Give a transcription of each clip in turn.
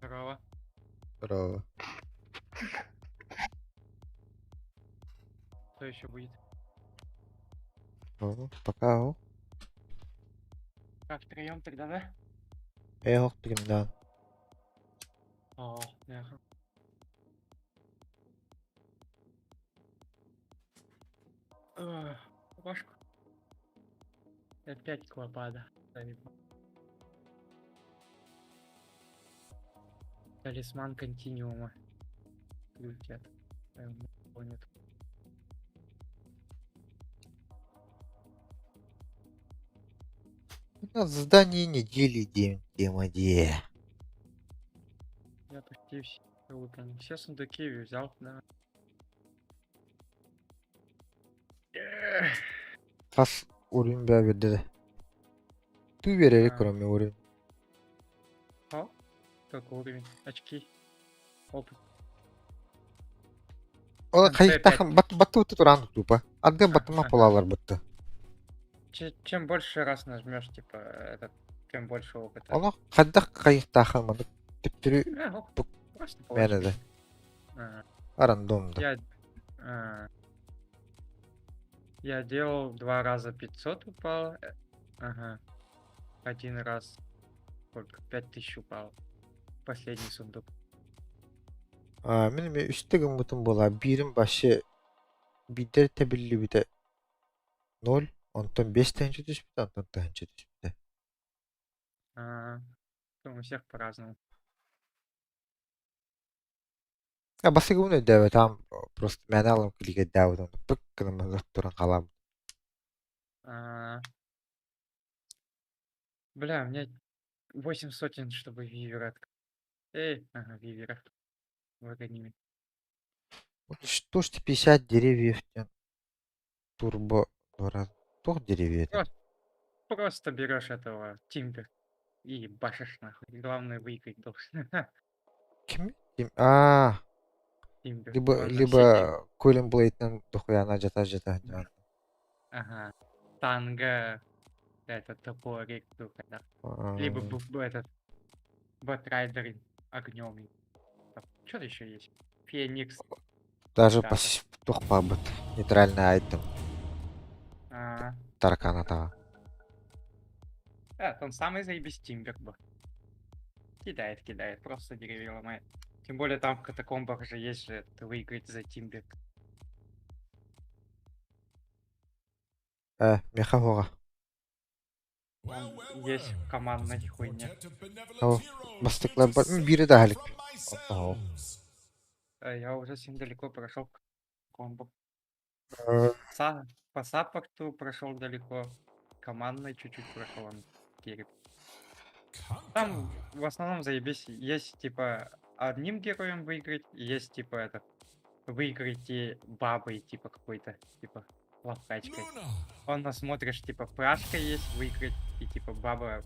Здорово. Здорово. Кто еще будет? Ну, пока о. Как втроем тогда, да? Эх, да. О, да. Рубашку. Опять клопада. Талисман континуума. Летят. Нет. У нас задание недели день, тема де. Я почти все выполнил. Все сундуки взял, да. Хас уровень бә Ты верили, кроме уровень. О, какой уровень? Очки. Опыт. Ол хайыктахан бат баттыбыт туран тупа. Ардын баттыма полалар бытты. Чем больше раз нажмешь, типа, этот, тем больше опыта. Оно хайдах хайыктахан маны түптүрү мэнэдэ. Рандом да. Я делал два раза 500 упал. Ага. Один раз сколько? 5000 упал. Последний сундук. Мин эмиэ үстэ гыммытым буолаа, биирим вообще биирдэ тэбиллибитэ ноль, онтон биэс тыһыынча түспүтэ, онтон тыһыынча түспүтэ. А, у всех по-разному. А бастакыбын өйдөөбөтөм, просто мээнэ алым кликэйдээбит онно пык гынан туран хаалаабыт. А, бля, у меня 800, чтобы вивер открыть. Эй, ага, вивера. Выгони. Что ж ты 50 деревьев турбо туох деревья это? Просто берешь этого Тимбер и башишь нахуй. Главное выиграть должен. Ким? А, Тимбер. либо либо Колин Блейтен дохуя жата жата. Ага. Танго, этот топорик, да. Либо этот Бэтрайдер огнем. Что еще есть? Феникс. Даже по туох нейтральный айтем. Таракана того. Да, там самый заебись Тимбер был. Кидает, кидает, просто деревья ломает. Тем более там в катакомбах же есть же это выиграть за Тимбер. Меха хоға. Есть командная хуйня. Бастыклар бар. Бири да халик. Я уже с ним далеко прошел комбо. По саппорту прошел далеко. Командный чуть-чуть прошел он. Кереп. Там в основном заебись. Есть типа одним героем выиграть, есть типа это выиграть и бабой типа какой-то, типа ловкачкой. Он насмотришь, типа прашка есть выиграть, и типа баба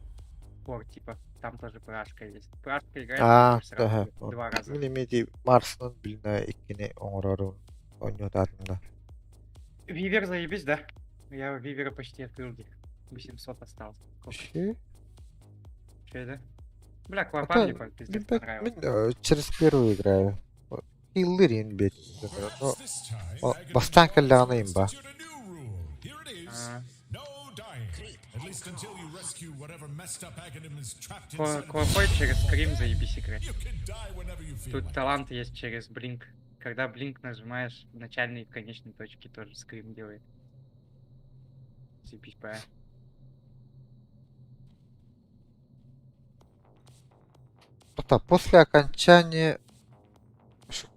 пор, типа там тоже прашка есть. Прашка играет А, сразу два раза. Мин эмиэ Марснан билинэ иккини оҥорорун оонньуотаатым да. Вивер заебись, да? Я Вивера почти открыл где. 800 осталось. Че? Че это? Бля, клопа мне пиздец понравился. Мин через первую играю. Хиллерин бет. Но бастаан кэллэҕинэ имба. Клопой через Крим заебись играть. Тут талант есть через Блинк. Когда Блинк нажимаешь, в начальной и в конечной точке тоже скрим делает. Заебись, бля. После окончания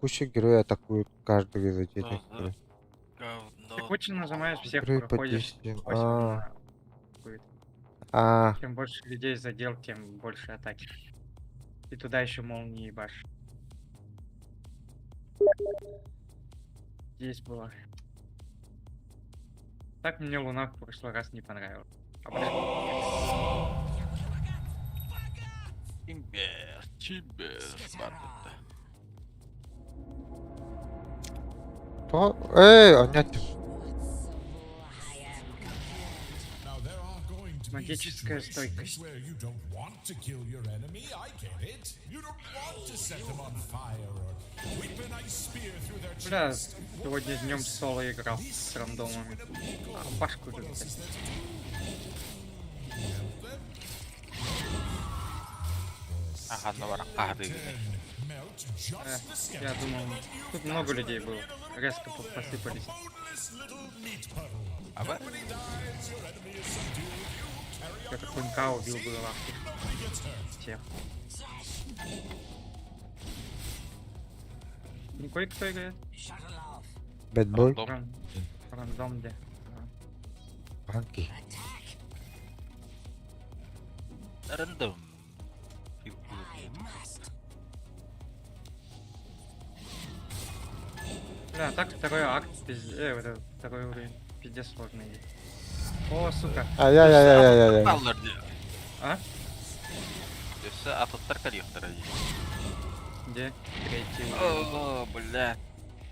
куча героев атакуют каждого из этих. Ты кучу нажимаешь, всех проходишь. Чем больше людей задел, тем больше атаки. И туда еще молнии ебашь. Здесь было. Так мне Луна в прошлый раз не понравилась. Эй, нет. Магическая стойкость. Бля, сегодня днем соло играл с рандомами. А, башку же взять. Ханна баран хаһытыыгыный? Я думал, тут много людей было. Резко посыпались. Аба? Я Кунька убил было нахуй. Всех. Никой кто играет? Bad boy. Рандом. Рандом где? Франки. Рандом. Бля, так второй акт, вот этот второй уровень, пиздец сложный. О, сука. Ай-яй-яй-яй-яй-яй. Аллар дии. А? Өссө атыттар кэлиэхтэрэ дии. Где? Третий уровень. О, бля.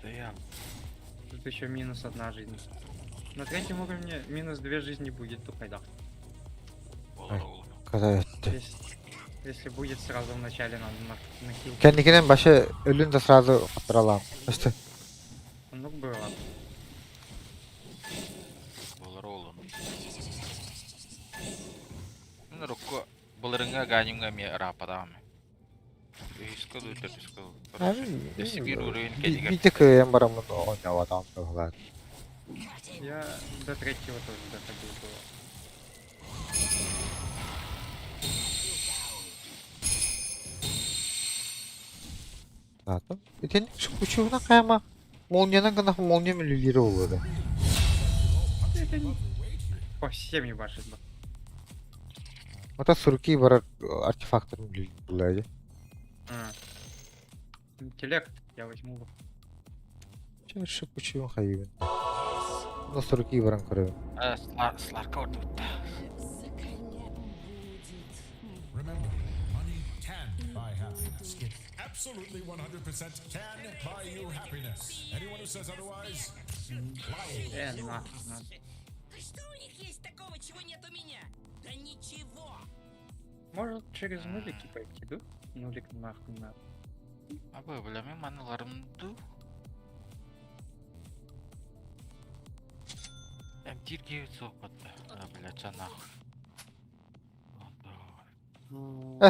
Да я. Тут еще минус одна жизнь. На третьем уровне минус две жизни будет, тухайда. Буолар оҕолор. Когда это? Если будет сразу в начале надо на хил. Кэнникинэн башы өлүн да сразу хаттаралаам. Өстө. Ну было. Буолар оҕолор. Мин урукку былырыҥҥа Ганимҥа эмиэ ырааппатаҕым. Үһүскэ дуу, төрдүскэ дуу. Короче, өссө биир уровень кэннигэр. Биирдэ кыайан бараммын оонньообатаҕым быһыылаах. Я до третьего тоже доходил было. Наата. Итинник учугунан хайама молниянан гына молния мүлүлүрэ буолуо. Это не... По всем ебашит бы. Ата суруки барар артефактор мүлүлүр буолла А. Интеллект я возьму. Чэ шипучуун хайыбын. Но суруки баран көрөбүн. Сларка ордубут. Remember, money can buy happiness. It absolutely 100% can buy you happiness. Anyone who says otherwise, lying. Нахуй надо. Что у них есть такого, чего нет у меня? Да ничего! Может через нулики пойти, да? Нулик нахуй надо. Абы, бля, мин маналарым дуу. Эмтиир киһи суох батта. А, бля, ча нахуй.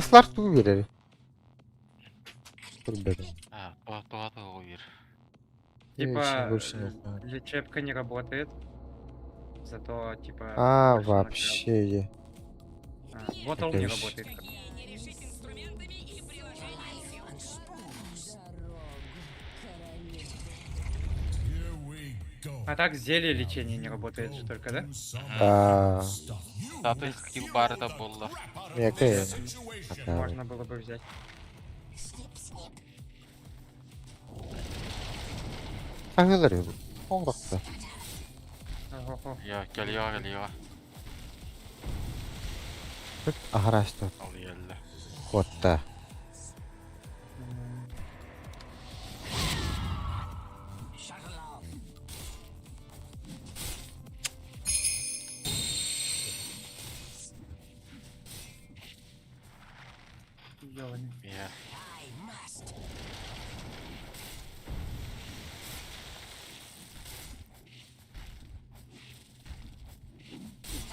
Слар тугу биэрэр? Көрбөтүм. А, туха туха биир. Типа, больше не знаю. лечебка не работает. Зато, типа... А, больше наград. вообще. Е. А, ботл не Окей. работает. Какие не решить инструментами и приложением сил. Here we go. А так зелье лечения не работает же только, да? Да. Статуй скилл бары да буолла. Миэхэ. Можно было бы взять. Хаһыалар оҥорохто. Ого. Я, кэлиэҕэ, кэлиэҕэ. Аһараста Ол иһэллэ. куотта. Ёбаный. Я.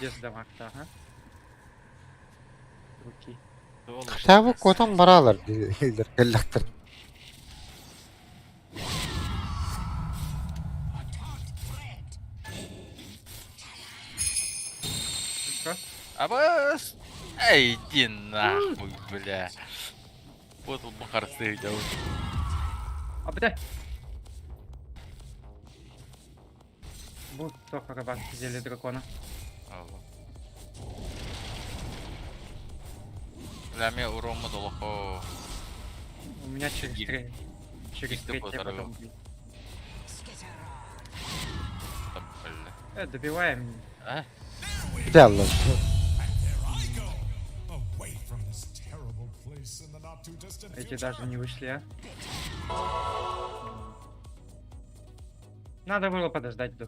Пиздец дамаг-то, ага. Руки. Хотя куотан баралар дииллэр кэллэхтэр. Что? Абас! Эй, иди нахуй, бля. Вот он бахарсы идет. А, бля! Будь то зелье дракона. Бля, мне урому долохо. У меня через три. Через Гильды третье полторы. потом будет. Там, бля. Добиваем. А? Дьяллар. I go. Away from this terrible place in the not too distant Эти future. даже не вышли, а? Надо было подождать, да.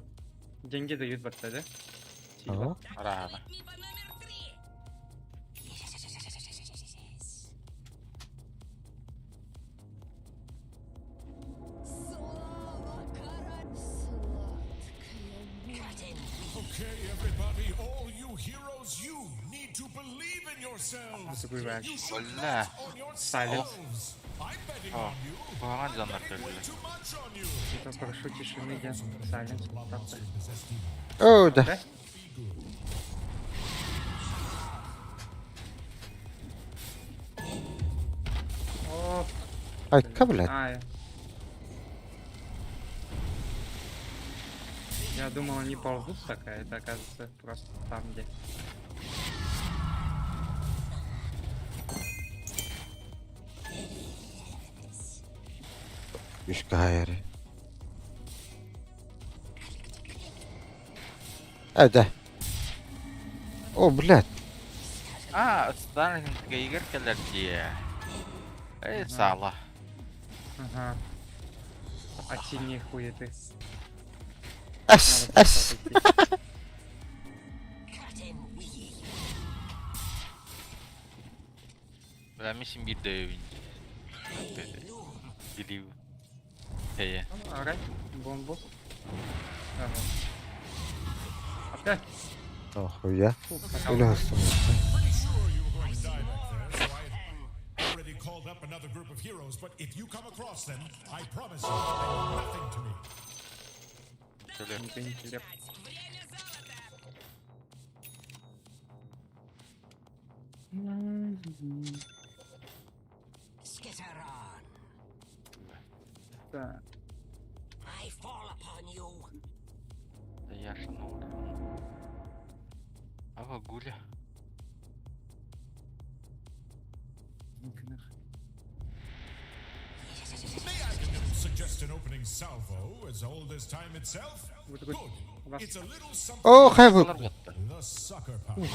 Деньги дают в да? Сильно. Ага. Рано. Мифа номер 3. to believe in yourselves. Забываешь. You should Бля. bet on Silence. yourselves. I'm betting О, on you. куһаҕан I'm дьоннор betting way кэллилэр. too much on you. Типа, прошу тишины, я Silence. Blood Так-то. monsters possess demons. Оо да. Да? Be good. О, Айка, блядь. а, я думал, они ползут такая, это оказывается просто там, где. Үскэ хайары. Э, да. О, блядь. А, Старлинг кэлэр дии. Эй, саала. Ага. А сильнее хуеты. Эс, Надо эс. просто отойти. Cut and weave. Бля, мин син биир дөйөбүн. Билиибин. Эйэ. Ну, орать бомбу. Ага. Опять? Охуя. Фу, Өлө хастым. Pretty sure you were going to die back there, so I had already called up another group of heroes, but if you come across them, I promise you, they are nothing to me. Төлө. Интеллект. Время золота. Skitter on. Так. I fall upon you. Да я ж ну. Ава гуля. Ну-ка нахуй. May I suggest an opening salvo as old as time itself? Вот такой Good. вас- It's a little something. Оо, хайбы. Балар батта. The sucker punch.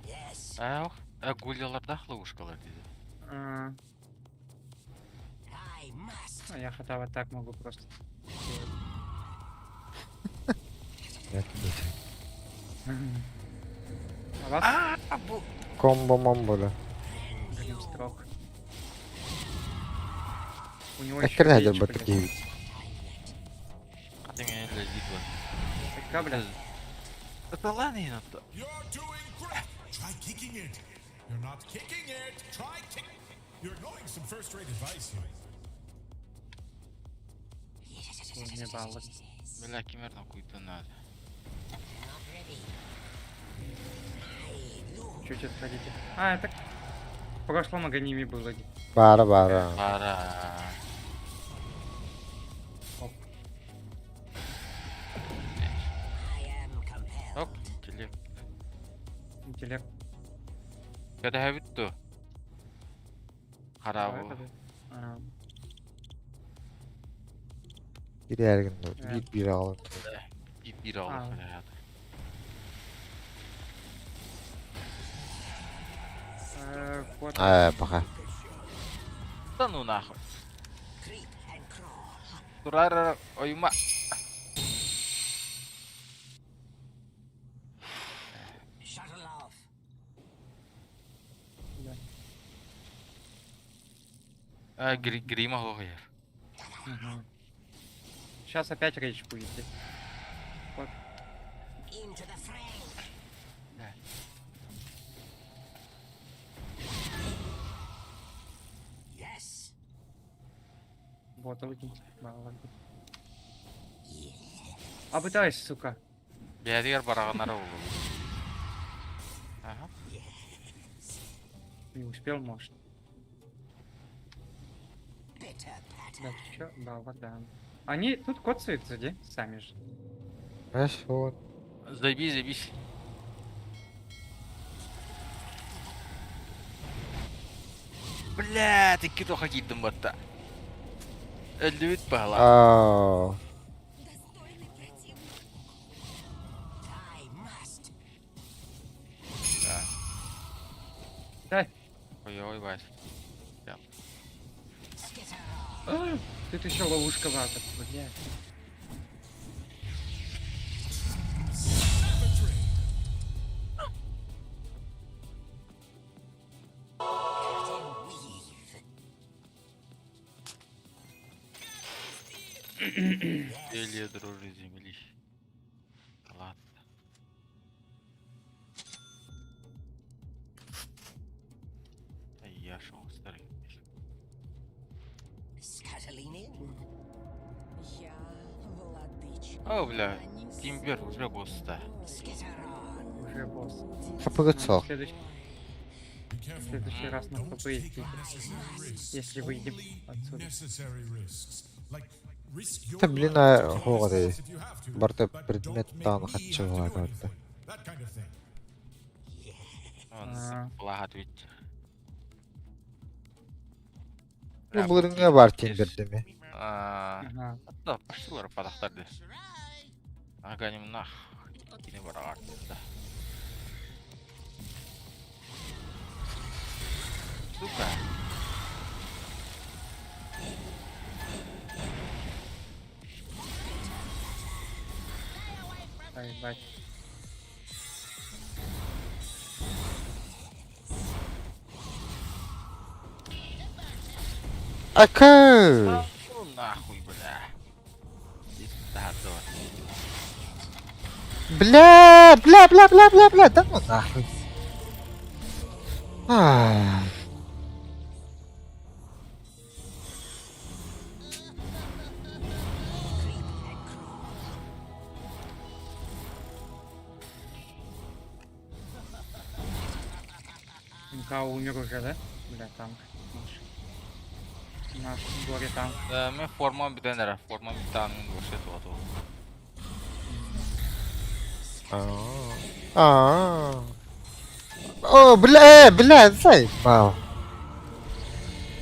Yes, Ах, а гулялардаах ловушкалар диде. А, I must. а я хотя бы так могу просто. сделать. А вас А, бу. Комбо момбо да. Гримстрок. У него еще Эккер речь, бат блядь. киһи. Хаты мен лезит бар. Эка, блядь. Это ладно, это. You're doing great. Try kicking it. You're not kicking it. Try kick. You're ignoring some first-rate advice here. Ой, мне баллы. Бля, кимерден куйтун надо. Not ready. I loom. Чуть отходите. А, это в прошлом аганиме было. Бара бара. Бара. Оп. I am compelled. Ок, интеллект. Интеллект. Когда хэбит Давай, Харабу. подожди. А, Бир эргин Э. бир бир алын. Bir bir алып А. бля. Вот. Ээ, баха. Да ну нахуй. Creep and crawl. Турар ойума. Shuttle off. Да. А, грима хохер. Сейчас опять речь будете. Вот. Into the fray. Да. Yes. Вот, выкиньте. Баллы. А пытаюсь, сука. Бәдигер бараганнары булды. Ага. Не успел, может. Bitter patter. Да, чё? Балла, да. Они тут коцаются, где? Сами же. Хорошо. Заебись, заебись. Бля, ты кидоха кидым батта. Өлдүбүт баала. Аа. Достойный противник. I must. Дай. Ой, ой, Вась. Skitter on. А, Тут еще ловушка ваза. Бля. Savagery. Cut and weave. Эле дрожи земли. Ладно. О, бля, Тимбер уже босс-то. Уже босс. Хапыгыт Надо суох. в следующий, Be в careful. следующий раз на Don't ХП take идти. unnecessary risks. Если выйдем Only отсюда. necessary risks. Like, risk your Та, блин, life а, to kill хоҕо yourselves if you have to, Барыта but предмет don't make даҕаны me have хаччы to do буолаата. anything. That kind of thing. Он А. плахат ведь. Бу былырыҥҥа баар Тимбердеми. Ага. Да, пошли падахтарды. Аганим нах. Кини бараҕар да. Сука. Да, ебать. Ака! Ну нахуй, бля. Здесь да, Бля, бля, бля, бля, бля, бля, да ну нахуй. А, МК умер уже, да? Бля, танк наш. Наш горе танк. Да, мен форма бүтэн эрэ, форма бүтэн мин вообще туоту. а, а. О, бля, бля, заебал.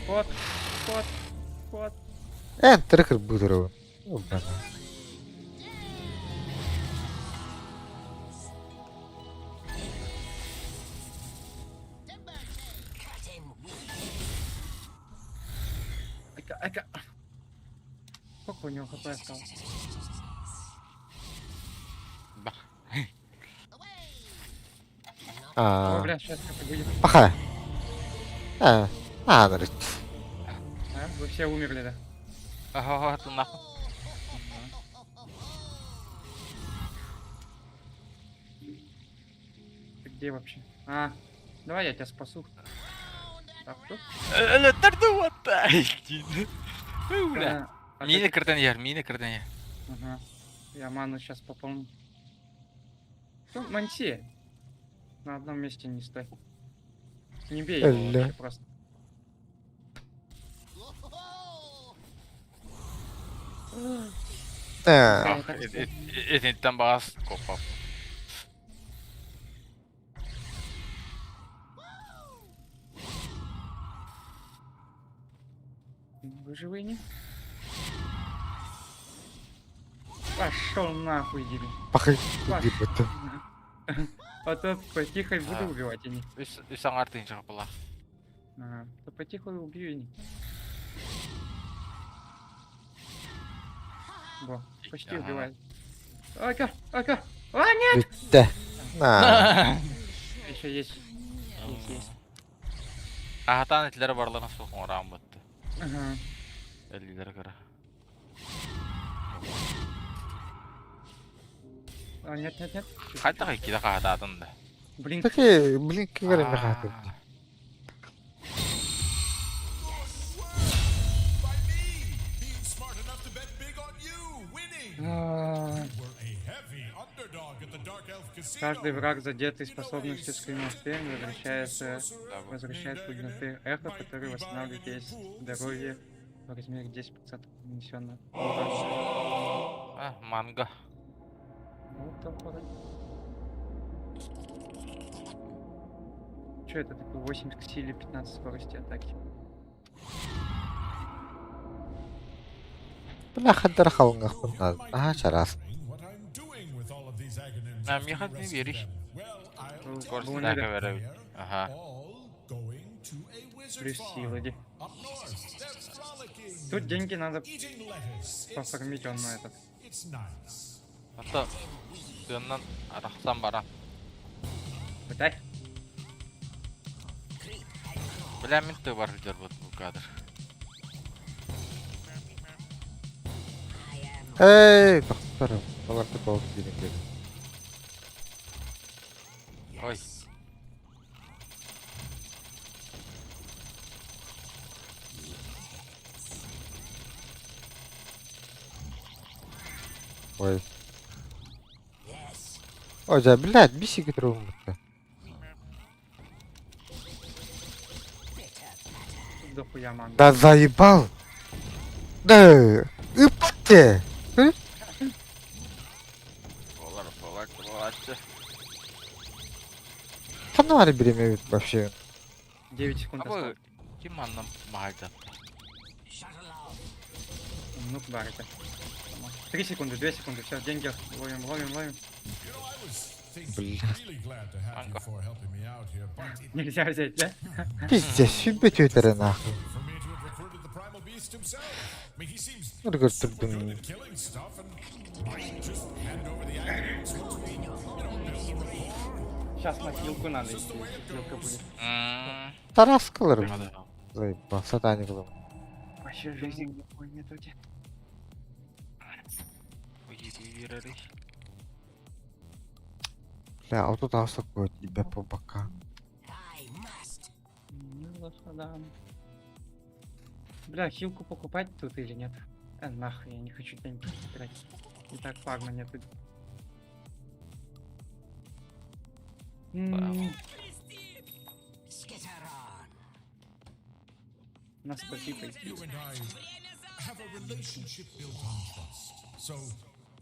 Кот, кот, кот. Эн трекер бутеру. Бля. Эка, эка. Сколько у него хп осталось? Бах. О, А, бля, сейчас это будет. паха. А, а, говорит. А? Вы все умерли, да? Ага, ты нахуй. Ты где вообще? А, давай я тебя спасу. Так, тут? Өлөттөрдү уотта. Бля. А, а Мини ты- кырдан яр, мини кырдан яр. Ага. Я ману сейчас пополню. Ну, манси. На одном месте не стой. Не бей его Ля. вообще просто. А, Да, так всё. Этинтэн бағас копап. Вы живые, не? Пошел нахуй, дебил. паха. Дебата. А то потихо и буду А. убивать, а не. Үс үс аңар тыынча була. Ага. То потихо и убью и не. Во, почти Ага. убивает. Ака, ака. А, нет! Бүтте. На. Еще есть. Есть, есть. Ахатан итлere барларына суох оҥораан бытты. Ага. Эллилere кыра. А, нет, нет, нет. Чуть-чуть. Хайдах иккиде хаатаатын да. Блин, Таки, блин, кигер эме хаатыр. By me, being smart enough to bet big on you, winning. А, You were a heavy underdog at the Dark Elf Casino. Каждый враг, задетый You know, a способностью certain Скримофен, возвращается, sorcerer возвращает named предметы эхо, might который be buying восстанавливает a new весь pool this здоровье year. в размере 10% нанесенного урона. А, манга. Вот так вот. Чё это такое? 8 к силе, 15 скорости атаки. Бля, хаддар халыңах You бунна. might Аха, be чарас. wondering what I'm doing with all of these Aghanims А, after you миэхэ не rescue биэрий. them. Well, I'll Ну, tell you. Буны да. Беребит. They're Аха. all going to a wizard Плюс farm силы, ди. up north. They're frolicking Тут and деньги надо eating lettuce. It's- пофармить он на этот. It's nice. Ата тыыннан арахсан баран. Пытай. Бля, мин ты бар видер бу кадр. Эй, доктор, баларды болуп дирин. Ой. Ой. Ой, да, блядь, бисики трогнуто. Тут дохуя маны. Да заебал! Да, ыпте! Болар, болар, болар. Ханна бары бириэмэ эбит вообще. 9 секунд Абы осталось. ким манна маһайдатта? Ну, бар это. 3 секунды, 2 секунды, все, деньги ловим, ловим, ловим. You know, I was thinking, Бля. really glad to have you Анка. for helping me out here, but it Нельзя взять, да? Пиздец, сүбэ түөтэрэ нахуй. for me to have recruited the primal beast himself. I mean, he seems Ну, такой super good трудный. at killing stuff and might just hand over the agonyms once we, you know, build a rapport. Сейчас на хилку надо идти, хилка будет. М, Тараскалар. Надо. Заебал, сатаник был. Вообще жизни никакой нету. Уйди, Бля, а вот тут аус такой тебя по бокам. I must. Ну, лошадам. Бля, хилку покупать тут или нет? Нахуй, я не хочу деньги тратить. И так фарма нету. М, Skitter on. На спаси пойти. You and I have a relationship built on trust. So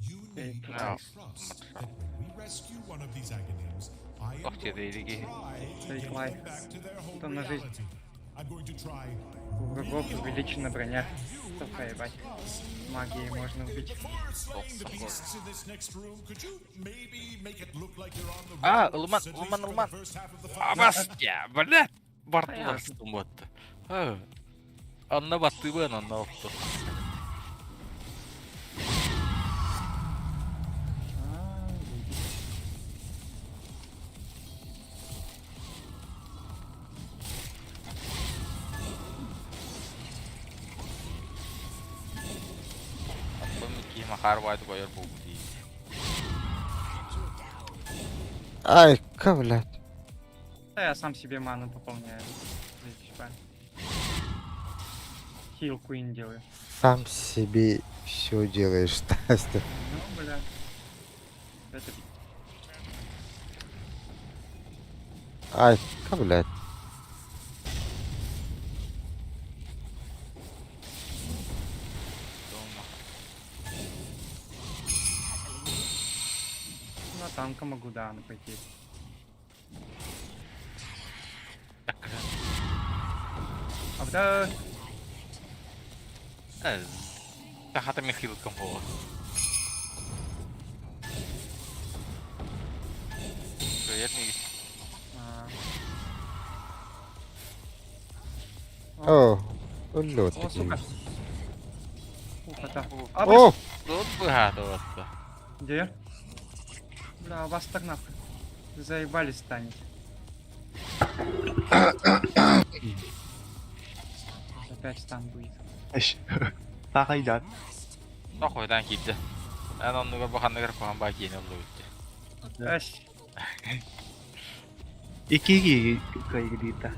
you need to No. trust that when we rescue one of these agonyms, I am Ох, going тебе to иди. try to Take get life. them back to their home Там на жизнь. reality. I'm going to try У врагов увеличена броня. and you Сука, have to ебать. trust Магией можно убить. Before slaying the Ох, beasts in this next room, could you maybe make it look like you're on the А, ropes, Ылман, at least Ылман, for the Ылман. first half of the fight? Абас, я, бля. Бартылар Понятно. батты. Анна батты бен, анна отты. А, заебись. Аттым ики махар байды койор бу ди. Ай, ка, блядь. Да я сам себе ману пополняю. Заебись, парень. Хилку им делаю. Сам себе все делаешь, Настя. Ну, бля. Это пи***. Ай, ка, блядь. Дома. На танка могу, да, на пойти. Так. А да, Тахата Михайлком было. Привет, Мигель. а. О, улет. О, сука. Ух, это. А, О, Тут богато. Где? Бля, вас так нахуй. Заебали станете. Опять стан будет. Таҕайдаат. Нахуйдан киирдэ. Эн оннугар баханныгар куһан баа киэнэ оллубут. Ась, Икки киһи кыайгылыыта.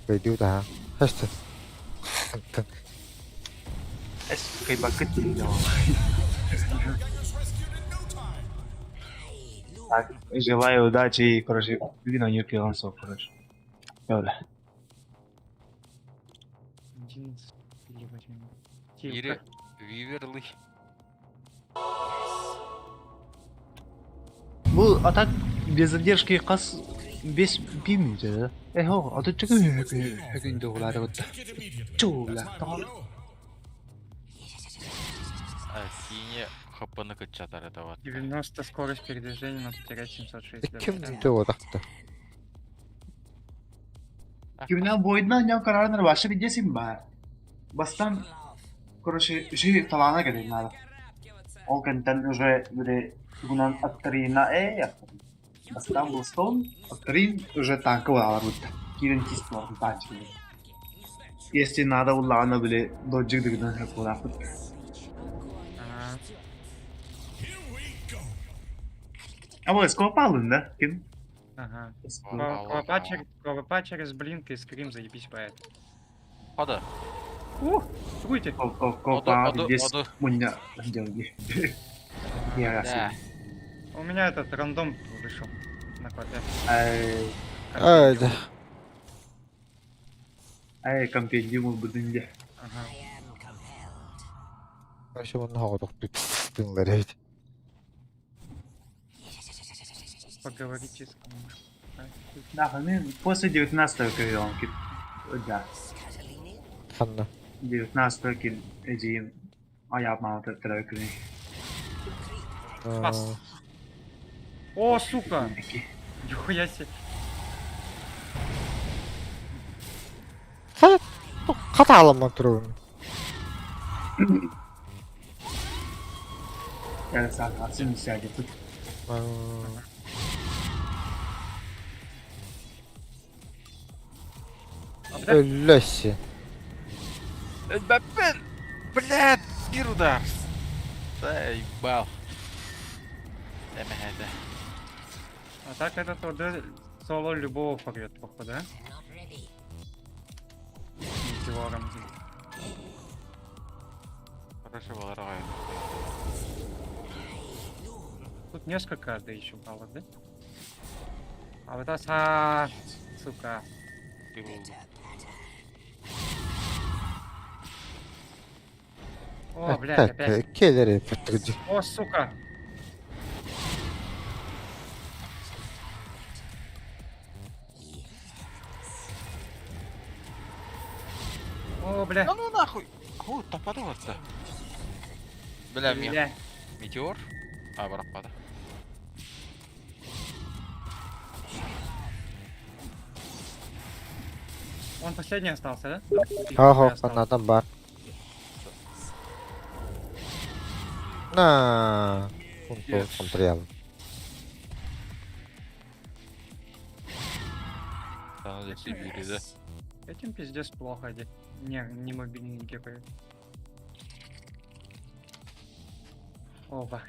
пойду, да. Хашта. Эс кыайбаккыт диэн Gangers rescued in no time. Так, желаю удачи и, короче, бүгүн ойнуур кыаҕын суох, короче. Öyle. 11 или возьмем. Ири Тилка. Виверлый. Бу а так без задержки хас бес биир мүнүүтэ да? Э хоо, отучча күн дугулаары бутта. Take it immediately. Чуула. That's my motto. Сине хапаны кытчатар это вот. 90 скорость передвижения, но потерять 706. Ким да. ты вот так-то? Кимнән бойдунан ням карарынар башы бидесин бар. Бастан, короче, жи талана келин надо. Ол кентен уже бири тугунан аттарина э Бастан булстон, аттарин уже танка алар бутта. Кирен тист бар танчы. Если надо уллаана биле доджик дигден хапулар. Ага. Here we go. А вот скопалын да? Ким? Ага. Алло, Клопа через, клопа через блинк и скрим заебись поэт. Хода. Ух, чугуйте. Копа Оду, здесь оду. мунья делги. Да. У меня этот рандом вышел на коте. Ай, Ай, да. ай, компендиум ылбытын дьэ. Ага. Вообще мунна хоҕотохтук тыынлар эбит. Поговорите с кем. Да, ну, после 19-го кирилл, да, Ханна. 19-го кил эдьиийим айаапмаабыт төрөөкүнүй. Спас. О, сука! Нихуя себе. Хата аламман турабын. Саахасын сäädetut. Өллөсси. Өлбөппүн! Блядь, биир удар! Заебал. Эмэһэтэ. А так этот ОД соло любого порвет, походу, да? Метеором. Хорошо было аҕай. Тут несколько АД еще было, да? А вот аса, сука. Ты был. О, блядь, опять. Келери паттыгы. О, сука. О, бля. Да ну нахуй! О, топады вот Бля, Бля. метеор? А, бараппада. Он последний остался, да? Ха-ха, Остался. ханнатан бар. На. Унту контриал. Да, ну здесь Сибири, да? Этим пиздец плохо, де. Не, не мобильные герои. Оба.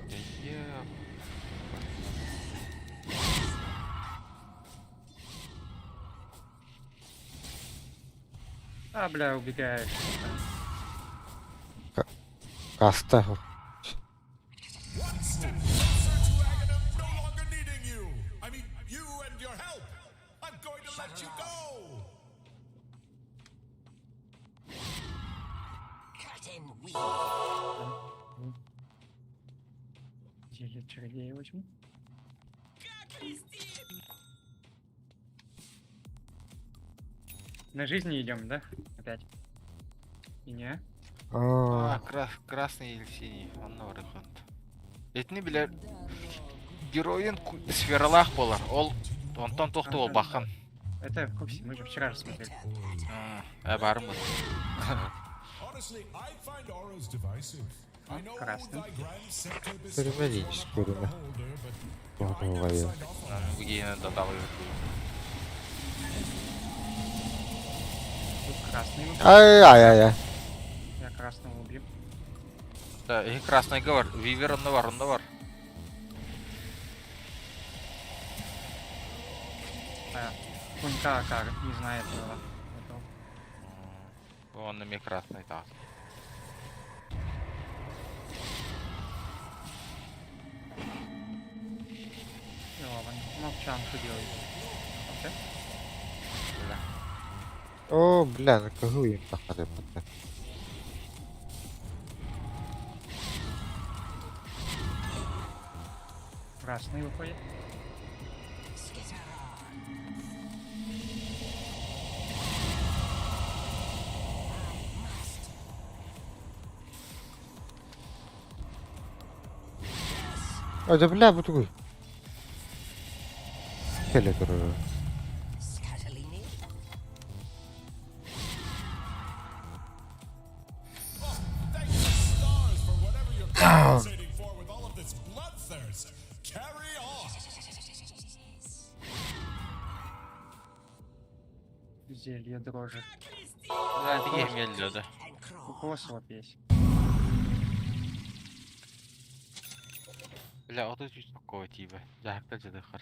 Да еб. А, бля, убегаешь. Каста. One step closer to Aghanim no longer needing you. I mean, you and your help. I'm going to let you go. Зелье чародея возьму. На жизни идем, да? Опять. И не? А, А, красный или синий, онно барыхант. Этини билэр героин сфералаах буолар. Ол онтон тохту ол бахан. Это в курсе, мы же вчера же смотрели. Э барыммыт. Honestly, I find auras divisive. I know Красный. thy grand scepter bestows Көрүмэ дииш, honor upon көрүмэ. the holder, but I never Тоҕуйа. signed off on it. Бүгүн даталы. Тут красный выпал. Ай ай ай ай. Я красного убью. Да, и красный говор, вивер онно бар, онно бар. А, Кунька Акар, не знаю этого. Этого. Он на красный так. Ладно, молчанку делает. Окей. Бля. О, бля, ну кого им тахары Красный выходит. А, да бля, бу тугуй. Келе турар. Thank the stars for whatever you're compensating for with all of this bloodthirst. Carry on. Зелье дрожи. Бля, такие хмель, да. У кого своп есть? Бля, вот тут такого типа. Жаакта жадыхар.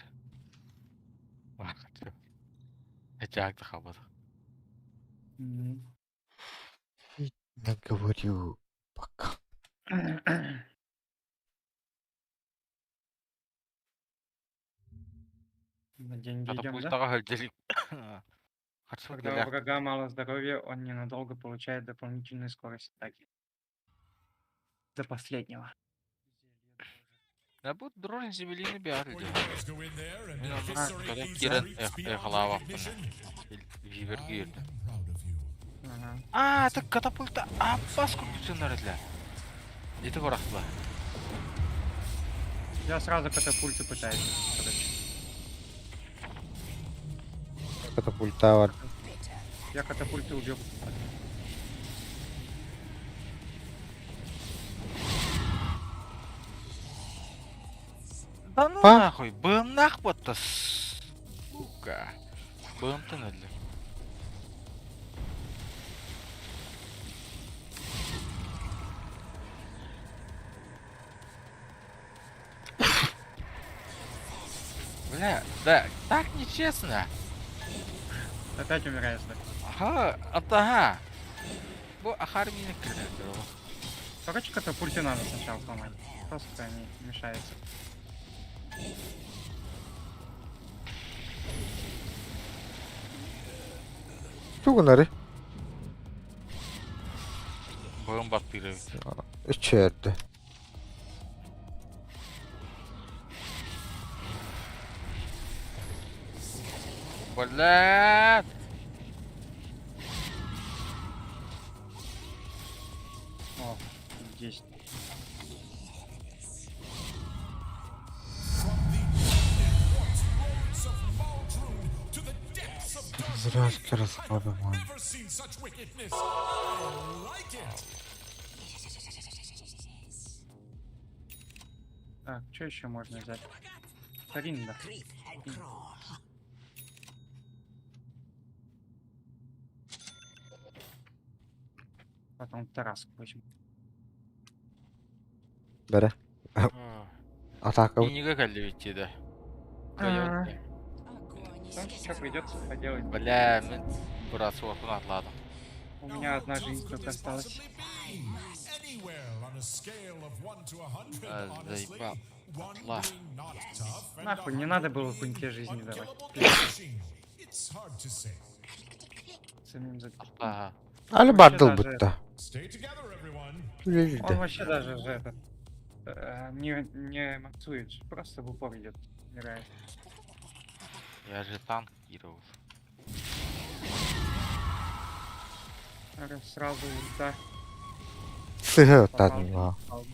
Жаакта хабат. М. Наговорю пока. На деньги идем, да? Катапультаҕа сылдьар. Харсыбыт Когда у гэлээх. врага мало здоровья, он ненадолго получает дополнительную скорость атаки. До последнего. Да бу дрон землины биар Or диye. you guys go in there and Мен онно eviscerate когда these киирэн creeps beyond эхалаабаппын. recognition. Вивер I киирдэ. am proud of you. Ага. Аа, это катапульта аппас курдук этилэр. Ити бырахтылар. Я сразу катапульту пытаюсь, короче. Катапульта бар. Я катапульту убил. Да ну Па? нахуй, быымнаах буотта сука. Быымтан өллүм. Бля, да, так нечестно. Опять умираешь, да? Ага, ага. Бу ахар миинэ кирдэр Короче, катапульты надо сначала сломать. Просто они мешаются. Тугунары. Быым баттыыр эбит. Үчерді. Блядь. О, 10. From the warped roads of Maldroon to the depths of dark Зря I've расхлабываю. never seen such wickedness. I like it. Так, что еще можно взять? Ринда. Потом Тараску возьму. Бәрі. Атака. Кинигэ кэллибит да. А. Что придется поделать? Бля, мин быраат суохпун атладым. У меня одна How жизнь tough could только this осталась. possibly be? Anywhere on a scale of 1 to 100, honestly. Заебал. One Атла. being not tough and Нахуй, не 100 надо было being Кунте жизни давать. unkillable machine. It's hard to say. Самим за- Ага. Али Вообще бардыл даже бутта. Stay together, everyone. Он Үлелді. вообще даже же этот не максует, просто в упор идет, умирает. Я же танкировал. Раз Сразу ульта. Сыгы Попал бы, не оттадым. попал бы.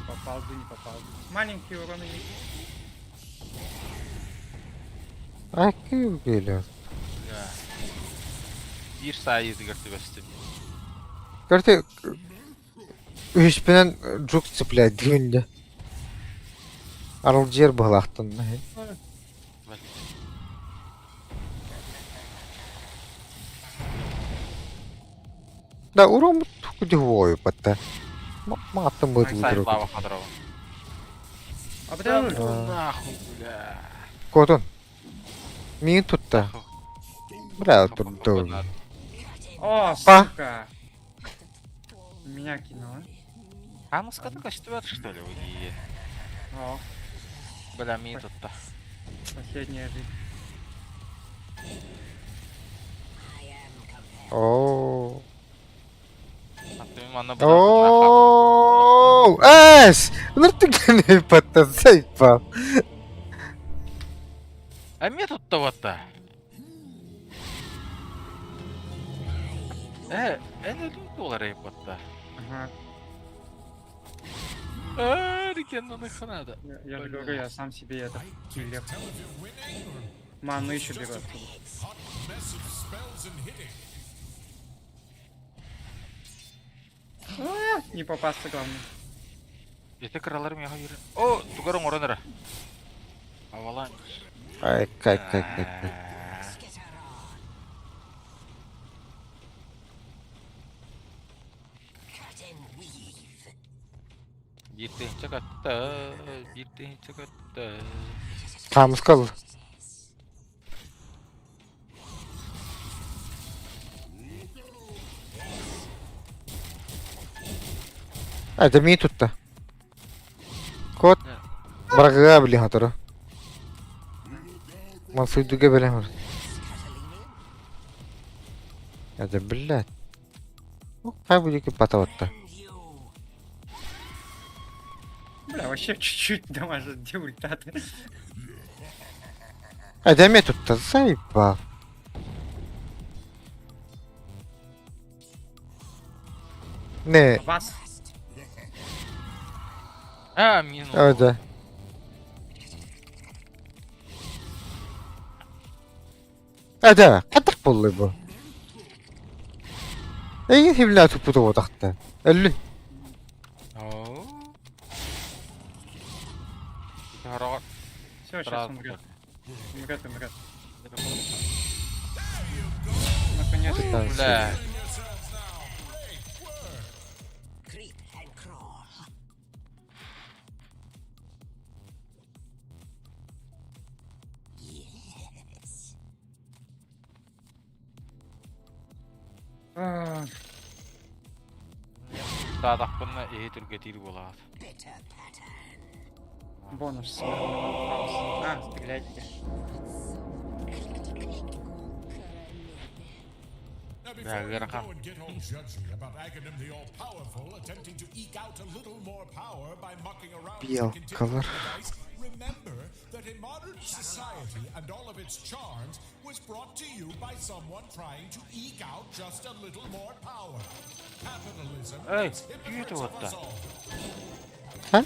Попал бы, не попал бы. Маленький урон и Аки үгелі. Бля. Биир саайытыгар түбэстим. Көрте үһүспүнэн жук цепляет дигинде. Аралдьыйар быһылаахтан. Бля. Да уром кудивою патта. Мааттан быт Сайтлава хадрова. А Да потом ну нахуй, бля. Котун. Миин тутта. Бля, турду. О, Па. сука! Меня кинуло. А ну сколько көстүбэт что ли вы? О, Бля, миин тутта. последняя жизнь. Оо. Аты манна Оо. Эс! Ныртыгны патта сайпа. А мне тут-то вот то. Эн өлүм доллар епатта. Ага. Рекенны ханада. Я же говорю, я сам себе это I can't киллер. tell if you're winning or Ману еще just беру a отсюда. hot mess of spells and hitting. А, Не попасться главное. Ете кыралар меха бир. О, тугарың оранара. Аваланч. Ай, кай, кай, кай, кай. Бир тыһынча катта, бир тыһынча катта. Хамыскал. Это мин тутта. Кот бырагыга били хатору. Мансуйдуга бэлэм. Это блядь. Ну, хай будет патаватта. Бля, вообще чуть-чуть дамажит, где ульта ты? Это мне тут-то заебал. Не, Вас. А, минус. о, да. Это, хатах буолла бу. Эйигин химлээ туппут оҕотахта. Өллүн. Оо. Хараҕар Все, сейчас сразу. умрет. Умрет, умрет. Наконец-то. Бля. Creep and crawl. Yes. А, Таатахпына иһи түргэтиир буолаат. Bitter pattern. Бонус. А, стреляйте. Now, Бля, before you ыарахан. go and get all judgy about Aghanim the All-Powerful attempting to eke out a little more power by mucking around with the Белкалар. continuum device, remember that a modern society and all of its charms was brought to you by someone trying to eke out just a little more power. Capitalism Эй, makes hypocrites of күүтэ us all. Ха?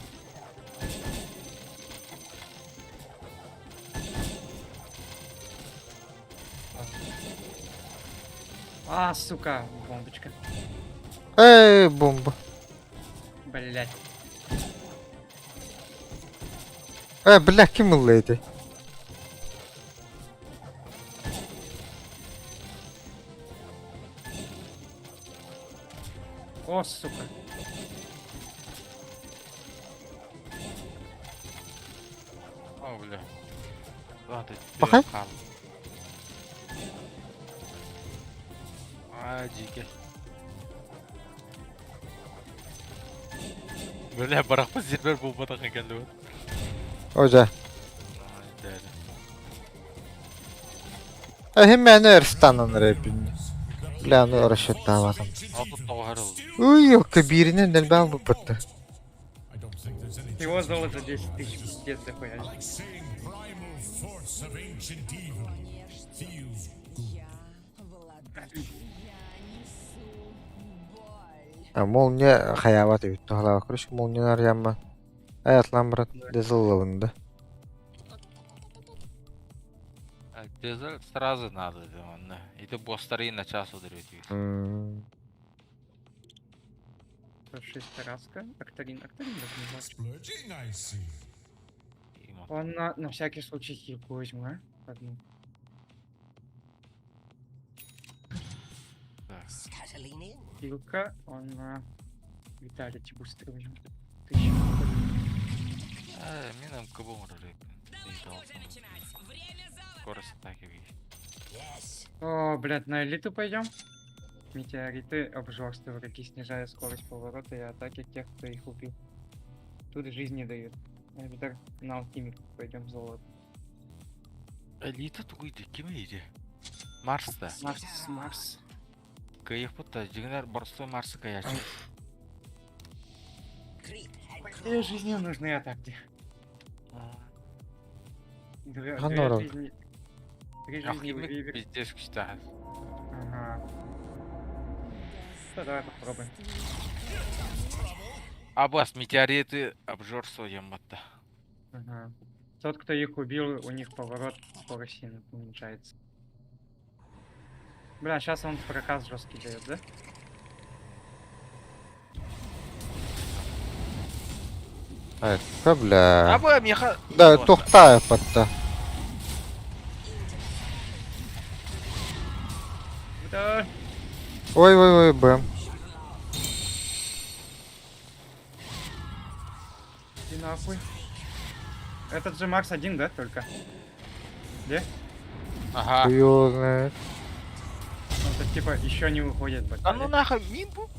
А, сука, бомбочка. Эй, бомба. Блять. Э, бля, ким ылла ити? О, сука. О, бля. А, ты Пахай? хаал. Аа, дьиикэ. Бля, барахпыт сирбэр буолбатах кэллибит. О, дьэ. Дьэ. Э, мээнэ ырстанан эрэ Бля, ну расчеттаабатым. Алтын тоҕо ыл. Уй, ёлка, бииринэн дэлбээн булбатта. I don't think there's any Его chance золото 10 тысяч, пиздец, дохуя. I like saying primal force of ancient evil. Feels good. А молния хаябат эбит туһалаах. Короче, молния арыйамма. Ай, атлаан баран дезл ылабын да. Дезель сразу надо, онно. Ити босстары на час ударить. М, 106 Тараска. Акторин. Акторин даже не знаю. Splurging, I see. Он на всякий случай хилку возьму, а? Одну. Scuttling in. Хилка, он на Виталити быстро возьму. Тысячу. Э, мином кыбым урарыт. Давайте уже начинать. Время золота. Скорость атаки видишь. Yes. О, блядь, на элиту пойдем? Метеориты обжорство враги, снижая скорость поворота и атаки тех, кто их убил. Тут жизни дают. Витар, на алхимик пойдем золото. Элита тугуйды, ким иди? Марста. Марс, Марс. Кыйыппыт дьиҥэр борстой Марсы кыйааччы. Creep and crawl. Две жизни нужны атаки. Две, Ага, две норм. жизни. Три жизни Алхимик выбери. пиздец кичтаах. Ага. Да, давай попробуем. Абас, метеориты обжорство емматта. Ага. Тот, кто их убил, у них поворот скорость сильно уменьшается. Бля, сейчас он проказ жесткий дает, да? Ай, бля. Аба, меха... Да, тухтаа патта. Да. Ой, ой, ой, бэм. Иди нахуй. Этот же Макс один, да, только? Где? Ага. Хуй его знает. Он тут типа еще не выходит. А ну батарея. нахуй, мин бу...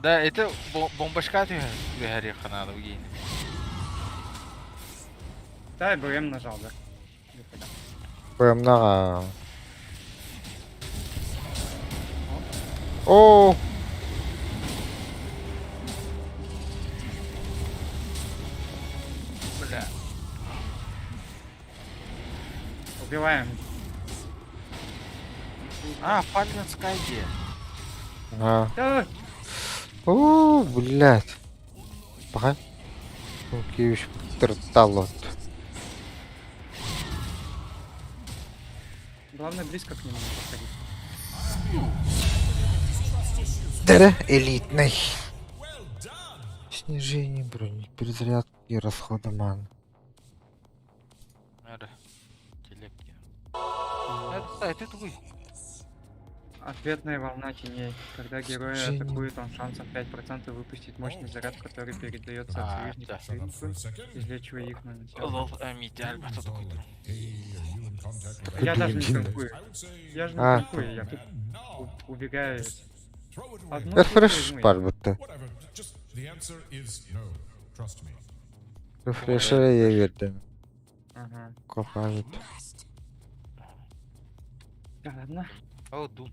Да, это бомбашка түһэриэххэ наада бу гиэнэ. Да, БМ нажал, да. БМнаҕа. О! Бля. Убиваем. А, Fallen Sky диэ. А. Да, О, блядь. Пока. Киевич тырталот. Главное близко к нему не подходить. Дыра элитный. Снижение брони, перезарядки и расхода маны. Надо. Телепки. Это, это твой. Ответная волна теней. Когда героя Снижение. атакует, он шансом 5% выпустить мощный заряд, который передается от А, союзника да. к союзнику, излечивая их нанося. Лол, Митя, Альберт, такой. Я даже не танкую. Я же не А. танкую, я тут убегаю. Одну Рефреш возьму я. бар будто. Whatever. Just the answer is no. Trust me. Рефрешер я вердим. Ага. Копает. Да ладно. О, дун.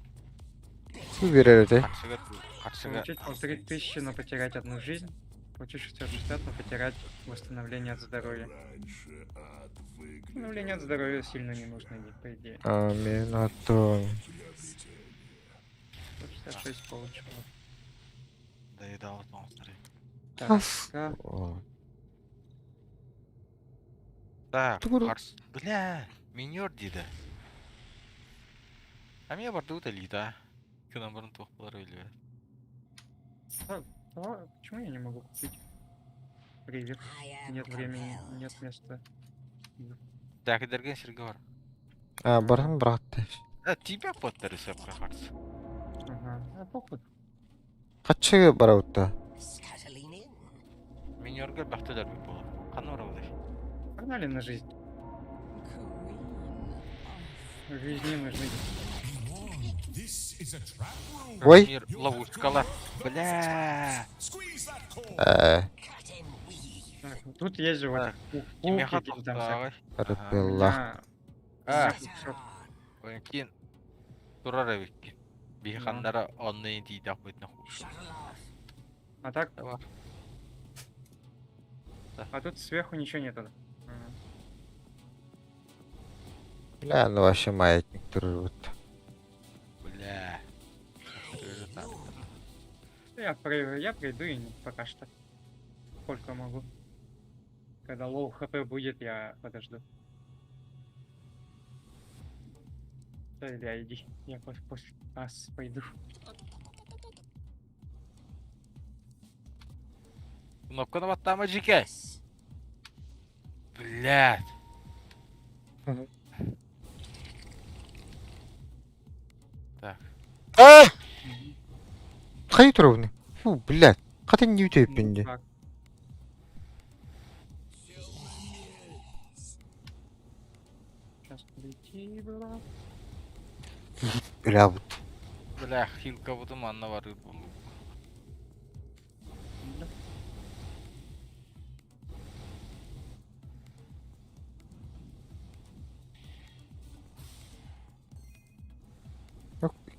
Уберер это. Харчыга, харчыга. Получить 1500, но потерять одну жизнь. Получить 660, но потерять восстановление от здоровья. Восстановление от здоровья сильно не нужно, не, по идее. Аминатон. 166 получила. Доедал от монстра. Так, Ас. ка- О. Так, Тугуру. харс. Бля, минер диді. А меня бардут элита. Кынан бұрын тоқ болар өлі. А, почему я не могу купить? Привет. Нет времени, нет места. Так, дерген сирге бар. А, барым братты. А, тебя поттары сепқа харс. Ага. А похуй. Качы бараута. Минерге бақтылар бит болады. Қаны бар олай? Погнали на жизнь. В жизни нужны. This is a trap room. Ой. Мир ловушкалар. Бля. Squeeze that cord. Э, Так, ну тут есть же вот Так, куки Кимеха какие-то там всякие. тоқтағай. Рапелла. А, А, всё. Кин турар эбиккин. Биханнара онны тиидэх бытна хуш. А так, Давай. а тут сверху ничего нету. Ага. Бля, ну вообще маятник турут. Бля. Я пройду и не- пока что. Сколько могу. Когда low HP будет, я подожду. Да, Илья, иди. Я после вас пойду. Кнопканы баттама жеке. Блядь. Мгм. Так. А! Хайы туровны. Фу, блядь. Хатын не Ну, үтөйппин так. Сейчас подойти было. Бля, вот. Бля, хилка бутум анна бар болу. Да.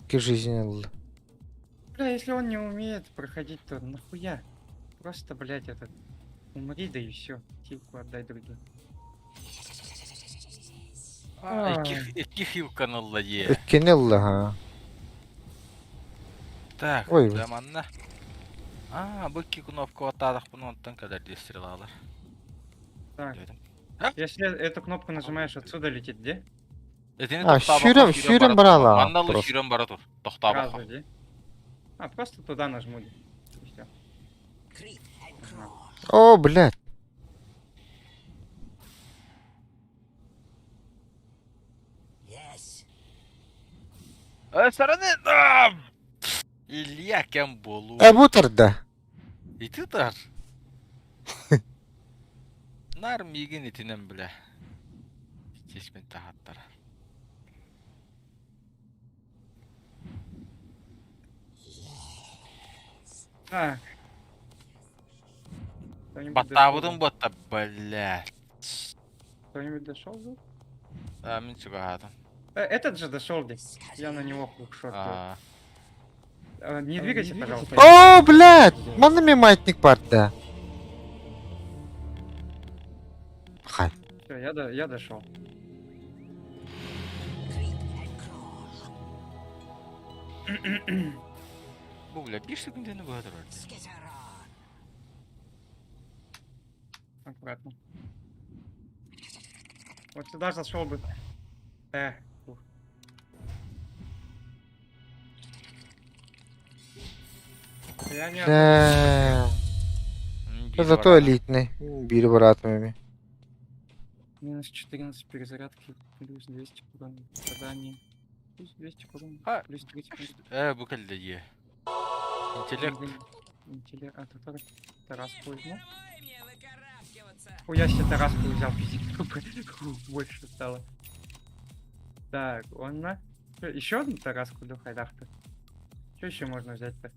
Ки жизнь. Бля, если он не умеет проходить, то нахуя? Просто, блядь, этот... Умри, да и все. Хилку отдай другим. А. Икки хилканы е. Эккенелла, ха. Так, Ой. заманна. А, бу икки кнопка баттаадах буну онтон кэлэр дии стрелалар. Так. Дедим. Если эту кнопку нажимаешь, отсюда летит, где? Этини А, тохтообокко сүүрэн, сүүрэн сүүрэн бара тур. барала. Манналы Просто. сүүрэн бара тур. Тохтообокко. Сразу, где? А, просто туда нажму. И все. О, блядь. Э, сараны! Илья кем болу. Э, бу тарда. Ити тар. Нар миигин итинэн бля. Чечмен тахаттара. Так. Кто-нибудь Баттаабытым дошел? буотта, блядь. Кто-нибудь дошел? Да? А, мин чугаһаатым. Этот же дошел здесь. Я на него хукшот. Аа, Не двигайся, пожалуйста. О, блядь! Манна эмиэ маятник баар да. Хай. Все, я дошел. Бу, бля, биир секундэни быһа турар. Аккуратно. Вот сюда зашел бы. Фух. Я не... Э, Зато элитный. Биир быраатым эмиэ. Минус 14 перезарядки, плюс 200 урона попадание. Плюс 200 урона, А, плюс 30 урона. Э, бу кэллэ дии. Интеллект. Интеллект. А, тут Тараску возьму. Впервые мне выкарабкиваться. Хуя себе Тараску взял, физик. Больше стало. Так, он на... Еще одну Тараску до Хайдахта. Что еще можно взять-то?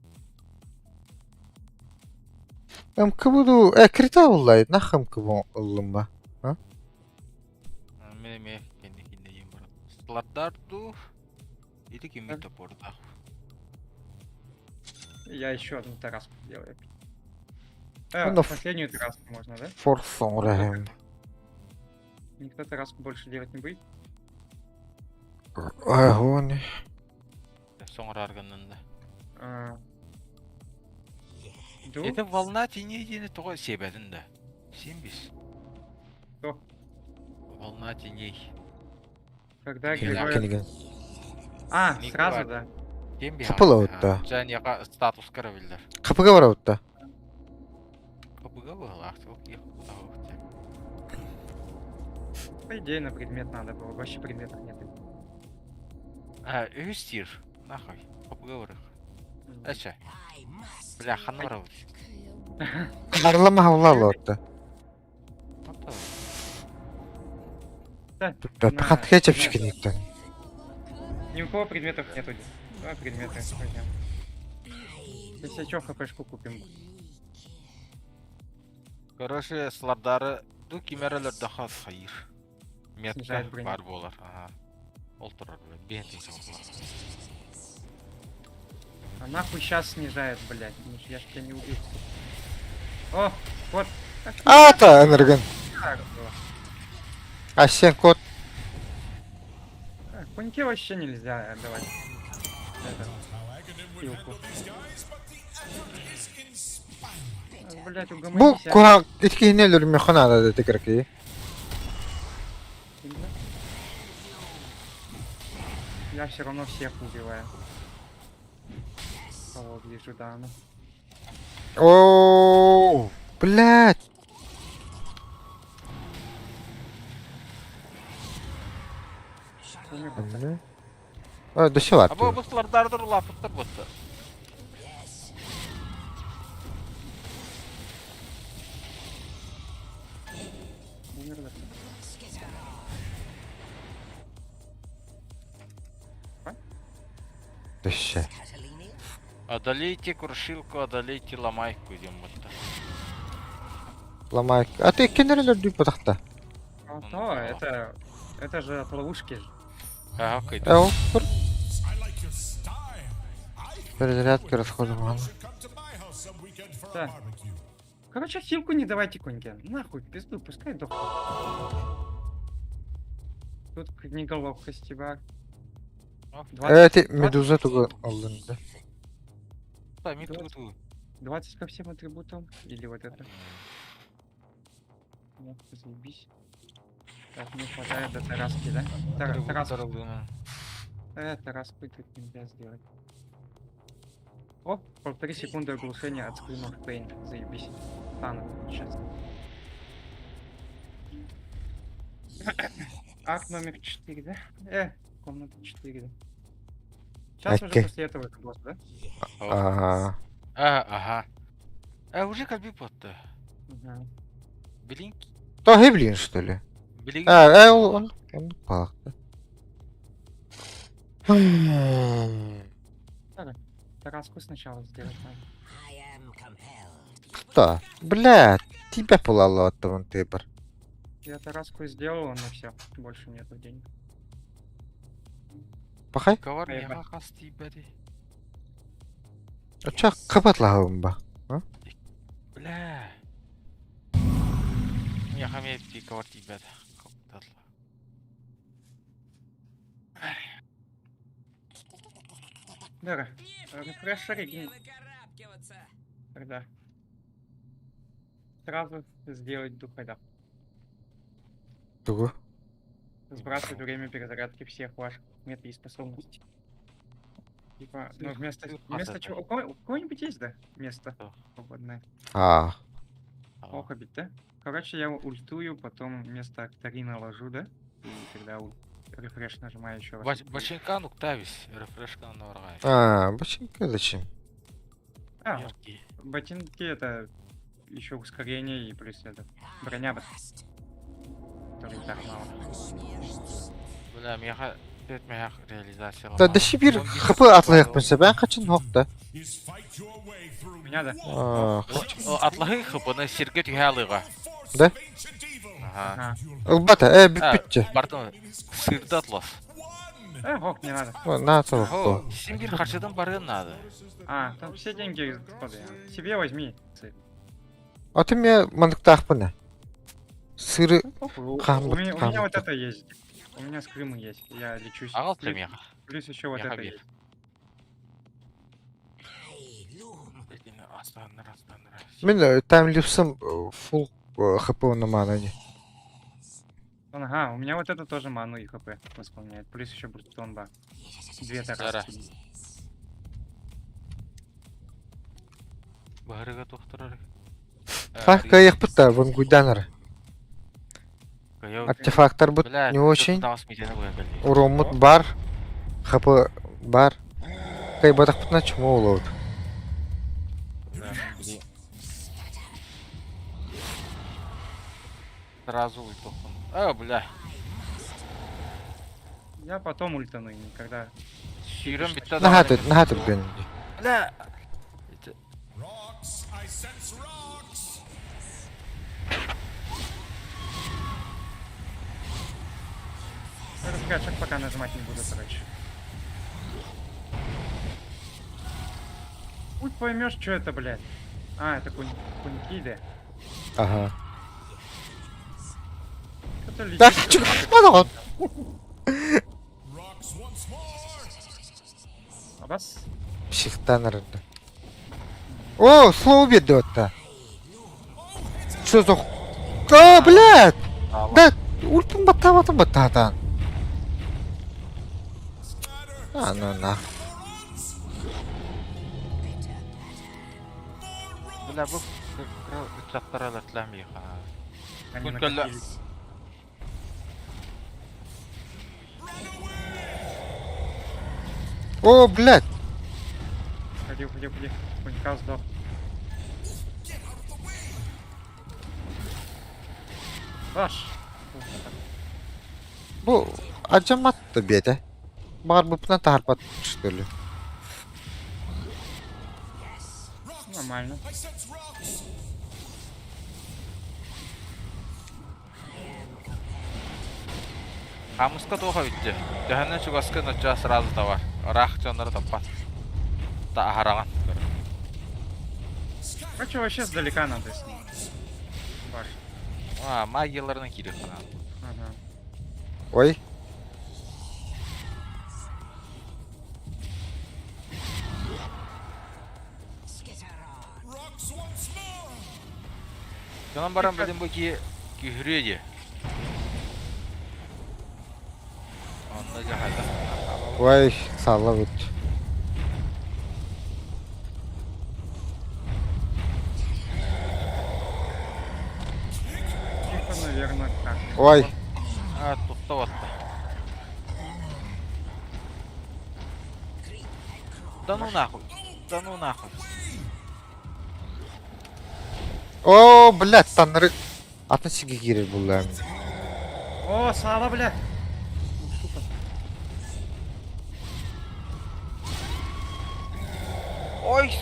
МК буду... Э, крита буллай. Нах МК ыллым ба. Мин эмиэ кэнникиннэ диэн баран. Слардар дуу, ити киммит топордаах. Я еще одну Тараску сделаю. Ну, Последнюю Тараску можно, да? Форсон рэхэм. Никто Тараску больше делать не будет. Огонь. Соҥор арганнан да. А, Ду? Это волна теней диэни тоҕо сиэбэтин да. Сиэн бис. Кто? Волна теней. Когда Кинигэ. герой... Кинигэ. А, Кинигэ сразу, бар. да. Сиэн биһ. Хапыла да. Дьэ, статус карабиллар. Хапыга барабытта. Хапыга быһалаах. По идее, на предмет надо было. Вообще предметов нет. А, үһүс тир. Нахуй. Хапыга барых. Эчэ. Бля, ханна барабыт. Харлама хавла отта. Да. Хатхэ чэпчикиниктен. Ни у кого предметов нету. Давай предметы возьмем. Если что, хпшку купим. Короче, слардары ду кимерелер даха хайыр. Метка Снижает броню. бар болар. Ага. Ол турар, бля. Бентин болар. А нахуй сейчас снижает, блядь. Ну, Я ж тебя не убил. сука. О, вот. Ата энерген. Так было. А сен кот. Куньке вообще нельзя давать. Это, How Aghanim would хилку. handle these guys, but the effort is inspiring. Блять, Бу угомонись. а. куха иткинелер механа да текерки. Я все равно всех убиваю. Кого вижу, да, ну. О, блядь. Умер вот А, да села. А бу бу слардардыр улаапыттар ботта. Умер да. Дөссө. Одолейте крушилку, одолейте ломайку диэн ботта. Ламай. А ты кенерелер дүй батахта. А то, это же от ловушки же. Ага, кайда. Э, ол тур. I like your style. I think Перезарядка you расходом should маны. come to my house some weekend for a Да. barbecue. Короче, хилку не давайте коньке. Нахуй, в пизду, пускай дохнет. Тут книга ловкости бар. Э, ты медуза тугу алынды. Да, ми тугу. 20 ко всем атрибутам. Или вот это. Ну, заебись. Так, не хватает до Тараски, да? Тараску. Тараску тут нельзя сделать. О, 1,5 секунды оглушения от Scream of Pain. Заебись. Стану сейчас. Акт номер 4, да? Комната 4, да. Сейчас уже Окей. после этого это босс, да? Ага. А, ага. Э, уже как бы ботта. Угу. Блин, То блин, что ли? блин. А, э, он пахта. Тараску сначала сделать надо. Что? Бля, тебя полаллааттабын тыыбар. Я тараску сделал, но все, больше нету денег. Пахай? Ковар Айба. миэхэ хас тиийбэтий? Оча кыбатлаһабын ба. Бля. Миэхэ эмиэ ковар тиийбэт. Да, рефрешер Мне и выкарабкиваться. тогда. Сразу сделать духода. Тугу. Сбрасывать время перезарядки всех ваших мет и способностей. Типа, ну вместо, сыр вместо хасата. чего? У кого-нибудь есть, да? Место Да. свободное. А, Плохо бить, да? Короче, я ультую, потом вместо Актарина ложу, да? И тогда рефреш нажимаю еще раз. Бачинкан уктавис, рефрешкан наваргай. а, бачинка зачем? А, ботинки это еще ускорение и плюс это броня, которой и так мало. Бля, миэхэ түөрт миэхэ реализация. Да да бир хп атлайықпын сәбән қачын хоқта. Is fight your way through Меня, да. А, Атлаһы хпны сиргэ түһэ алыга. force Да? of ancient evil. Аха. Ага. Ылбата, э, бүппүтче. Бартын сырды атлас. One. Ох, не надо. На толықпы. О, син бир харчыдан барыан надо. А, там все деньги, господи. Себе возьми. Аты мен мандықтақпын. Сыры Ну, похуй, у, Хам- у меня, у меня вот хам- это есть. У меня с Крыма есть. Я лечусь. Аҕал Плюс, миэхэ. плюс еще вот Меха это бир. есть. Астаннар, астаннар. Мен таймлипсым фул хп наманани. Ага, у меня вот это тоже ману и хп восполняет. Плюс еще бурстон ба. Две Зара. тараски. Баһырыга тохторор. Фак кайықпыт та вангуйданар. Артефактар бут не очень. Уроммут бар. ХП бар. Кайбатақпытна чмо олауд. Сразу ультохун. А, бля. Я потом ультану и никогда. Сүүрэн бүтте Нахаты, нахаты бен. Бля. Rocks. I sense rocks. Раскачек пока нажимать не буду, короче. Путь поймешь, что это, блядь. А, это куньки, да? Ага. Что-то летит. Так, чё, мадаған. Rocks once more. Абас. Психтан арында. О, слово берді отта. Что за... А, блядь! Да, ультын баттабатын баттадан. А, ну на. Бля, бу чаттаралар тләми. Они Кунькалла. накопились. О, блядь! Уходи, уходи, уходи. Кунька сдох. Ваш. Бу ажамат да бете. Бар бупна тарпат, что ли. Rocks. Нормально. I sense rocks. Хамыска тоха битте. Төһөннөн чугаска ноча сразу товар. Рах чоннары таппат. Та ахараган. Короче, вообще сдалека надо с ним. Баш. А, магияларынан кирек. Ага. Ой. Rocks once more. Сонан баран билин бу ки күһүрүө Онно жахайда. Ой, сала бит. Тихо, наверное, как. Ой, А, тутта батта. Да ну нахуй. Да ну нахуй. О, блядь, танры. Атын сиге кирер буллар. О, сала, бля! Ну, сука. Ой!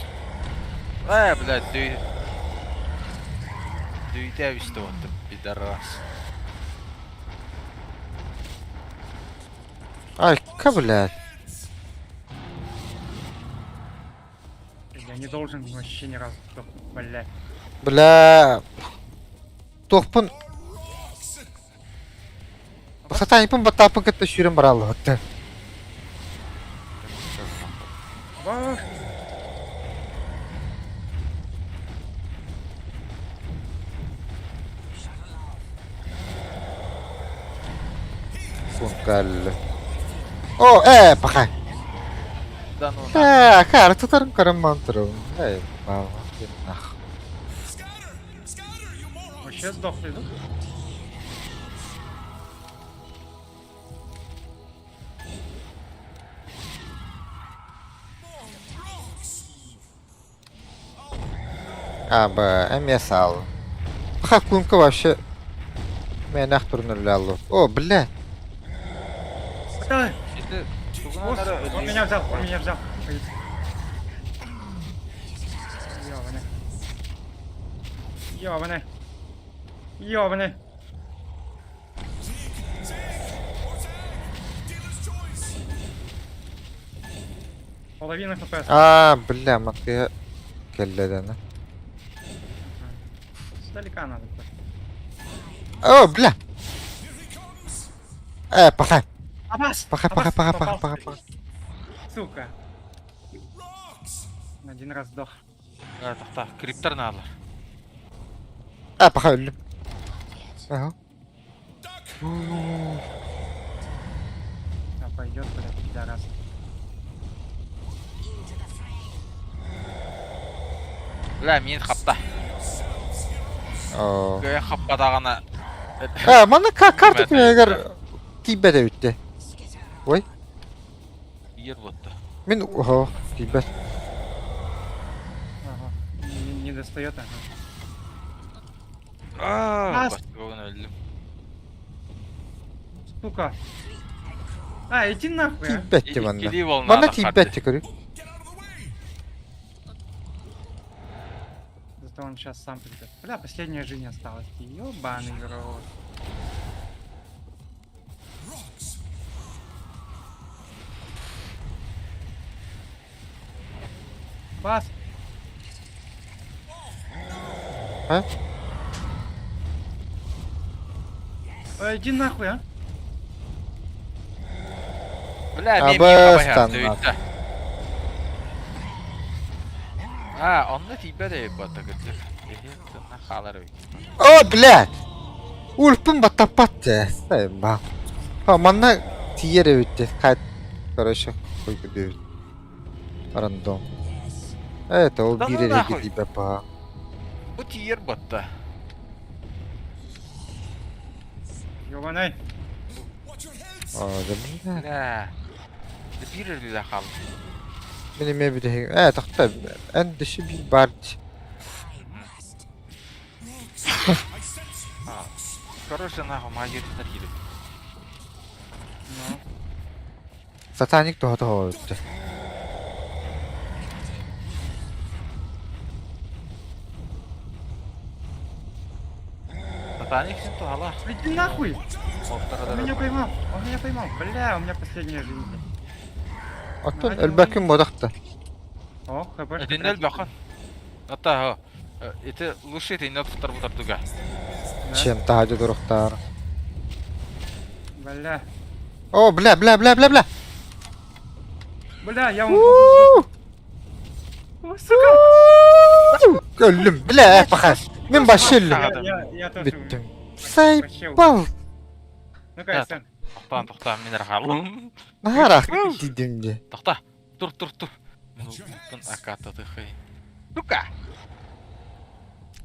Э, блядь, дөй... Дөйдэ эбистэ вот, пидорас. Айка, блядь. Я не должен вообще ни разу сдохнуть, блядь. Бля. Туохпун Сатаниппын баттааппын кытта сүүрэн барааллыбыттар. Бах! Кункаллы. О, э, паха. Да ну на. Э, кара тутарын көрөн мантырым. Эй, баба, нах. Вообще сдохли, да? Аба, эмиэ саал. Паха кунка вообще мэнэх турнурлаллы. О, бля. Давай! Ити Ос, Он меня взял, он меня взял. Ёбаный. Ёбаный. Ёбаный. Половина хп. А, бля, матыга кэллэ дана. Сдалека надо. просто. О, бля. Э, паха. Абас! Паха, паха, Абас, паха, паха, попался. паха, паха. Сука. Один раз сдох. Тохта, криптер наалар. Э, паха өллүм. Ага. Да, пойдет, блядь, пидорас. Бля, мин хапта. О. Кыайан хаппатаҕына Э, манна карта күнэгэр тиийбэт эбитте. Ой, Иер буотта. мин оһо тиийбэт. Ага. Не, не достает, ага. Аа, Ас! бастыгын өлдүм. Сука. А, иди нахуй, а. Тиийбэт ти манна. Иккилии волна Манна таххарды. тиийбэт ти көрүй. Зато он сейчас сам придет. Бля, последняя жизнь осталась. Ёбаный в рот. Бас! А? Иди нахуй, а! Бля, мен Абыстан. Аа, онно тиийбэт эбит буотта кырдьык. Эһи, тынна хаалар эбит. О, блядь! Ульпун баттаппат дии. Сайба. Ха, манна тиийэр эбит дии. Хайт, короче, хуй диэбит. Рандом. Это ол Да ну биир эрэги нахуй. тиийбэт баҕа. Бу тиийэр буотта. Ёбаный! О, да бля. Бля. Да биир өлүүлээх хаалла. Мин эмиэ бүтэһик. Ээ, тохтоо. Эн дөссө биир баар дии. Короче, нахуй, магиятыннар киирбит. Ну. Сатаник тоһо-тоһо эбит. Сатаник син туһалаах. Иди нахуй! Моптара Он меня поймал! Он меня поймал! Бля, у меня последняя жизнь. блядь. Оттон өлбөккүн буодахта. О, хп. Итиннэ элбэххин. Ата, ити лучше итиннэ туттар бутардыга. Чем таһа дурухтаар. Бля. О, бля, бля, бля, бля, бля. Бля, я вам... У-у-у! О, сука! Өллүм, бля, паха. Мин башы өллүм. Я, я, я тоже Бүттүм. умер. Вообще умер. Сайбал. Ну-ка, Да, Сэн. Тохтоон, тохтоон, мин эрэ хааллым. Наһаа тиийдим дии. Тохтоо. Тур, тур, тур. Мин улуттан акаататыхай. Сука!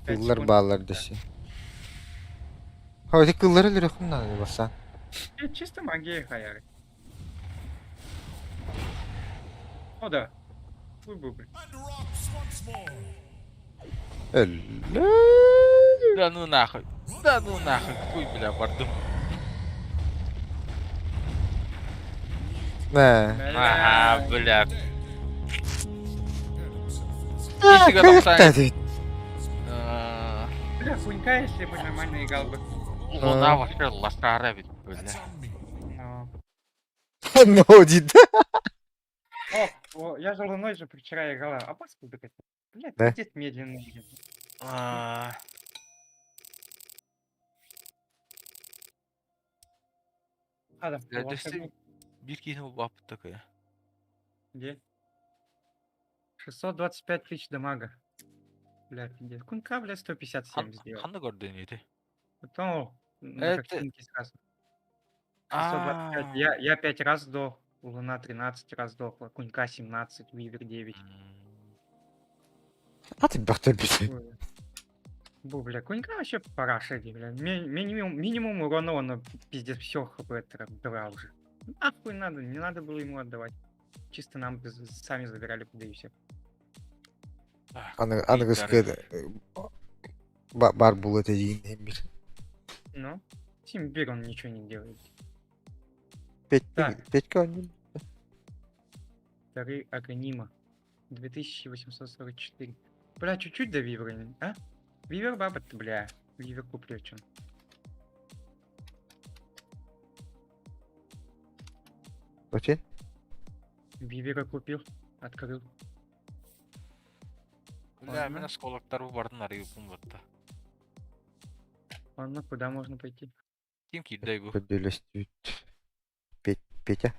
Пять Кыллар секунд. бааллар дэси. Ха, ити кыллары өлөрөхүн наада баса. Э, Чисто магия хаяры. О, да. Хуй был, блин. Өллө. Да ну нахуй. Да ну нахуй. Хуй, бля, бардым. Нэ. Ага, бля. Нифига тохтоон. Кыахта Бля, Кунька, если бы нормально играл бы. Луна вообще лошара ведь, бля. Но... Ну, дид. О, о, я же Луной же вчера играла. А пас куда Бля, Да? пиздец медленно. блин. А, Ладно, Бля, волшебник Биир киһини булбаппыт такая. Где? 625 тысяч дамага. Бля, пиздец. Кунька, бля, 157 сделал. Ханна көрдүн ити? Потом на Это- картинке сразу. 625. А. Я 5 раз сдох, Луна 13 раз сдохла, Кунька 17, Вивер 9. А ты бахта бит. Ой. Бу, бля, Кунька вообще параша, бля. Минимум, минимум урона он пиздец все хп брал уже. Нахуй надо, не надо было ему отдавать. Чисто нам бы сами забирали, да и все. Аны аныгыскы бар бул это дейін бир. Ну, Тимбир он ничего не делает. Петька, Петька он Дары Аганима. 2844. Бля, чуть-чуть до Вивера, а? Вивер баба ты, бля. Вивер куплю, чем. Окей. Вивера купил, открыл. Бля, мин Ладно. осколоктар бу бардын арыйыппын батта. Ладно, куда можно пойти? Ким киирдэй бу? Көдөлөстүт. Петя.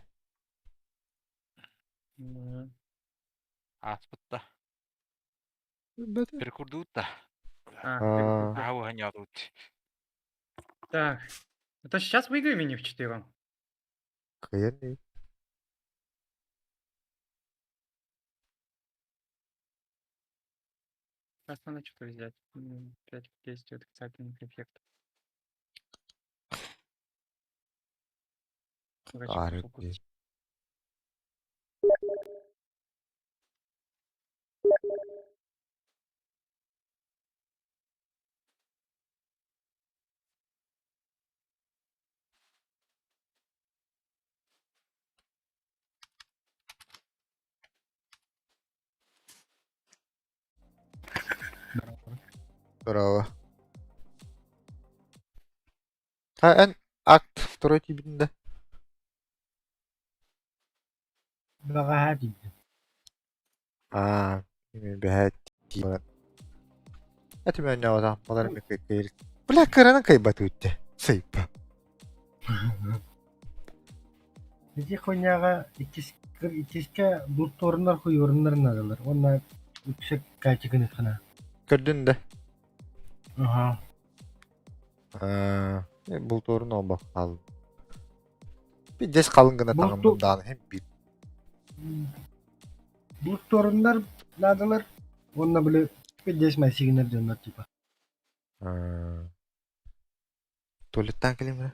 Ну, Ааспытта. Перекурдуутта. А, А. перекупил. Аһа уһанньаатыбыт. Так. Это сейчас выиграем не вчетвером. Кыйын. Сейчас надо что-то взять. 5 к действию отрицательных эффектов. Короче, Ары пошёл дии. купить. Браво. А эн акт второй тибинде. Бэҕэһээ тиийдим. А, мен бэһэт тибин. Это мен нявата, балар мен кыйыр. Бля, кыранан кайбат үтте. Сайпа. Ити хуйняҕа иккис иккискэ бултуурунар хуйуурунар наадалар уонна үксэ каачыгыныххына. Көрдүн да. Аһаа. А, бултуурун олба кал. Пиздец калын гына Булту- таңымдым дааны хем бир. Бултуурунар наадалар уонна били пиздец мэсигинэр дьоннор типа. Туалеттан келем бре.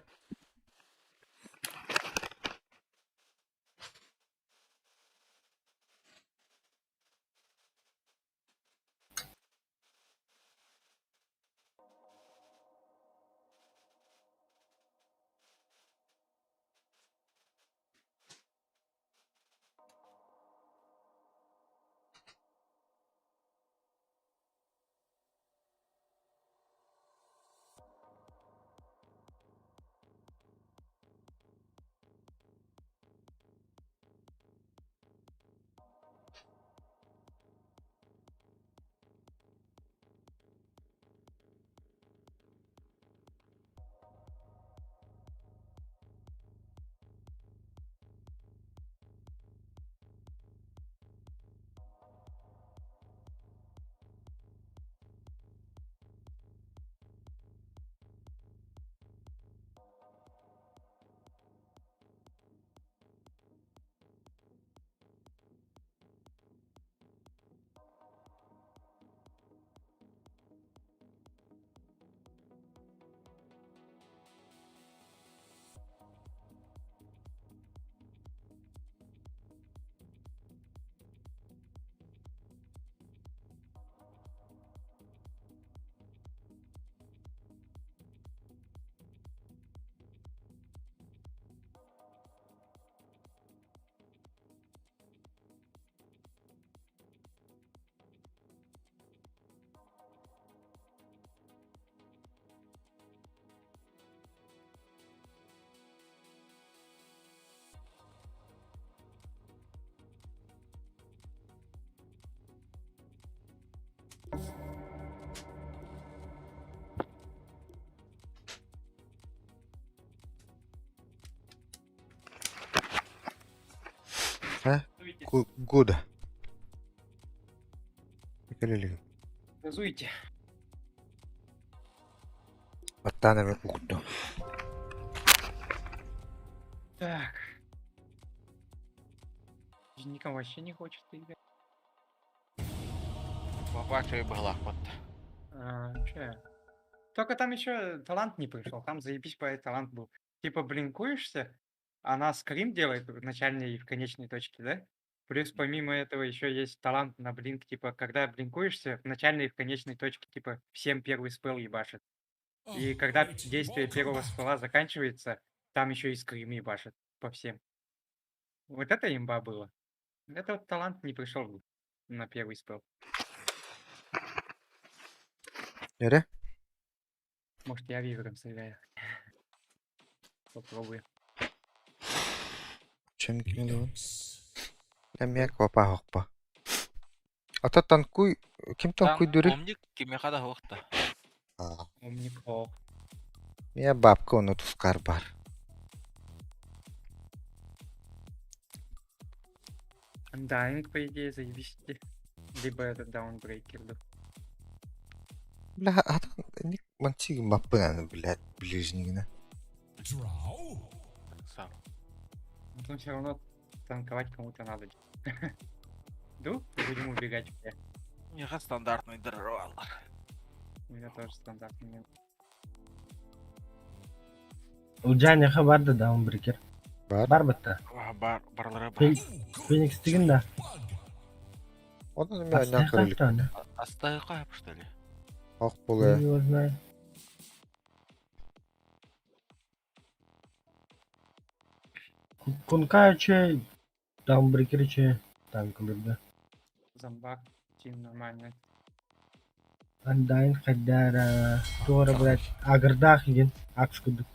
Э? Гуда. Кэлэлигин. Газуйте. Баттаан эмэ укту. Так. Никому вообще не хочет играть. Бабачай быһылаахпыт. А, че? Только там еще талант не пришел, там заебись по талант был. Типа блинкуешься, она скрим делает в начальной и в конечной точке, да? Плюс помимо этого еще есть талант на блинк, типа, когда блинкуешься, в начальной и в конечной точке, типа, всем первый спелл ебашит. И когда действие первого спелла заканчивается, там еще и скрим ебашит по всем. Вот это имба было. Это вот талант не пришел на первый спелл. Эрэ? Может, я вивером сыграю. Попробую. Чем кимин Эмиэ копа хохпа. Ата танкуй ким танкуйдури? Умник кимиэхэ да суох да. Умник ох. Миэ бабка ону тускар бар. Undying, по идее, заебись. Либо этот даунбрейкер, да. Бля, ата ник мантиг маппын блядь, ближнигина. Drow? Сам. Но все равно танковать кому-то надо. Ду, будем убегать все. Миэхэ стандартный дорвалар. У меня тоже стандартный. нет. Улдьаан бар да даунбрекер. Бар. Бар бытта. Бар барлары бар. Феникс тигин да. Онон эмиэ аннан көрөлүк. Астайха Астайка что ли? Ох була. Не знаю. Кунка чей, даунбрекер чей, танкалырда. Зомбак, тим нормально. Андайн хайдара, туора, блядь, агырдаах игин, акс кудук.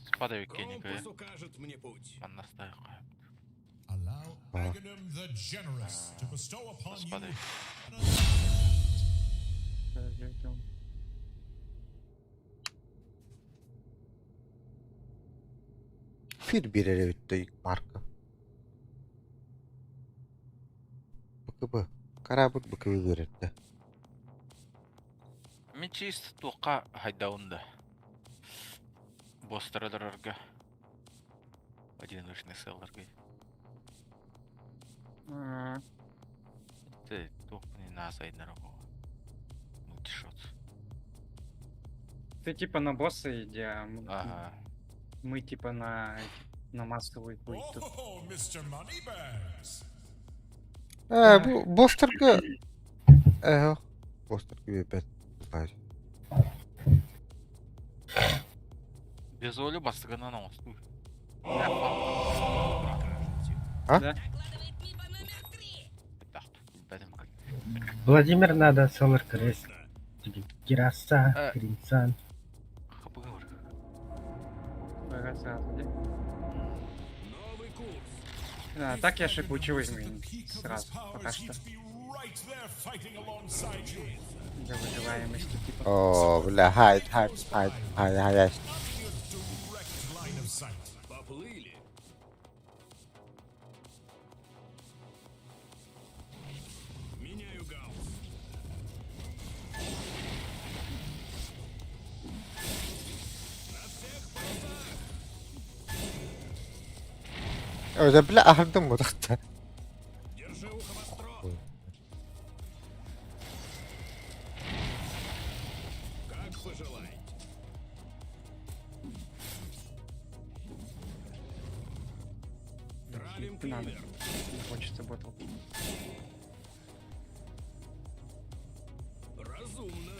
Спада кенниге. Компас укажет мне путь. Аннастайка. Allow А. Aghanim the Generous to bestow upon you Господи. Подождём. Фир бирere бүттэ марка. БКБ. Карабут БКБ беретте. Мен чисто туққа хайдаунда. Бостараларга. Одиночный селлерга. А, Ты туқ не на сайднарого. Мультишот. Ты типа на босса иди, а мы, Ага. мы типа на, на массовый путь тут. Oh, Mr. Moneybags. Э, бу бостерга э бостерга бепет. Без оли бастыгынан оңосту. А? Да? Докладывает Миба номер три. Владимир надо Солар Крест. Гераса, Кринсан. Раз, сразу, да? Новый курс. А, так я шипучий At возьму the peak of his сразу, пока powers, что. he'd be right there fighting alongside you. Для выживаемости, типа. О, бля, хайд, хайд, хайд, хайд, хайд. Not in your direct line of sight. Поплыли. Меняю гаусс. На всех парусах! Öyle бля ахырдым будакта. Держи ухо востро! Как пожелаете. Травим Не надо. кливер. Не хочется ботл. Разумно.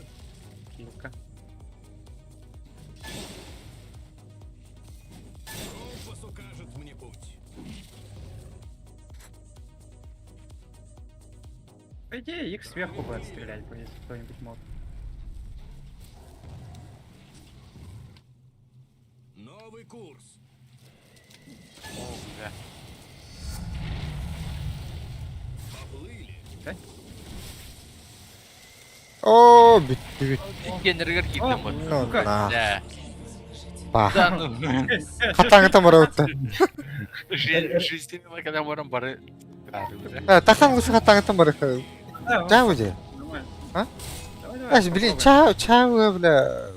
Килка. Компас укажет мне путь. По идее, их сверху бы отстрелять бы, если кто-нибудь мог. Новый курс. О, бля. Поплыли. О, битти бит. Генергер киттим бу. Ну Сука. на. Да. Ба. Да ну. Хатаңы тамара өттө. Жизненно когда баран бары Тахсан лучше хаттаҥыттан бары. Да, Чао же. нормально. А? Давай, давай, Ась, блин, попробуем. чао, чао, бля.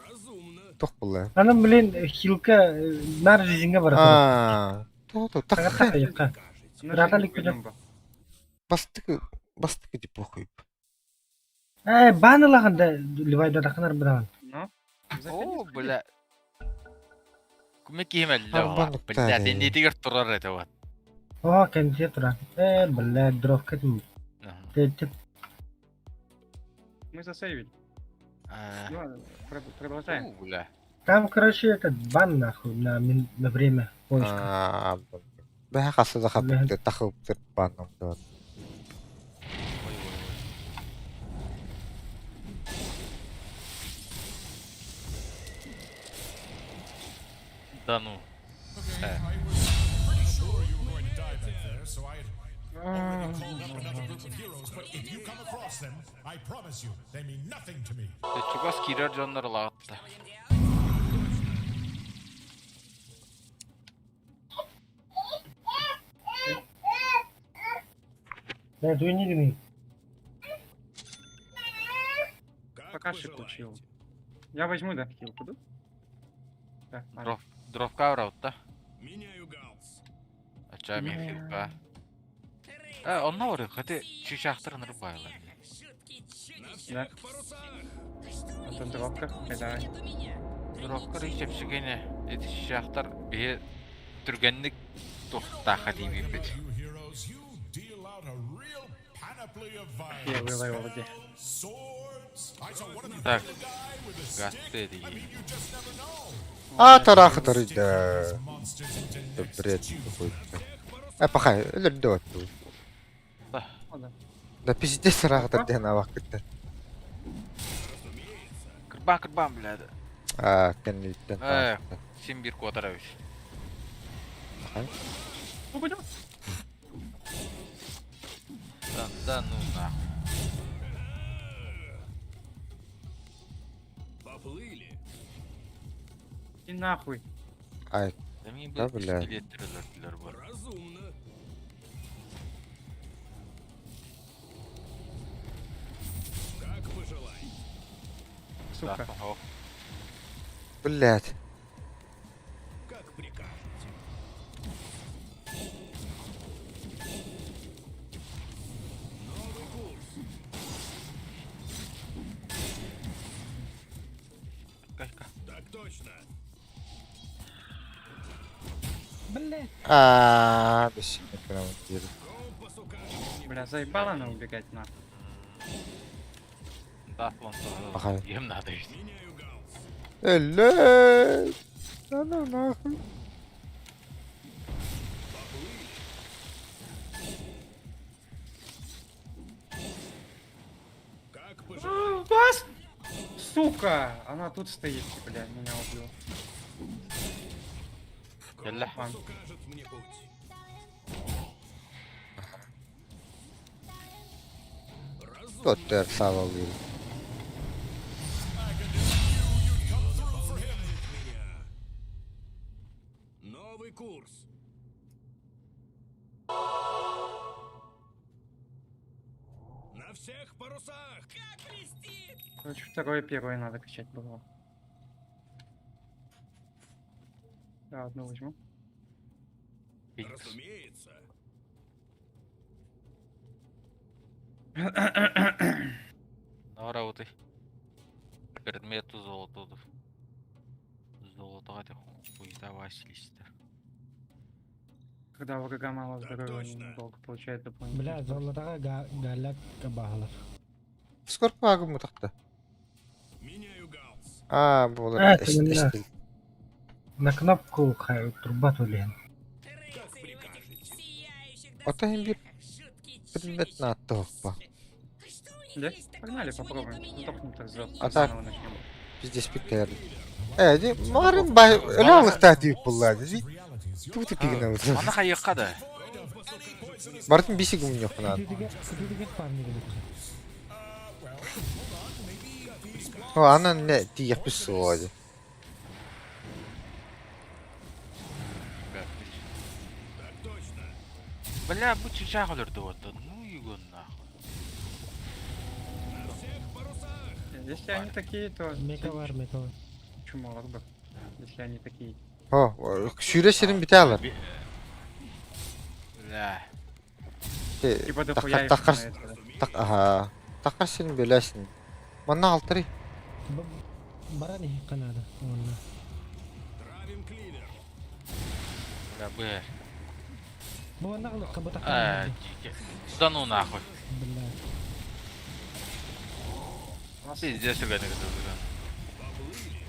Разумно. Туох буолла? Анан, блин, хилка нар жизньҥэ бара турар. Аа. То Таҥар тахсан тахайыкка. На Ыраата жизнь иликпитэ. пойдем бы. бастакы бастакы ди похуй. Ээ, баан ылаҕын да, Левайда тахханар быраҕын. Ну, заходи, О, заходи. бля. Куме киһим Арбан эллэ Бля, уктаары. иннитигэр турар этэ вот. Оо, кэнтиэ турар. Ээ, бля, дровка тим. Тип. Мы засейвили. Ну, продолжаем. О, бля. Там, короче, этот бан нахуй на, на время поиска. Аа. Бэһэ хаса да хаппыт тахыптыр бааном да. Ой, ой, ой. Да ну. Okay, Э. I was pretty sure you were going to die back there, so I had already called up another group of heroes, but if you come across them, I promise you, they mean nothing to me. Чугас киирэр дьоннор лаҕатта. Да, дуй не гни. Как Пока шип учил. пожелаете. Я возьму, да, хилку, да? Да, ладно. Дров, дровка ураутта. Меняю галс. Ача мен хилка. Э, онно оры, хати чичахтар нырбайлар. На Да. всех парусах. Это дровка, давай. Дровка рычепсигене, эти чичахтар бе түргенник тухтаха диибиппит. You heroes, you deal out a real panoply of Я violence. выловил где. Swords. I saw one of you Так. kill a guy with a Газ stick. дии. I mean, you just never know. Аа тараах тарыйда. These monsters into Да next бред Tuesday. какой-то. Э, пахай, өлөрдө отту. О, да. Да пиздец тараах диэн абаккыта. Кырбан кырбан бля. Аа, кэнниттэн. Э, син бир куотаравич. Ну, пойдем. Да, да ну нахуй. Поплыли. И нахуй. Ай, Да мне Да, бы бля. скелеттер бар. Разумно. Как пожелаете. Сука. Да, о. блядь. Как прикажете. Новый курс. Кашка. Так точно. Аа, бешеный прям диир. Компас укажет мне Бля, заебала она убегать нахуй. Да, вон Пахай. Им надо ведь. Меняю галс. Эле. Да ну нахуй. Как пожелаете. Вас! Сука! Она тут стоит, бля, меня убила. Ялла. Компас укажет мне путь. Разумно. Тоттер савалыр. Меня. Новый курс. На всех парусах! Как блестит! Короче, второе первое надо качать было. Да, одну возьму. Феникс. Разумеется. Ну, ты. Предмету золото. Золото это хуй давай слизь. Когда у врага мало Так здоровья, он точно. недолго получает дополнительные Бля, золотаға галляк кабаһалар. Скорпа агым мутахта. Меняю галс. Аа, буолар. Аа, тиминна. На кнопку хай труба төлен. Рыцари в этих сияющих Ото им бир доспехах, жуткие предмет чудища. на тоқпа. Что у них Да? есть такого, Погнали, чего попробуем. нет у Ну, меня? только не так Да А так. заново начнем. Пиздец питер. Э, ди марын бай өлө дип булла. Ди тути пигне. Ана хайыққа да. Бартын бисик юм ёхна. Күтүгө парни келет. О, ана не ти яписуоди. Бля, бу чычаах өлөрдө вот. Ну его нахуй. На всех парусах! Если они такие, то Мековар, мековар. чумолар бы. Если они такие. О, сүүрэ сирин бүтээлэр. Бля. Типа дохуя Тахар их тахар на это, да. так аха. Тахар сирин бөлөсүн. Манна алтыры. Баран иһиккэ наада. Уонна. Травим кливер! Бля, б. Бу онна ылыкка бу А, такка. дикий. Да ну нахуй. Бля. Пиздец, ребята, это Поплыли!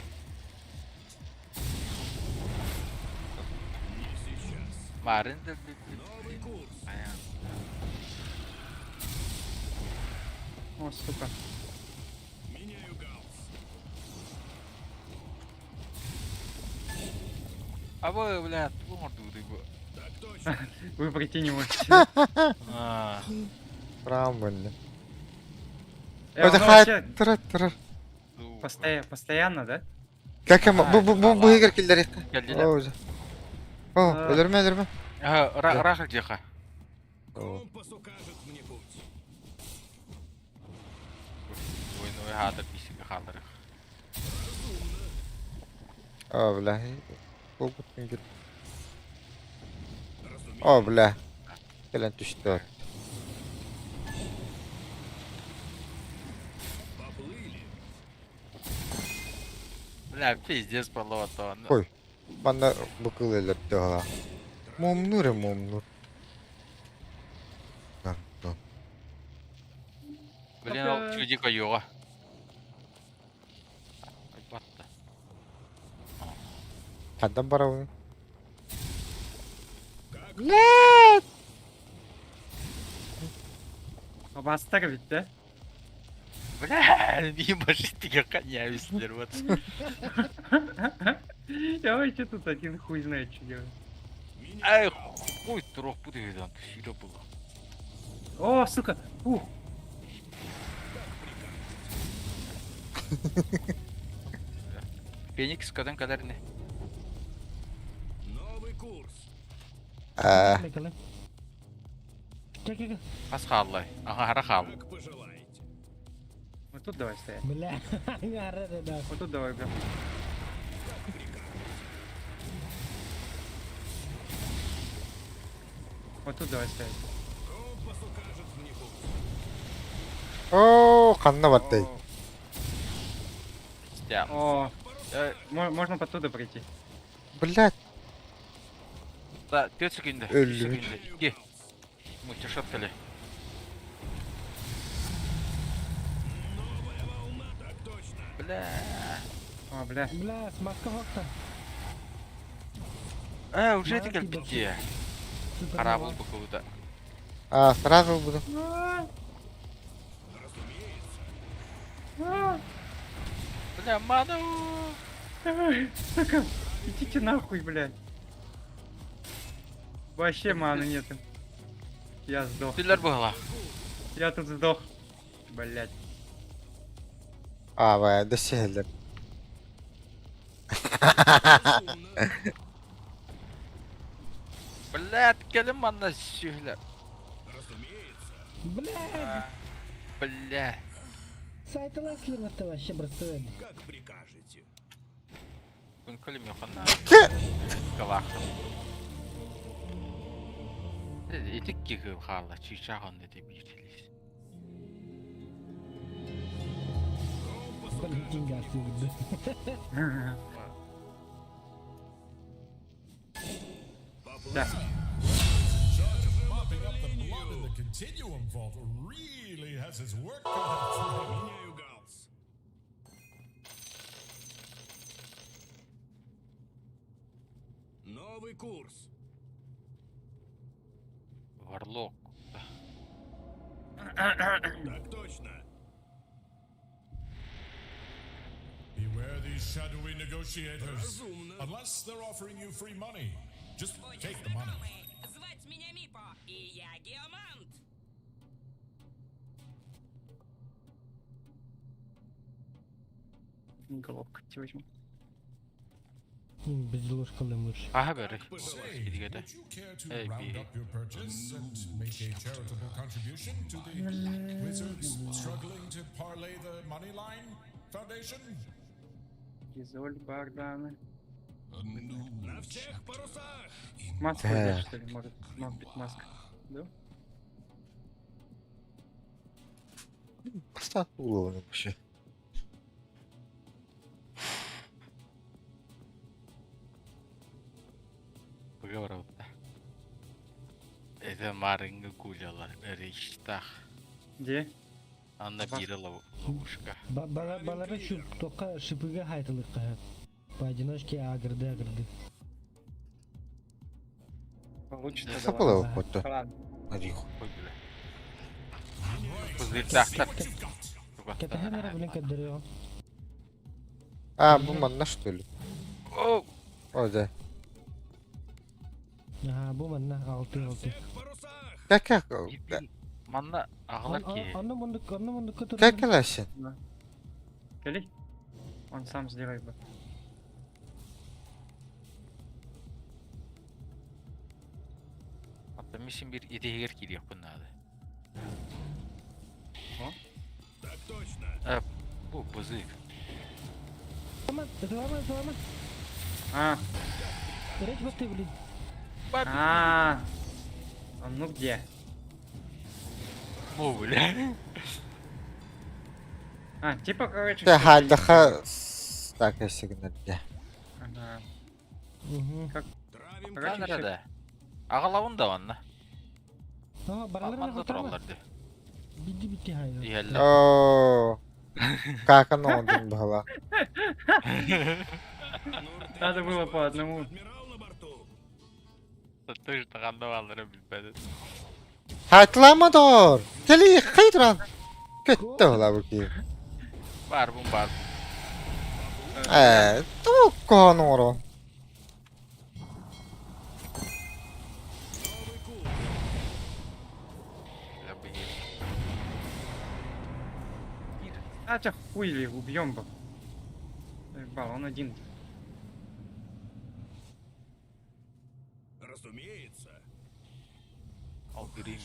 Не сейчас. Марын да Новый курс! Понятно. О, сука. Меняю галс! А вы, бля, морду ты бы. Так точно! Вы пройти не можете. А, Правильно. Э, Это оно хай вообще тыры тыры. сука. постоянно, да? Как бу бу бу бу игр киллери. Келдилер. О, уже. О, өлөрмө өлөрмө. Ага, рахал диха. О. Компас укажет мне путь. Ой, хатыр бисиге халдырых. О, бля. Бу бу гир. О, бля. Келен түштү. Поплыли! Бля, пиздец полото. Ой. Манна бу кыл өлөрдү ала. Момнур момнур. Пардон. Блин, ол чудик айуға. Батты. Хаддан барабын. Бастар ведь, да? Бля, мимо житиге коня вот. Я вообще тут один хуй знает, что делать. Ай, хуй трох буду видан, сиро было. О, сука! Ух! Феникс кадан кадарны. Новый курс! А, Мекале. Чекеге. Ас халлай. Ага, хара хал. Как пожелаете. Вот тут давай стоять. Бля. Ара да. Вот тут давай, бля. Вот тут давай стоять. Компас укажет мне путь. о, ханна баттай. Стя. О, Э, можно оттуда пройти. Блядь. Да, 4 секунды. Өллү. Секунды. Ики. Мультишот кали. Новая волна! Так точно! Бля. О, бля. Бля, смазка хокта. Э, уже Мара это кидал. битте. Харабыл букуда. А, сразу буду. Бля, ману. Ай, Сука, идите нахуй, блядь. Вообще маны нету. Я сдох. Пиллер была. Я тут сдох. Блядь. А, бая, да сehler. Бля, келим манна сюхлер. Разумеется! Бля. Бля. Сайтыласлар это вообще просто. Как прикажете. Күн көлім йоханна. Калахтым. Итик киги хала, чичаган деди биртелис. Блин, деньги отсюда. Да. Charge of mopping up the blood in the Continuum Vault really has his work cut out for him. Меняю галс. Новый курс. Варлок. Так точно. Beware these shadowy negotiators. Разумно. Unless they're offering you free money. Just Будем take the money. знакомы. Звать меня Мипо, и я геомант. Головку тебе возьму. Безделушка лучше. Аха бери. Say, Идигede. would you care to Эй, round би. up your purchase and make a charitable contribution to the Black Wizards struggling to parlay the money line foundation? Изоль Богдана. На всех парусах! Маску Да. взять, что ли, может? Может быть, маска. Да? Бастаан улуун вообще. Быга барабыт. Это марынгы гулялар. Риштах. Где? Анна Бас- бире ловушка. Балары şu тока шипыга хайтылык кахат. Поодиночке агырды агырды. Получится, Да. да Сапала ладно. вот. Ладно. Ариху. Ой, бля. Пузырьтахтар. Кэтэһэн блин кэддэрэ. А, бу манна что ли? О, О, да. Аха, бу манна алты алты. Всех парусах! Как как? Манна аҕалар киһи. Онно мундук, онно мундук Как калашин? Кали? Он сам сделает бы. Ата мисин бир итигер кириэхпин наада. О. Так точно! Э, бу бызык. Роман, Роман, Роман. А, Речь вот ты, блин. а, а ну где? Бу бля. А, типа, короче... Тэ всё хайдаха так сигнал. Ага. Угу. Травим Короче, Канара всё. да. Аҕалабын да онна. Ага, баралар Манна тураллар ди. Бидди битти хайда. Иһэллэр. О, как оно он была? Надо было по одному. Адмирал на борту! Тоже таганна билбэдин. Хайтламадор. Кели хайдран. Көттө була бу ки. Бар бу бар. Э, туккон оро. Новый курс! Я бы А, тебя хуй ли, убьем бы. Заебал, он один. Разумеется! Ал грими.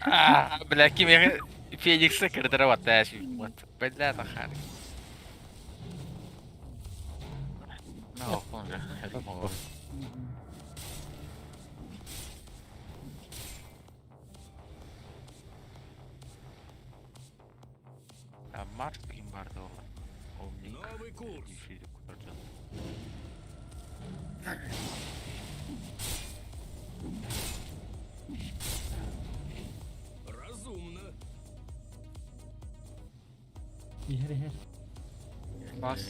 А, бля, ким я Феникса кырдыра ваттааш. Вот, бля, тахар. Ну, он же. Это мого. А Марс ким барды ол. Омник. Новый курс! Разумно! Ихер, ихер. Бас.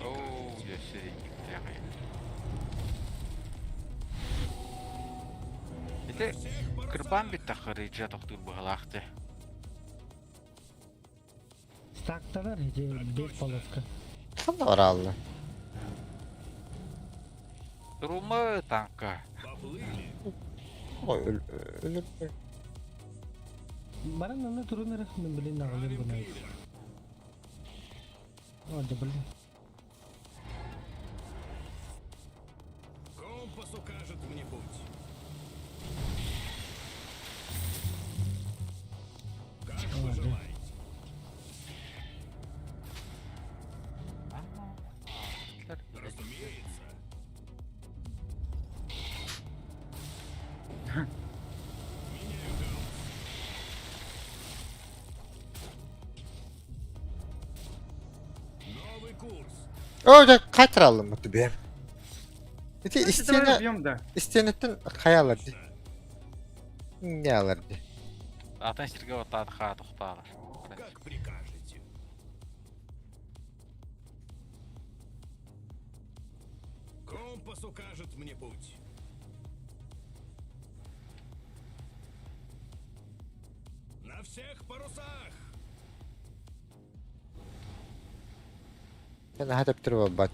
Оу, я все Ити кырбан бит тахары жа тохтур быгалаахты. Стакталар, эти бес полоска. Ханна баралла. Турума танка. Поплыли! Ой, өл өл. Баран аны турун эрэх мен блин агалым Травим буна. кривер! О, да блин. Компас укажет мне путь! Как О, да. пожелаете! Разумеется! Меняю галс. Новый курс. О, да кайтралым бу тебе. Ити Давай истене убьем, да. истенеттен хаялар ди. Не алар ди. Атын сирге оттаады хаа тохтаалар. Как прикажете. Компас укажет мне путь. На всех парусах! Мен хатып туруп бат.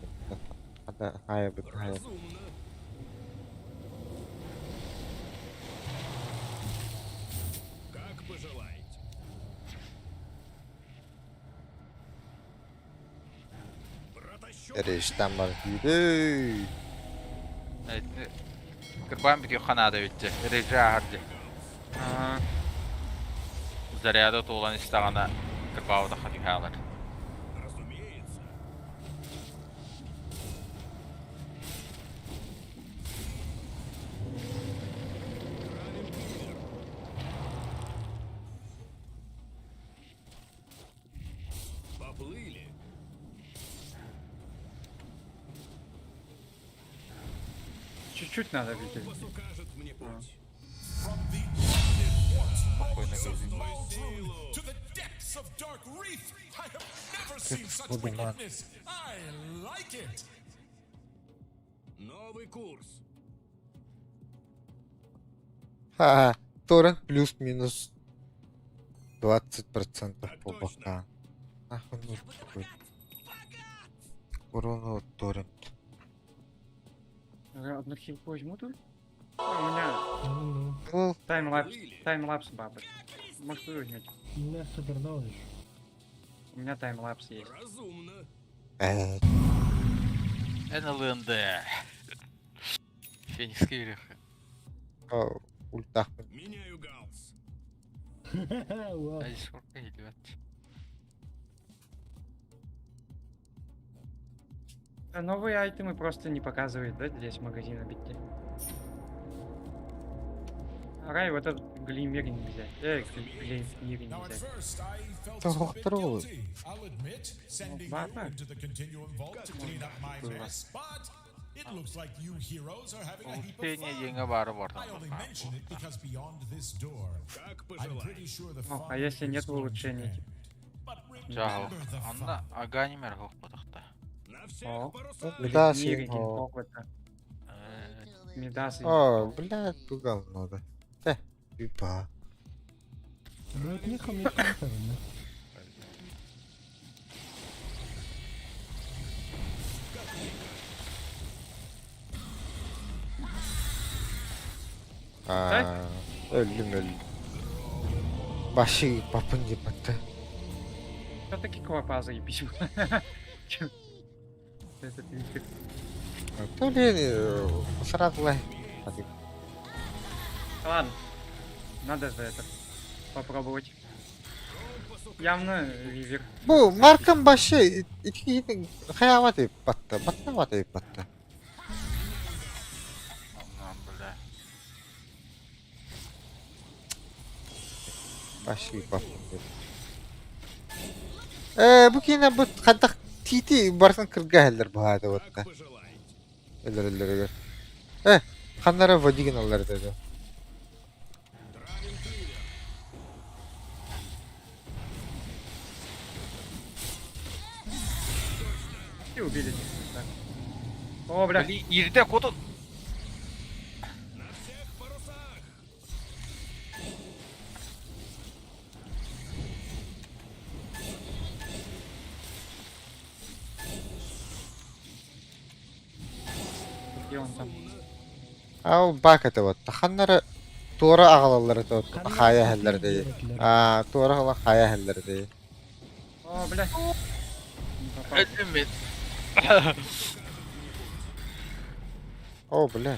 Хата хая бит хая. Разумно. Как пожелаете. Протащу Эрэштан бар күүрүй. Кырбаан бүтүөххэ наада эбит дьэ. Режи ааһар дьэ. А, Заряда туолан истэҕинэ кырбаабатахха түһэ хаалар. Разумеется. Травим кливер. Поплыли. Чуть-чуть надо видеть. Компас укажет мне путь. From the haunted Спокойно ports of грузи. Maldroon to the depths of Dark Reef, I have never seen such Подумай. wickedness. I like it. Новый курс. Ха, торрент плюс-минус 20% Так по точно. бокам. Нахуй Я нужен буду такой богат! Богат! урону от торрент. Одну хилку возьму тут. А, У меня Ну, ну. Ну, таймлапс, Плыли. таймлапс бабы. Может, вы возьмете? У меня супернова еще. У меня таймлапс есть. Разумно. э, НЛНД. Феникс Кирих. а, ультах. Меняю галс. Вау. Ай, сколько идет. А новые айтемы просто не показывает, да, здесь магазин битте. Рай, вот этот глимир не взять. Глимир не Now, at взять. first, I felt Да a bit второго. guilty. I'll admit, sending you ладно. into the Continuum Vault to clean up my mess, but it looks like you heroes are having a heap of Улучшение fun. деньга бары бар. I only mention it because beyond this door, Как I'm pretty пожелаете. sure the Ну, fun а если is нет going to улучшений, end. типа? But Жау. remember the Онно fun. аганимер хоқ бодохта. На всех О. парусах. Мидас Глимир, и- о. гинкок, это. Мидас и О, блядь, пугал надо. Э, юба. Ну, это не хомяк, да? А, өлдүм өлдүм. Башы папын деп атты. Все-таки клопа заебись. Чё? Этот вихрь. То ли сразу лай. Ладно. Надо же это попробовать. Явно вивер. Бу маркам башы итки хаява деп батты. Баттава деп батты. Оннан бля. Башы папын деп. Э, бу кине бу хаттак тити барсын кырга хәлләр бу хада Как ватта. пожелаете. Элер элер элер. Э, ханнара водигин аллар деди. Травим кливер. И убили. Так. О, бля. Бли, ирде котун. На всех парусах. Где он там? Ау бак это вот. Ханнара тура агалалар это вот. Хая хәлләр деди. А, тура ала хая хәлләр деди. О, бля. Не попал. Өлдүм мен. О, бля.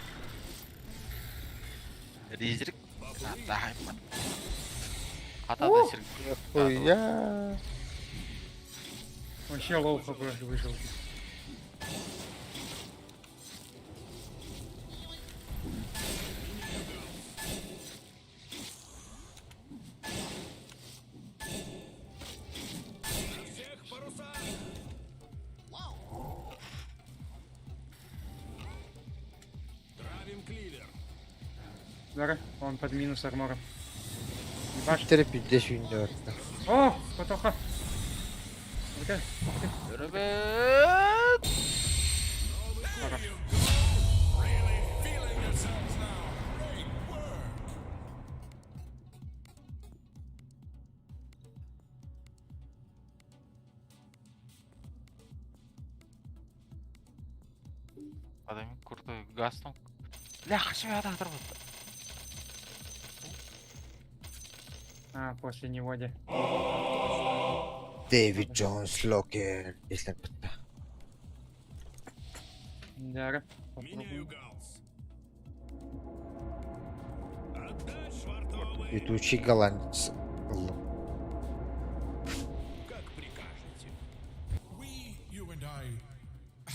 Ризрик. Тахайман. Хата да сир. Хуя. Вообще low хп выжил. На всех парусах. Травим кливер. Дара, он под минус армором. Ебаш. Терапи 10 үйінде О, потоха. Окей. Ребят. Хорош. Really feeling yourselves now. Great work. Адам крутой гастон. Бля, хашим я да вот. А, после него де. Дэвид Джонс Локер. Если бітті. Дьара, Меняю попробуем. галс. Отдать швартовые. Летучий голландец ыллым. Как прикажете. We, you and I,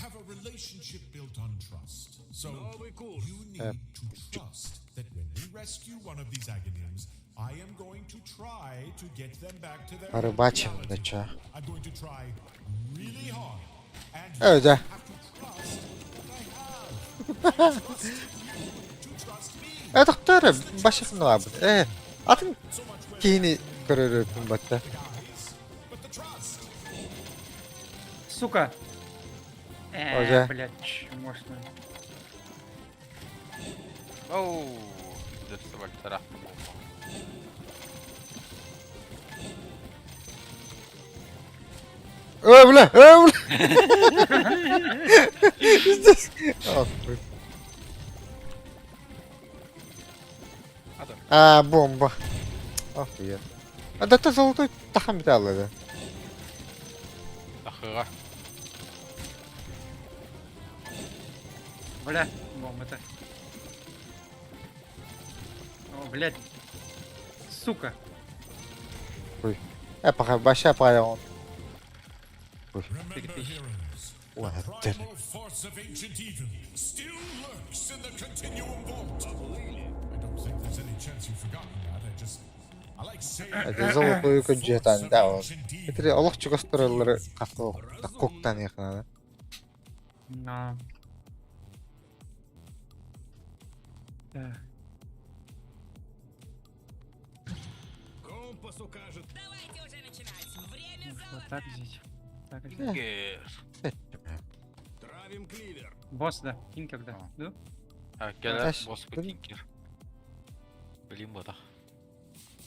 have a relationship built on trust. So Новый курс. you need to trust that when we rescue one of these agonyms, I am going to try to get them back to their Порыбачим, reality. да чё. I'm going to try really hard. And Э, you да. have to trust that I have. I trust you to trust me. Э, доктор, башахын абыт. Э, атын So much when киһини көрөрөпүн батта. the guys, but the trust. Сука! Оже. Блядь, чмошно. Оу, дырсы бальтара. Э, бля, э, бля. Пиздец. Ох, Адам. А, бомба. Охуенно. А да ты золотой тахам да. Ахыга. Бля, бомба-то. О, блядь. Сука. Э, пока, баша пока он. Remember, 3000. heroes, Ой, the это- primal force of ancient evil still lurks in the continuum vault. I don't think there's any chance you've forgotten that. I just I like saying Это золотой force күнжетан of да ол. ancient evil. Это олох чугастырылары касыл коктан яхнада. На. Так. Компас укажет. Давайте уже начинать. Время Вот золото. так здесь. Так здесь. Кер. Травим кливер. Босс, да. Тинкер, да. А. Ну? А, кэлэр Таш, босс блин. тинкер. Блин, бота.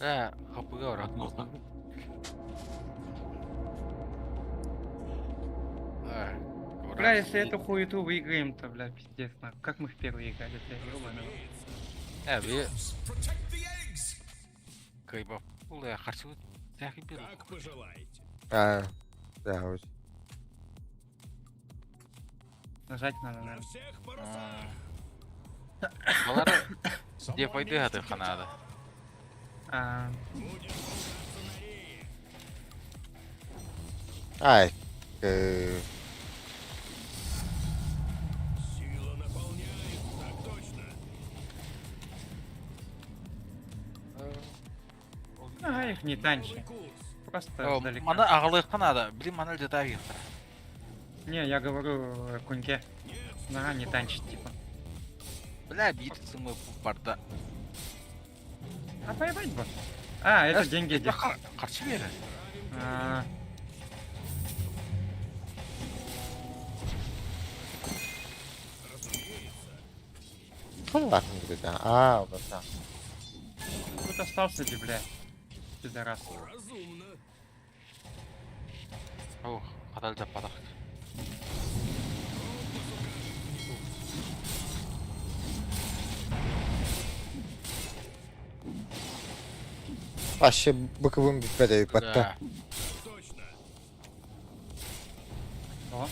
Э, хапыга барат. Бля, если эту хуету выиграем, то, бля, пиздец, нахуй. Как мы в первые играли, бля, ёбаный. Э, би Protect the eggs. кайба. Улы, харчы тәхи бир. Как пожелаете. А, да, вот. Нажать надо, На наверное. всех парусах. Балар Someone деп пойды needs хаты to catch ханады. up. А, Будем пускаться на рее. Ай. Э, Сила наполняет. Так точно. ага, их не Новый танчи. курс. Просто издалека. Мана агылы ханады. Блин, мана жата яқтыр. Не, я говорю куньке. Нет, Ага, не танчит, типа. Бля, бир сымы барда. А поебать бы. А, это деньги где. Харчы бері. А, Қалай где-то. А, вот так. тут остался, где, бля. Пидорас. Разумно. Ох, катал жаппадақ. Вообще быковым битпеде батта. Да. Точно. О,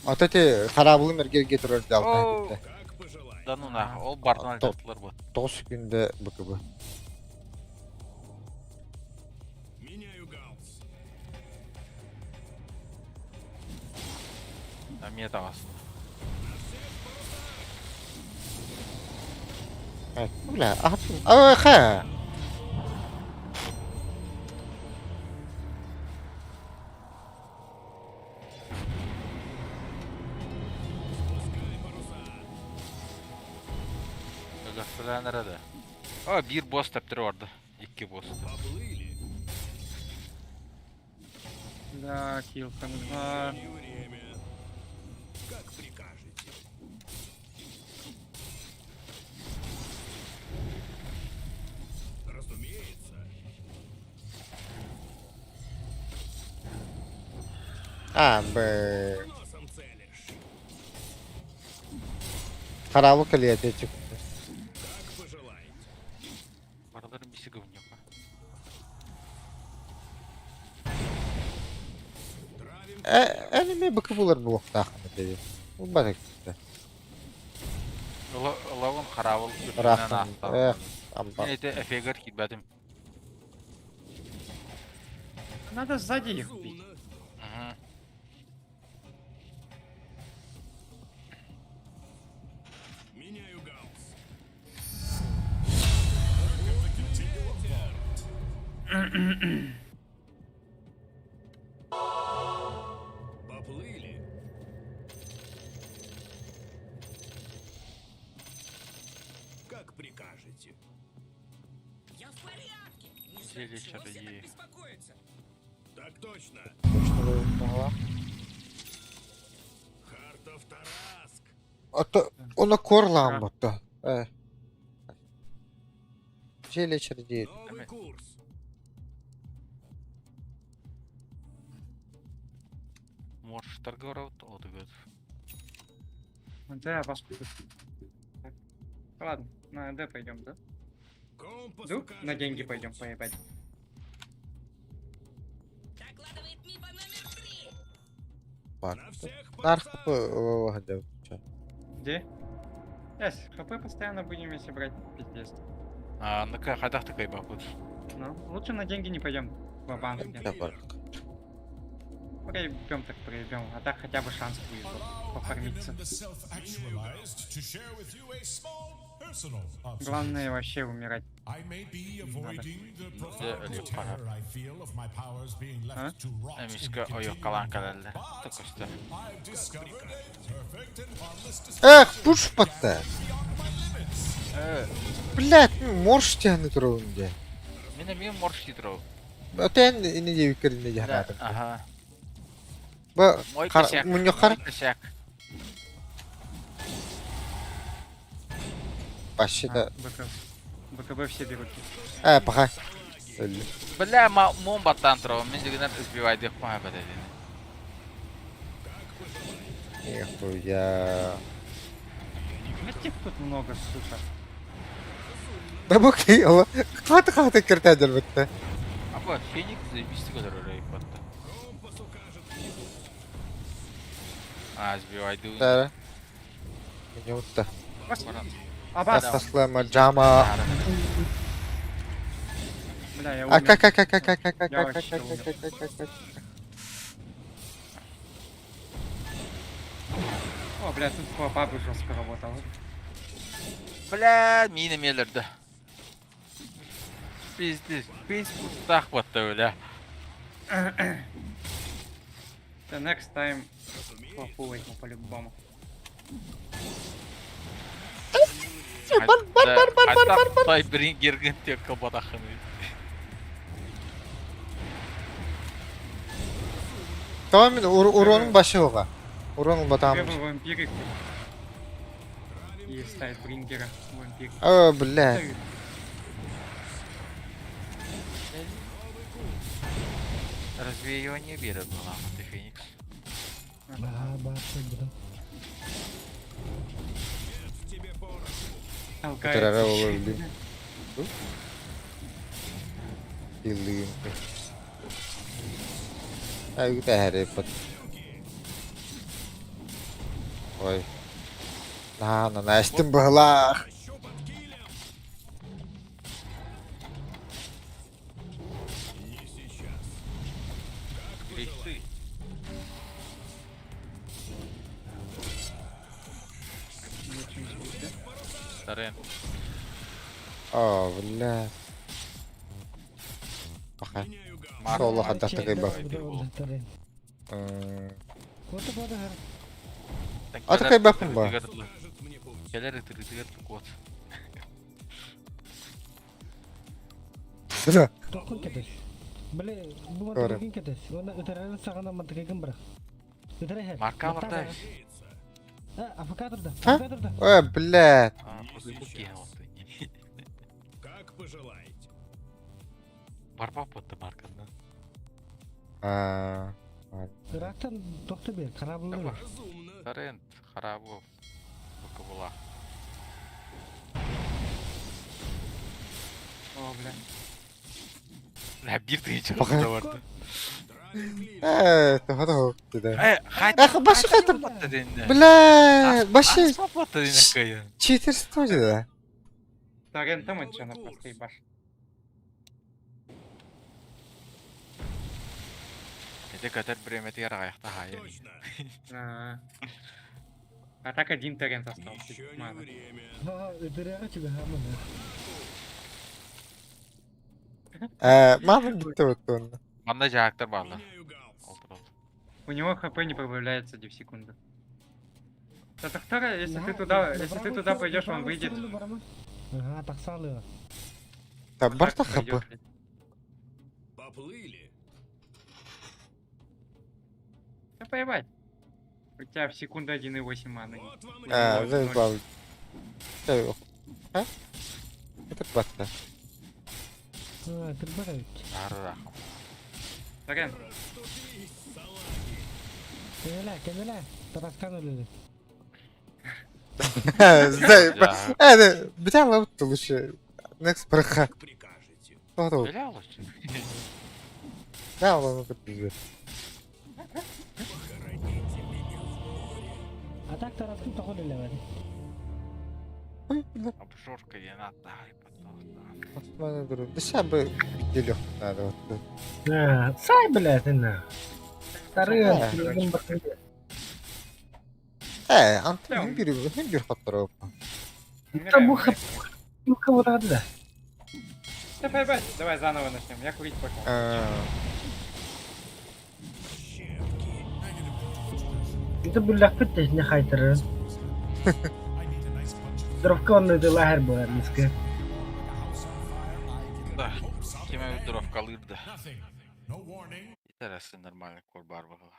Вот эти харабылы мергерге турар О. жалта. Как пожелаете. Да ну нах, ол бартын Топ. жаттылар бу. 9 күндө быкыбы. Меняю галс. Мен тағасын. Ай, бля, атын. Ай, ха. Спускай паруса. Гафланырады. А, бир босс таптыр барды. Икки босс. Поплыли. да, килка нужна. Не время. Как прикажете. Разумеется. А, б. Носом целишь. Харабы калия течик. Как пожелаете. Барларын бisi говнюка. Травим Э, эми быкыбылар булуктаах деди. Ылбат эбит. Ылабын хараабыл үрдүнэн Ыраахтан. аахтаҕым. Эх, амба. Мин ити эфегэр киирбэтим. Надо сзади их бить. Мгм. Меняю гаусс. Поплыли. Как прикажете. Я в порядке. Не знаю, Зелье чего все так чародеи. беспокоятся. Так точно. Точно Хартов Тараск. Ото она корлаан ботто. Э. Зелье чародея. Новый курс. Морштарга барабыт, отугут. Да, вас тут. Так. Ладно, на Д пойдем, да? Компас Вдруг укажет на деньги мне пойдем путь. поебать. Докладывает Мипа номер 3. Бар. На всех Нар парусах. хп Где? Yes, хп постоянно будем если брать, пиздец. А, ну-ка, хайдах такой бабут. Ну, лучше на деньги не пойдем. Ва-банк. Да бар. Проебем так проебем, а так хотя бы шанс будет вот, Allow пофармиться. Aghanim the self-actualized to share with you a small personal observation. Главное вообще умирать. I may be avoiding the profound Или terror I feel of my powers being А? left to rot in the Эмискэ ойох continuum калаан vault, кэлэллэр. but Токосто. I've discovered a perfect and harmless Эх, distraction пуш батта. beyond my limits. Э, Блядь, морж тяны турабын дии. мин эмиэ морж хитро. Отен ини диэбиккэр инне дьаһанаатым. Ага. Бу Мой хар косяк. мунньаххар Мой косяк. вообще-то А, БК. БКБ все берут. э пока. Өллүм. Бля, ма муун баттаан турабын. Мин дьигинэн сбивайдыах куһаабат этини. Нихуя. Блять, их тут много, сука. Да бу киһи хата хата киртээдэр бытта. Аба, Феникс заебись көрөр батта. Компас укажет мне путь. А, сбивайдыы. Тара. Минутта. Баран. Абас! Таслама джама. Бля, я А умер. как как как как как как Я как вообще как умер. как как как как О, бля, тут папа жестко работал. Бля, мина мелерді. Пиздец, пиздец, пустах батта, бля. The next time клопу возьму по-любому. Бар, бар, бар, бар, бар, бар, бар. Тайбрингерген тек батахын. Tamam мин уронун башы оға. Уронун батамын. Первый вампирик и ставит брингера вампир. О, бля. Разве его не берет была, ты Феникс? Баа, баа, буду. Тебе пороху. Тарара Толкается. олор билим. Билим. Ай, тэһэри бат. Ой. На, на, на, эстим быһылаах. Тащу под килем. Не сейчас. Как Кресты. Сарен. О, бля. Пока. Марк, Соло Марк, хадда тыгый ба. Куота куота хар. А такой бахын ба. Укажет мне путь. Келер ытырытыгар куот. Бля. Тохун кетес. Бля, бу Көрө. мантыкын кетес. Оны ытырарын сағана мантыкын бырақ. Ытыра хер. Марка барда. Афакаторда. А? Афакаторда. Ой, бля. Как пожелаете. Барба потты марканы. А. Ирактан тохты бер, карабылы бер. Разумно. Сарен, харабу. Бука була. О, бля. Бля, бир тыгы Пока. чыгып барды. Э, тоҕо да. Э, Эх, башы хатыр. Бля, башы читерство да. Торрентом он чё на просто ебаш. Ити көтөр бириэмэтигэр аҕыйахта хаайан. Точно. А А так один торрент остался. Еще не Мана. время. Ытырыаҕа чугаһаамана. Э, мама битте вот он. Манна дьаһактар бааллар. Меняю галс. Ол турал. У него хп не прибавляется 9 секунды. Да Тахтара, если ты туда пойдешь, он выйдет. Ага, тахсалы. Там барта Так хп. пойдет, блядь. Поплыли. Да поебать. У тебя в секунду 1,8 маны. Вот вам и Э, Ноль, заебал. ноль. А? Это барта. Тырбарабит. Арыраах. Торрент, Расступись, салаги. Кэмэлэ, кэмэлэ. Тараскан өлөрү. Заебал. Э, бля, лапты лучше. Next браха. Как прикажете. Тоҕо Бля, лучше. Да, ладно, пиздец. Похороните меня в море. А так тараскан тоҕо үлэлээбэт. Ой, бля. Обжорка диэн ааттаах айбат. Османы дуру. Да бы неделю надо вот. Сай, блядь, на. Тарыан, Да. билигин бакыйда. Э, Антон, не бери, не бери хоттору. умирай, Там муха, умирай. муха вот да. Да поебать, давай заново начнем. Я курить пошел. Щепки. Это бүлләхпит не хайтырын. Дровка онны лагерь буолар миske. Да. Ким эбит дровкалыыр да. Nothing. No warning. Итәрәсин нормально кор бар баҕала.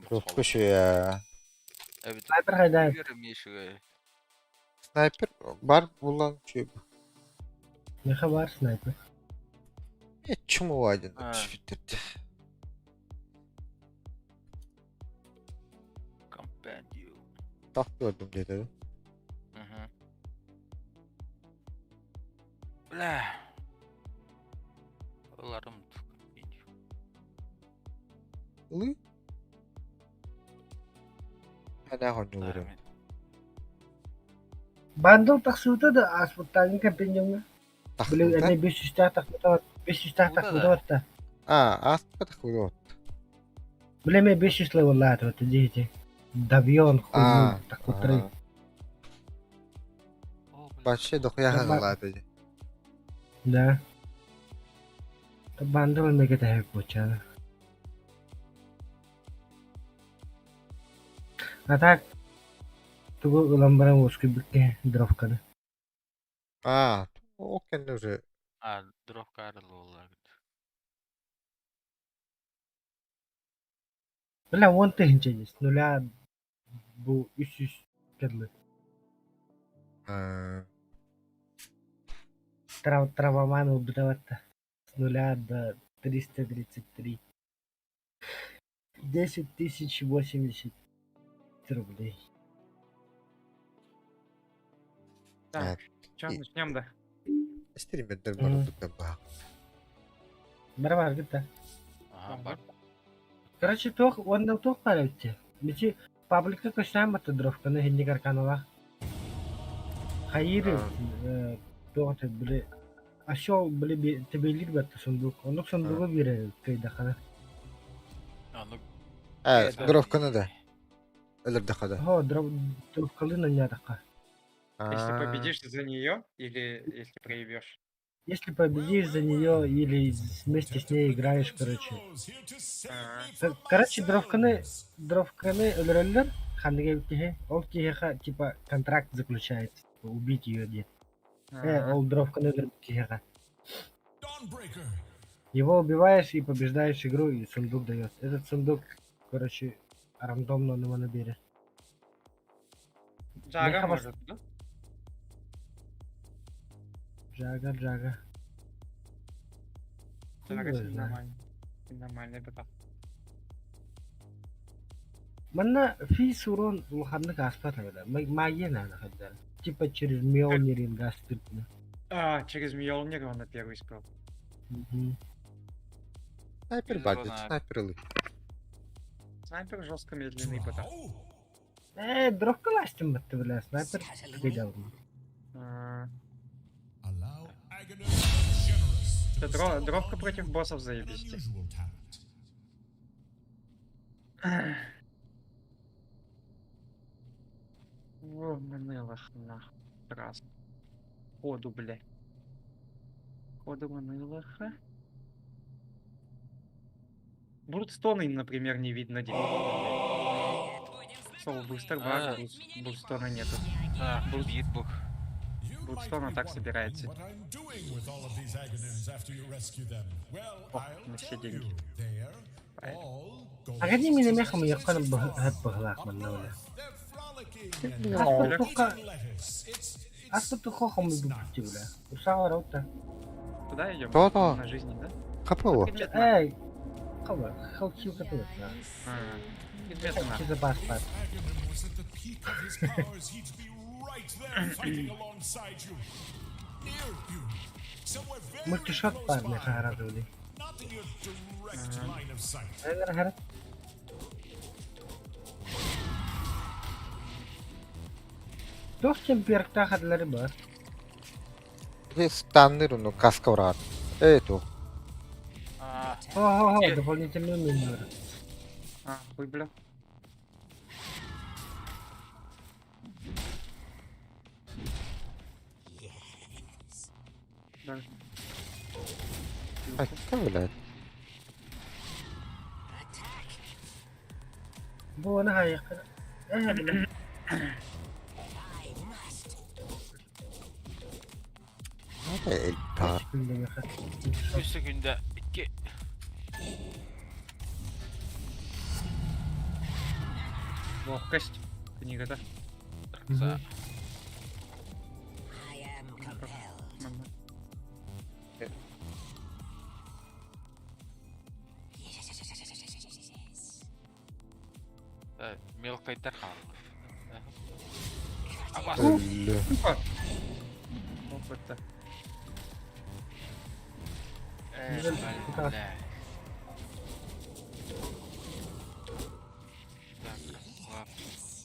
Дровка я. Эбит. Снайпер хайда. Мишигэ. Снайпер бар булан чуй. Меха бар снайпер. Я чему один. А. Компендиум. Так gördüm dedi. Мгм. Бля. Ыларым компендиум. Ылы? Ана хоннуларым. Бандыл тахсыыта да аспыттааҥҥы компендиумҥа. Били эмиэ 500 тахсыыта 500 тахсыыта да. А, аспа тахылы. Били эмиэ 500 левеллаат вот диэти. Добьен А, хуйню такутры. О, бля. Бачы дохуя хагалаа dedi. Да. Бандыл эмиэ кэтэһэр буочаана. А так тугу ылан баран уоскуйбукке дровканы. А, ол кэннэ уже А, дровка арылы Бля, он тыһынча есть. Нуля бу 300 кэдлы. Травоман убивать с нуля до 333. 10 080 рублей. Так, чё, начнем, да? стримердер бар бу ба. Бар где-то. Ага, бар. Короче, туох, онда туох паралте. Мичи паблика көстәм атты дровканы хинди карканала. Хайыр, туох те биле Ашол биле тебелир бәтті сундук. Онук сундугу бире кайдахана. А, ну, Э, дровканы да. Өлөрдө хада. Хо, дров дровкалы на нятака. Если победишь за нее или если проебешь? Если победишь за нее или вместе с ней играешь, короче. Короче, дровканы дровканы өлөрөллөр, ханныга киһи, ол киһиэхэ типа контракт заключается, типа, убить ее где. Ол дровканы өлөрбүт киһиэхэ. Dawnbreaker. Его убиваешь и побеждаешь игру, и сундук дает. Этот сундук, короче, рандомно на набере. Джага Меха может, да? Джага, Джага. Хуй Джага его сильно знает. нормально. Нормальный бета. Манна фис урон улаханнык ааспат эбит. Магия наада хайдар. Типа через Мьолнирин гастыртына. А, через Мьолнир он на первый спел. Снайпер Без бардит, урона. снайпер ылы. Снайпер жестко медленный потом. Drow? Дровка ластим бытты, бля, снайпер видел. А, Allow Aghanim the Generous to Да bestow дровка upon против you боссов an заебись. unusual talent. Во, манылах нахуй. Раз. Ходу, бля. Ходу манылаха. Бурдстона им, например, не видно. Где. Будем Сол, знакомы. бустер А. баг, Бурдстона нету. А, битбук. You might Блудстона be так wondering собирается. what I'm doing with all of these Aghanims after you rescue them. Well, О, I'll на все tell деньги. you. They're Правильно. all going А какими to мехом я Sister's кон farm б- up б- north. They're frolicking and Бля. eating lettuce. It's Аспа тухохом it's бутти, nice. бля. Усава рота. Туда идем? То-то. На жизни, да? Капелло. Предмет на. Эй, кого? Халчилка тут, да. А, Предметы на. Чисто бас If пас. Aghanim was at the peak of his powers, he'd be right there fighting alongside you. Near you. Somewhere very Мультишот close парня by, харадули. but not in your direct line of sight. Харат. Тух чем перкта хадлары бар. Станныр ну каска урат. Эй, ту. А, Хо-хо-хо, Э. дополнительный минор. А, хуй, бля. Да. А, блядь. Бу оны хайык. Э, бля. Это эльта. 3 секунда. 2. Ловкость. Книга, да? За. I am compelled. Мама. Yes. Да, мелкой тархан. Абас. Бля. Опа. Опа-то. Бля. Так, ладно.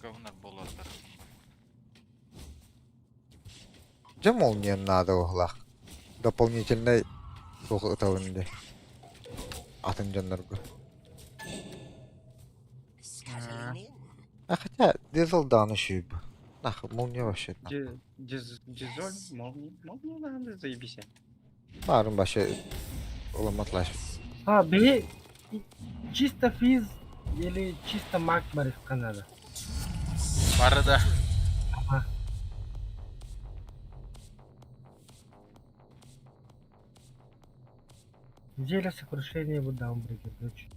Говнар болотар. Где молния надо в углах? Дополнительной тухталынды. Атын жоннорго. Scuttling in. А хотя, дизел дан еще Нахуй, молния вообще. Дизоль, молния. Молния надо, заебись. Барын башы оламатлаш. А, бе чисто физ или чисто маг барыхка надо. Бары да. Ага. Зелье сокрушения вот даунбрекер, короче.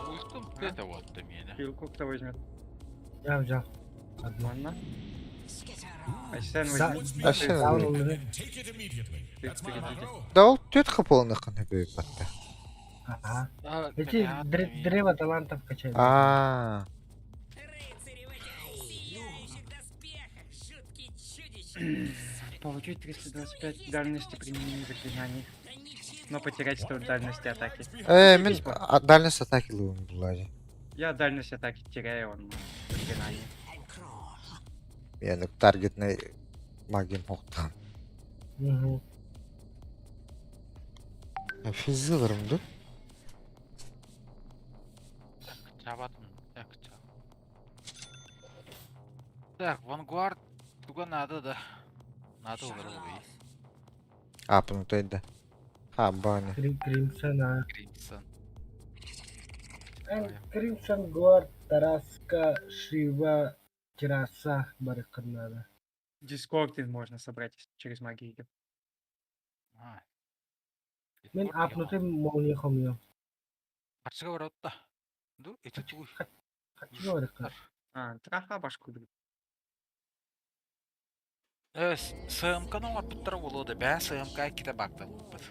Ультум это вот ты меня. Пилку кто возьмет? Я взял. Одну. Ладно. Skitter on. Айсен Да. возьми. Айсен Ты- возьми. And then take it immediately. That's my Перейдите. motto. Да ол төт қаполны қаны бөйіп батты. Ага. Эти древо талантов качали. А, Рыцари в этих сияющих доспехах, жуткие чудища. Получить 325 дальности применения заклинаний, Да ничего. но потерять 100 дальности атаки. мен дальность атаки луым бұлады. Я дальность атаки теряю, он заклинание. And crawl. Мен таргетный магиям хоқтан. Угу. Физиларым да? Чабатым. Так, чаб. Так, Вангуард туга надо да. Надо угрозы. А, пнутайда. А, баны. Кримсон, а. Кримсон. Кримсон, Гуард, Тараска, Шива, Терраса барыхка надо. Дискорд можно собрать если через магию. идет. А. Мен апнуты молния хомьё. Карчыга барат да. Ду, эти туй. Хочу барыхка. А, траха башку. блин. СМК-ны оңорбуттара буолуо да бээ СМК ките бакта буолбут.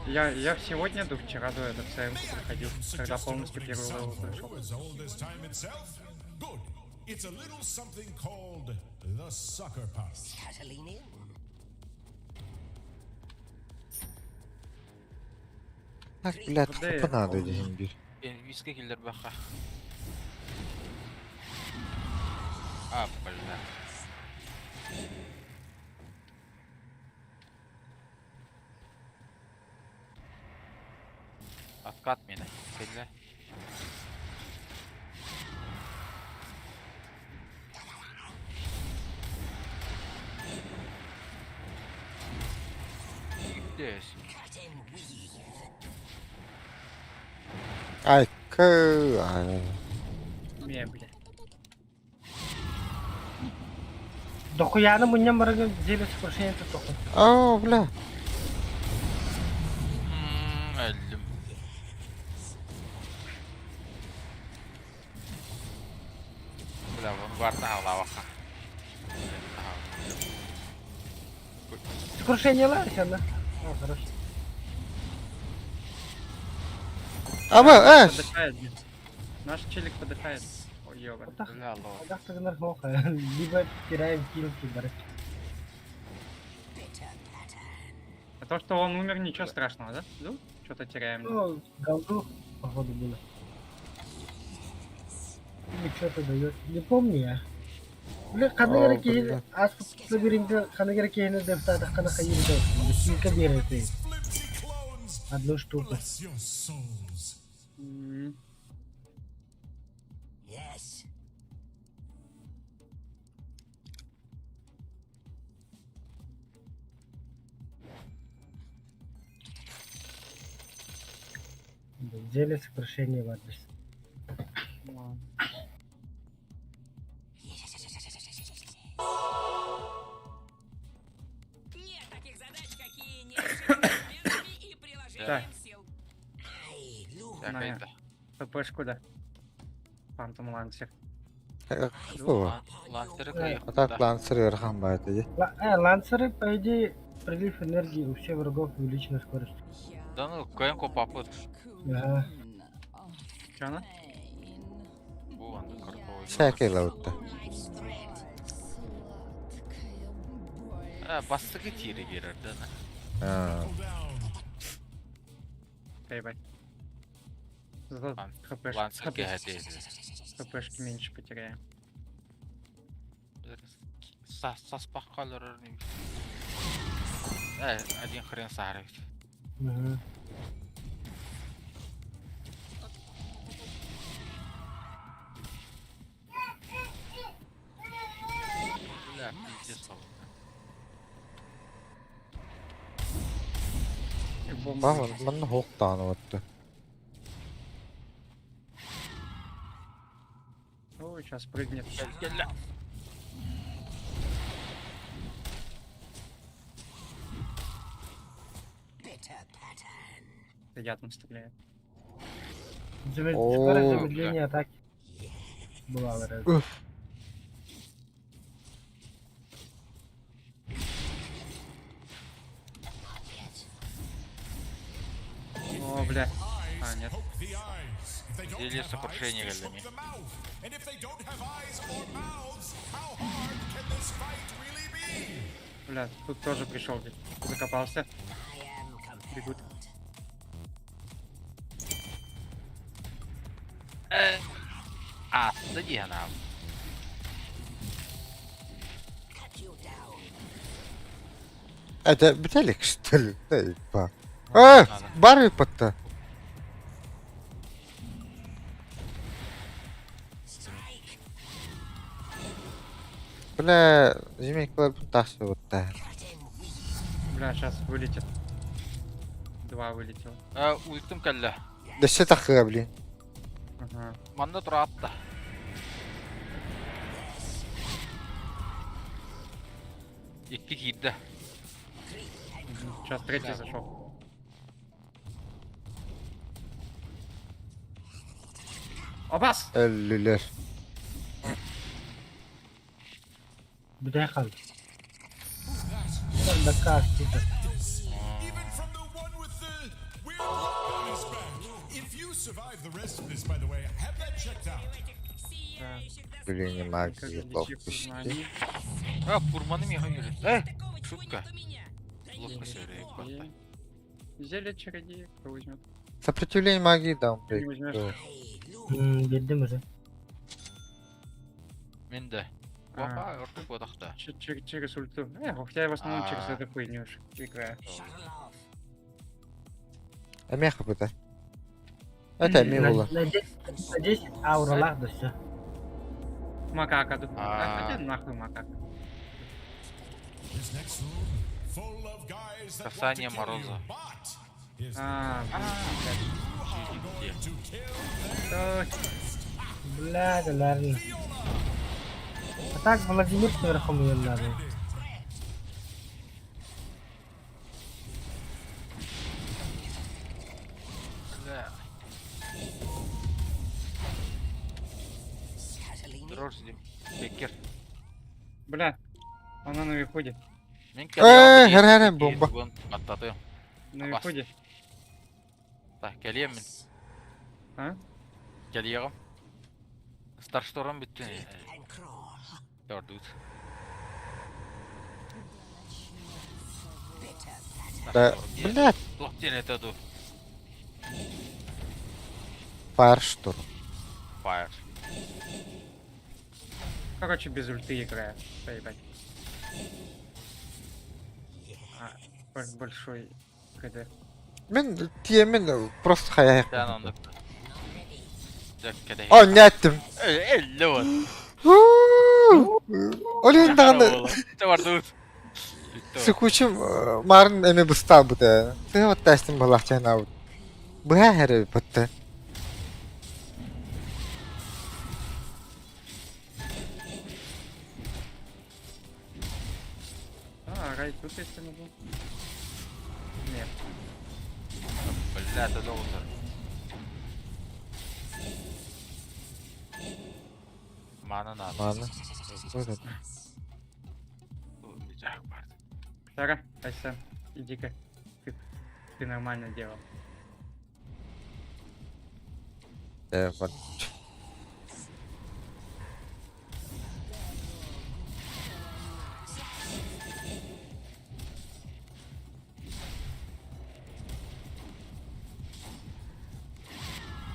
Я сегодня, да вчера до этот СМК проходил, когда Suggested полностью opening первый левел salvo прошел. as old as time itself? Good. It's a little something called the sucker punch. Scuttling in. Так, блядь, Куда хапа я? надо диэн биир. Инвизка киллэрбэххэ. А, бля. Откат мені. Кэллэ. Здесь. Ай, кы... ай. Не, бля. Дохуяны мунньан баран зелье сокрушения тоху. О, бля. Өллүм. Бля, вон барна халаваха. Сокрушение ларь, она. О, хорошо. Аба, э! Подыхает, бля. Наш челик подыхает. Ой, ёбаный. Бля, ло. Атах тыгынар хоха. Либо теряем килки, бары. А то, что он умер, ничего страшного, да? Ну, что-то теряем. Ну, голду, походу, было. Или что-то дает. Не помню я. Бля, ханна О, эрэ киһи бля. ааспыт лабиринтэ ханна эрэ киһини дефтаатаххына хайыыр Килка биэрэр Flimsy clones. Одну штуку. Bless your souls. М, Yes. Зелье сокрушения в адрес. ладно. Нет таких задач, какие не решить инструментами и приложением Так. сил. Ай, ну. Так, На. это. ППшку, да. Фантом Лансер. Было. Лансеры А так лансер ыарахан баар дии. Лансеры, по идее, прилив энергии у всех врагов увеличена скорость. Да ну, коен копапыт. Ага. Чё она? Бу анда картовый. Всякий лаутта. А, бастыгы тире берер, да? А, Ебать. Зато хпшки, Лансер хп, кэһэтэ. хпшки меньше потеряем. Саспахкалар. Э, один хрен саарыбыт. Ага. Бля, пиздец. И бомба. Бам, манна хуктааны отты. Ой, сейчас прыгнет. Кэллэ. Bitter pattern. Ядом стреляет. О, Скорость замедления атаки. Была вроде. Уф. О, бля. А, Eyes нет. poke the eyes. If they don't Зелье have eyes, сокрушения fish галами. hook the mouth. And if they don't have eyes or mouths, how hard can this fight really be? Бля, тут тоже пришел, блядь. Закопался. I am compelled. Бегут. А, да она. Cut you down. Это бителик, что ли? Да, еба. Э, бар ыппатта. Strike. Бля, зимейкалар тахсыбыттар. Cut and weave. Бля, сейчас вылетит. Два вылетело. Э, ультым кэллэ. Дөссө тахыа, блин. Ага. Манна тураатта. Икки киирдэ. Сейчас третий зашел. Абас! Өллүлэр. Бүтэй хаалла. Дакаас тита. Even from the one with the weird look on his back. If you survive the rest of this, by the way, have that checked out. В этих сияющих Блин, не Как магия, лечив знаний. А, пурманы меха юрит. Э, Такого, чего шутка. нет у меня. Да Ловко ничего. серия, И Зелье чародея, кто возьмет? Сопротивление магии Ты не даунбрейк. возьмешь. Бердим уже. Мин да. А. Опа, ордук буотахта. Через ульту. Хотя я в основном через А. эту хуйню уж играю. Эмиэ хапыта. Это эмиэ На, була. на 10, на 10 ауралах да все. Макака тут. А. А хотя нахуй макака. This next room, full of guys that want to Касание kill you, Мороза. but here's the А, thing, Где? you are going to kill them блядь. first. Бля, да ладно. А так Владимир сверху мне надо. Бля. Дрожди. Бекер. Бля, она на выходе. Мин Э, хэр-хэр, бомба. Аттатыым. На Абас. выходе. Так, кэлиэм мин. А? Кэлиэҕим. Старштором бүттүн. Төрдүт. Да, блядь, Туох диэн этэ дуу? Firestorm. Fire. Короче, без ульты играю. Поебать. А, большой КД. Мин тиэмин просто хайа. Тэн оннук. Дьэ кэдэһи. О, нэттим. Эллэ вот. Олен даҕаны Тэ бардыбыт. Бүттэ. сукучум марын эми быстаа быта. Ты вот тастым балах чайна. Быха хәрэ бытта. А, рай тут если могу. Нет. Бля, это долго. Мана надо. Маны. Сара, Айсан, иди-ка. Ты нормально делал. Э, вот.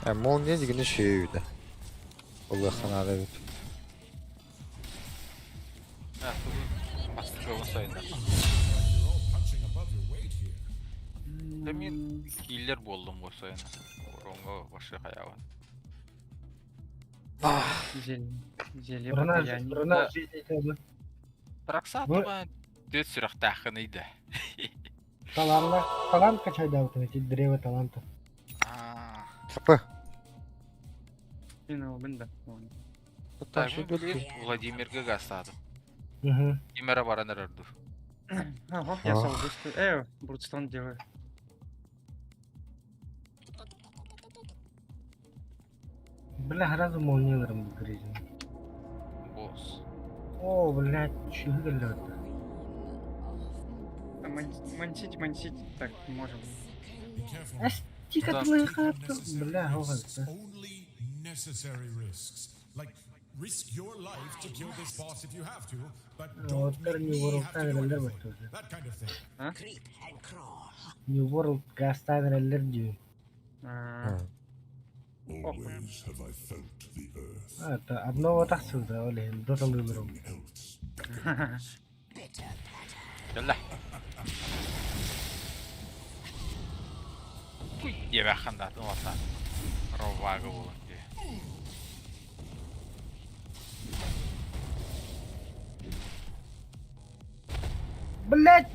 Э, молния дигини шүйді. Олла ханада бит. А, Бастыкы сайында. You're all punching above your weight here. Да мин киллер болдум го сайын. Оронго башы хаябын. Зелье. Зелье Руна, покаяние. руна Да. жизни тебе. Траксатыма дөт сүрөхтаахын иде. Таланла, талант качай да вот эти древо таланта. Аа. Хапы. Блин, ну, да. Вон. Так, Владимирге гастады. Угу. Кимера баран эрерду. Ага, я Ох. сам быстро. Брудстон делаю. Бля, сразу молнияларым грызем. Босс. О, блядь, чего лёд. А, Мансить, мансить. Так, можем. Be careful. А тихо Да. твою хату. Unnecessary Бля, risks. ого. Only necessary risks. Like risk your life to kill this boss if you have to, but Ну, don't вот make New me World have to do Тайнер it for тоже. you. That kind of thing. New World Гастайнер Аллергию. А, Always have I felt the earth. А, это одного так сюда, оли, дота выберу. Else. Кэллэ. Пуй, дебе хандатын ота. Ровага болун ди. Блять!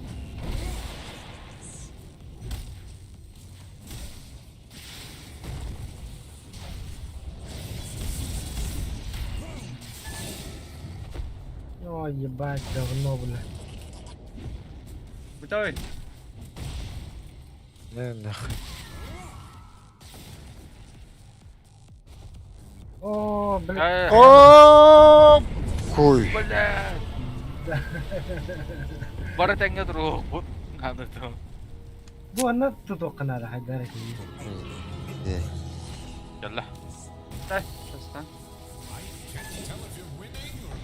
О, ебать, говно, бля. Давай. Не нахуй. О, бля. Э, О, Куй. Бля. Бара теңге туру. Аны ту. Бу ана тутук надо, хайдар Э, Кэллэ. Да, сейчас, да. I can't tell if you're winning or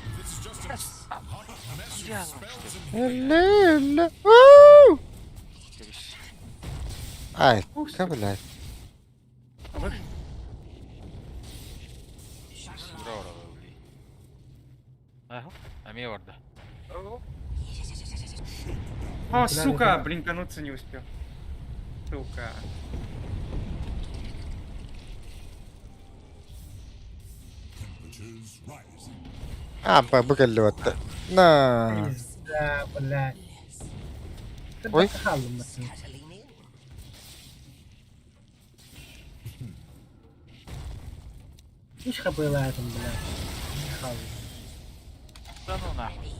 if this is just a hot mess of spells and Эле, эле. Уу! Ай, ка, блядь. Эмиэ барда. О, сука, блинкануться не успел. Сука. А, бу кэлли батта. На. Пизда, блядь. Ой. Хааллым баттым. Үс хапыылаатым, блядь. Хааллым. Да ну нахуй.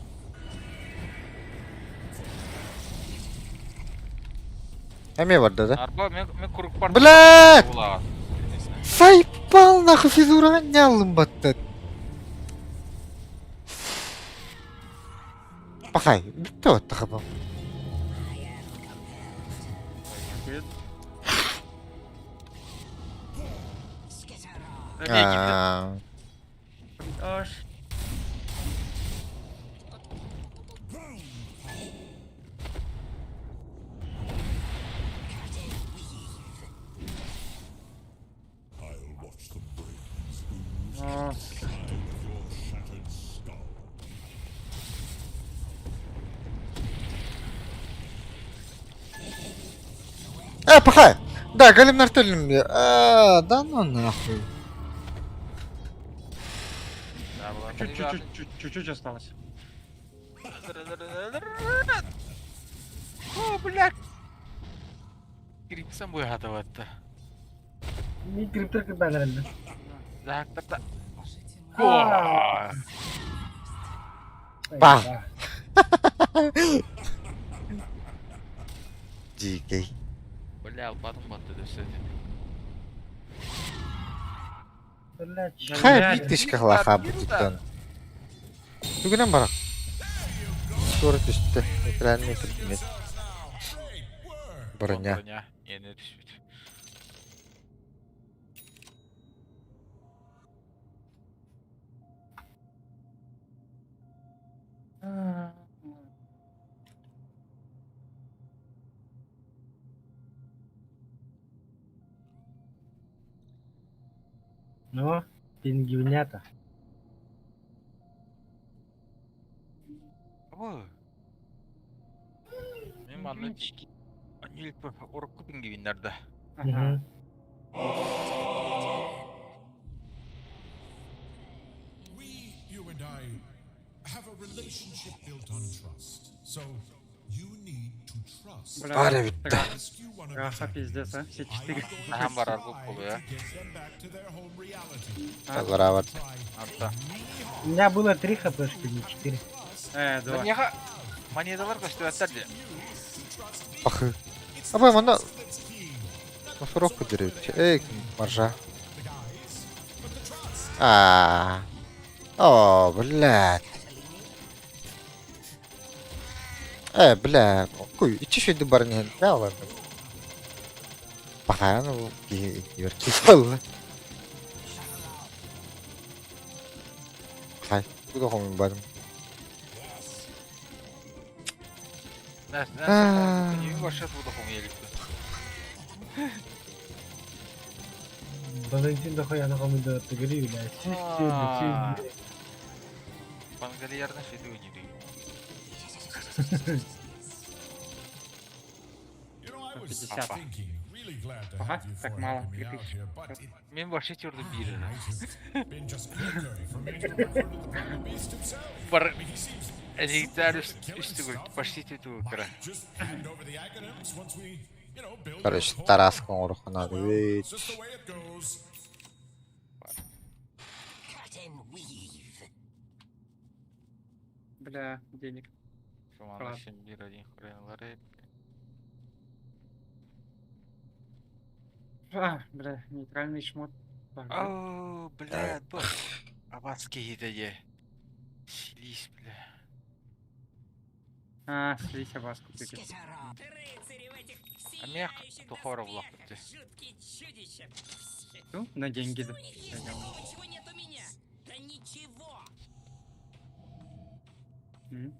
Эмиэ барда да? Арба мен мен куруук бар. Блядь! Сайпал нахуй физураҕа ньааллым баттат. Пахай, бүттэ батта хабам. Аа. Аж. О, Э, пахай! Да, голем мне. А, да ну нахуй. Чуть-чуть, чуть-чуть осталось. О, бля. Крипсам быһатабатта. Ми криптер кырбанарында. Заактарда. Ба. Дикий. Бля, албатым батты дөсөт. Блядь. Хай биттишка хлаха бутиттан. Түгінен барақ. Тура түсті. Нейтральный предмет. Броня. Броня. Эне түспүт. Ну, пингвинята. Абы. Мен манны Анилп орукку пингвиннерде. Ага. We, you and I, have a relationship built on trust. So you need to trust. Бля, Бара битті. Rescue one of Раха these пиздец, а? Все четыре. I'm going Аһам to барар try бу я. to get them back to their home reality. Барабат. Try Арта. У меня было три хпшки, не четыре. Два. Маньяха монеталар көстүбэттер де. Пахы. Абай, манда... Мафировку дерет. Эй, маржа. А. О, блядь. Э, бля, куй, ичи шүйді барын ен, да, ладно. Пахаян ол ерки болды. Хай, куда хомын бардым. Нас нас не башат буду хомеликти. Валентин дохуя на хомы да ты говори, блядь. А. Пангалиярны шети өнери. You know, I was 50. thinking, really glad to Ага, have you так for мало, helping me out 3000. here, but it Мен вообще терді бир. might have been just quicker for me to refer to the primal beast himself. Бар I mean, he seems Элитар super good at killing үстүгүр stuff. почти түтүгүр. Might just hand over the Aghanims once we, you know, build Короче, our core. Тараска орухына Well, бит. it's just the way it goes. Бля, денег. Шумана бир один хрен А, бля, нейтральный шмот. Так, да? О, бля, бу. Абацкий хитеге. Слизь, бля. А, слизь абаску купили. Рыцари в этих Амиак сияющих тухора доспехах, буллахпыт. жуткие чудища. Ну, на деньги, Что да. у них есть Я такого, чего нет у меня? Да ничего. М.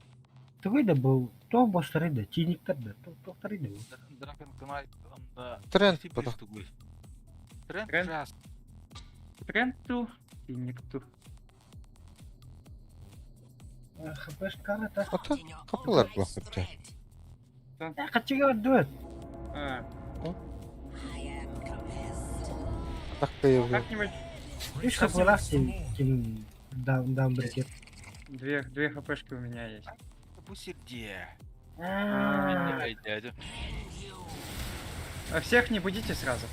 Тугуй да был, то бостары да, тиниктер да, то тохтары да. Дракон Кнайт онда Тренд буду. Тренд Тренд. жас. Тренд ту, тиник ту. ХПшка это. Ото капылар буолбут. Хачыга ордует. А, Так кыйыбы. Как-нибудь Үс хплаах ким ким даунбрекер. две хпшки у меня есть. Бу сирдиэ. А, Дядя. А всех не будите сразу.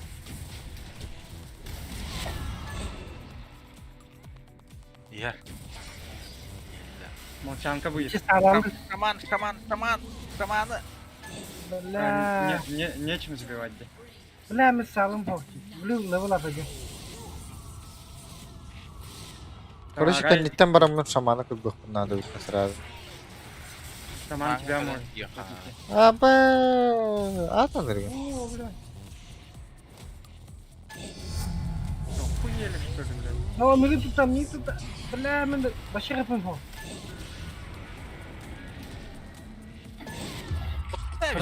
Я. Молчанка будет. Чисто аванг. Шаман, шаман, шаман, шаманы. А, Бля. не, не, нечем забивать. да. Бля, мы салым бохти. Блю, левел ап один. Короче, Рай, кэнниттэн бараммын шаманы кылбыхпын наада битте сразу. Шаман тебя А, может. я. отвести. Аба, атан эрген. О, бля. Что, охуели, что ли, блядь? О, мы тут там, не тут. Бля, мы вообще хпм хо.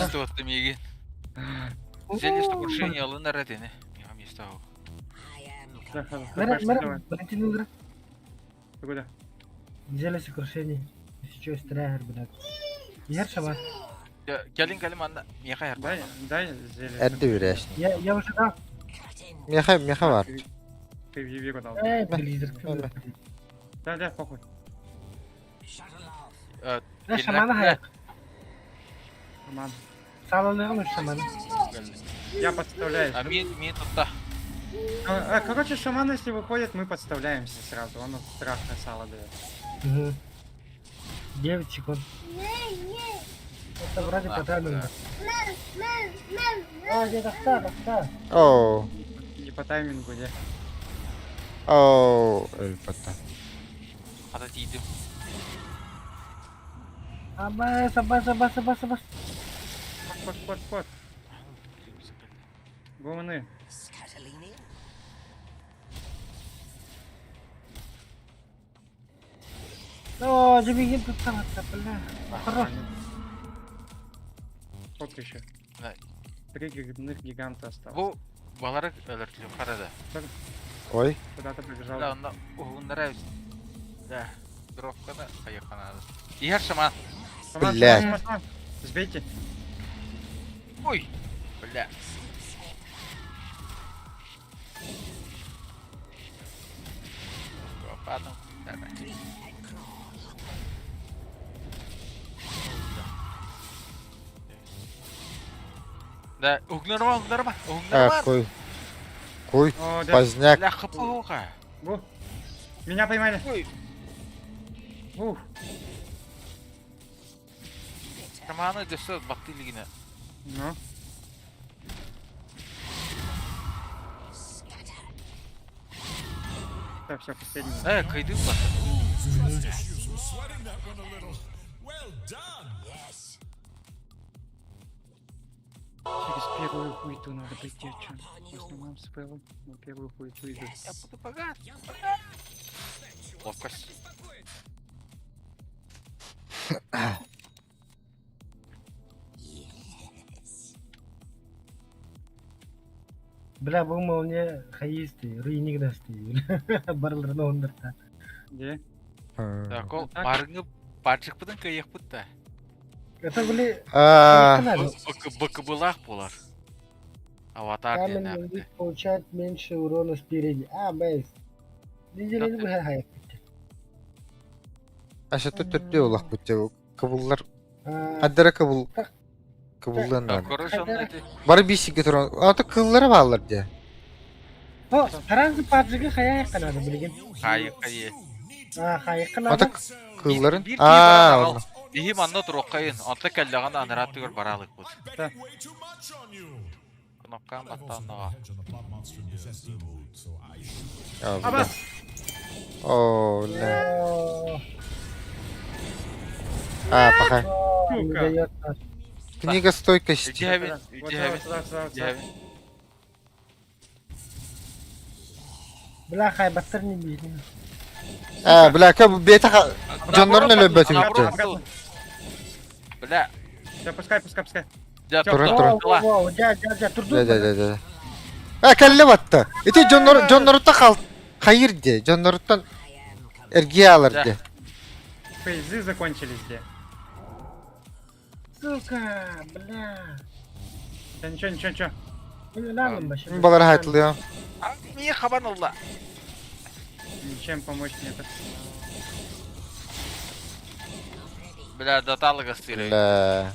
Что миги. Зелье сокрушения алынар этини. Миха место. Да, х- Мэра, хпшки мэра, давай. Валентин Угра. Ты куда? Зелье сокрушения. Если что, стряхер, блядь. Ер шаман. Кэлин кэлин манна миха яр. Дай, дай зелье. Эрде үрээшин. Я уже дал. Меха, меха бар. Ты в Евиру дал. Эй, близер. Мэ. Да, да, похуй. Э, шамана хаяк. Шаман. Салалыгын шамана. Я подставляюсь. А ми ми тутта. Короче, шаман, если выходит, мы подставляемся сразу. Он от страха сало дает. Угу. 9 секунд. Это вроде по таймингу. А, где тахта, тахта. Оо, Не по таймингу, где. оо, өлбөтө. Ата тиидим. Абас, абас, абас, абас, абас. Кот, кот, кот. Гуманы. О, дебигин тут там, бля. Хорош. Сколько еще? Да. Три грибных гиганта осталось. Бу балары өлөртүлү харада. Ой, Куда-то побежал. Да, онна уһуннара Да. Дровканы хайыханады. Иһэр шаман. Шаман, Блядь. шаман, шаман, шаман. Сбейте. Ой. Бля. Падам. Да, угнарма, угнарма, а, угнарма. кой. Кой, О, да. поздняк. Бля, хпуха. Бу. Меня поймали. Ой, Ух. шаманы дөссө бакты илигине. Ну. Так, все, последний. Э, кыйдым ба. Trust issues were sweating that one a little. Well done. Через первую хуету надо прийти, а чё? В основном с ПЛ на первую хуету идут. Я буду богат. Ловкость. Бля, бу молния хаисты, руйник дасты. Барларны ондырта. Где? Так, ол Так. барыңы барчыкпытын кыйыкпыт да. Это были... А, БКБлах болар. Аватар Каменный диэн лик получает меньше урона спереди. А, бейс. Неделю бы хай. аша төттөрдө улах бутте. Кыбыллар, А, аддара кыбыл. Так. Кыбыллан надо. Короче, онно эти Бары бисиге туран. Ата кыллары баалар де. О, таразы паджыгы хая канады билген. хайы хайы. А, хая Ата канады. кылларын. Бир А, онно. Биһи манна туруккайын, онто кэллэҕин анараат түгэр бараалык бут. I'm betting way too much on you. Кнопкаан I've also got a баттааннаҕа. hedge on the plot monster and possessed demon, so I should А, бля. Абас! О, бля. О, А, пока. не Сука. дает. Книга стойкости. Иди Вот иди сюда, вот сюда, сюда, сюда. Бля, хай баттар не билген. А, бля, ка бета Дьоннорун өлөбөтү бүтте. Бля, Да, пускай, пускай, пускай. дьэ Всё, Туран, туран. туран. Тула. О, дя, дя, дя, турду. Да, да, да, да. А, кэлле батта. Ити дьоннор дьонноруттан хал хайыр де. Дьонноруттан эргие алар де. Фейзы закончились где? Сука, бля. Да ничего, ничего, ничего. Мин балар хайтылыам. Миэ хабан ылла. Ничем помочь нет. Бля, даталыга сыры. Бля.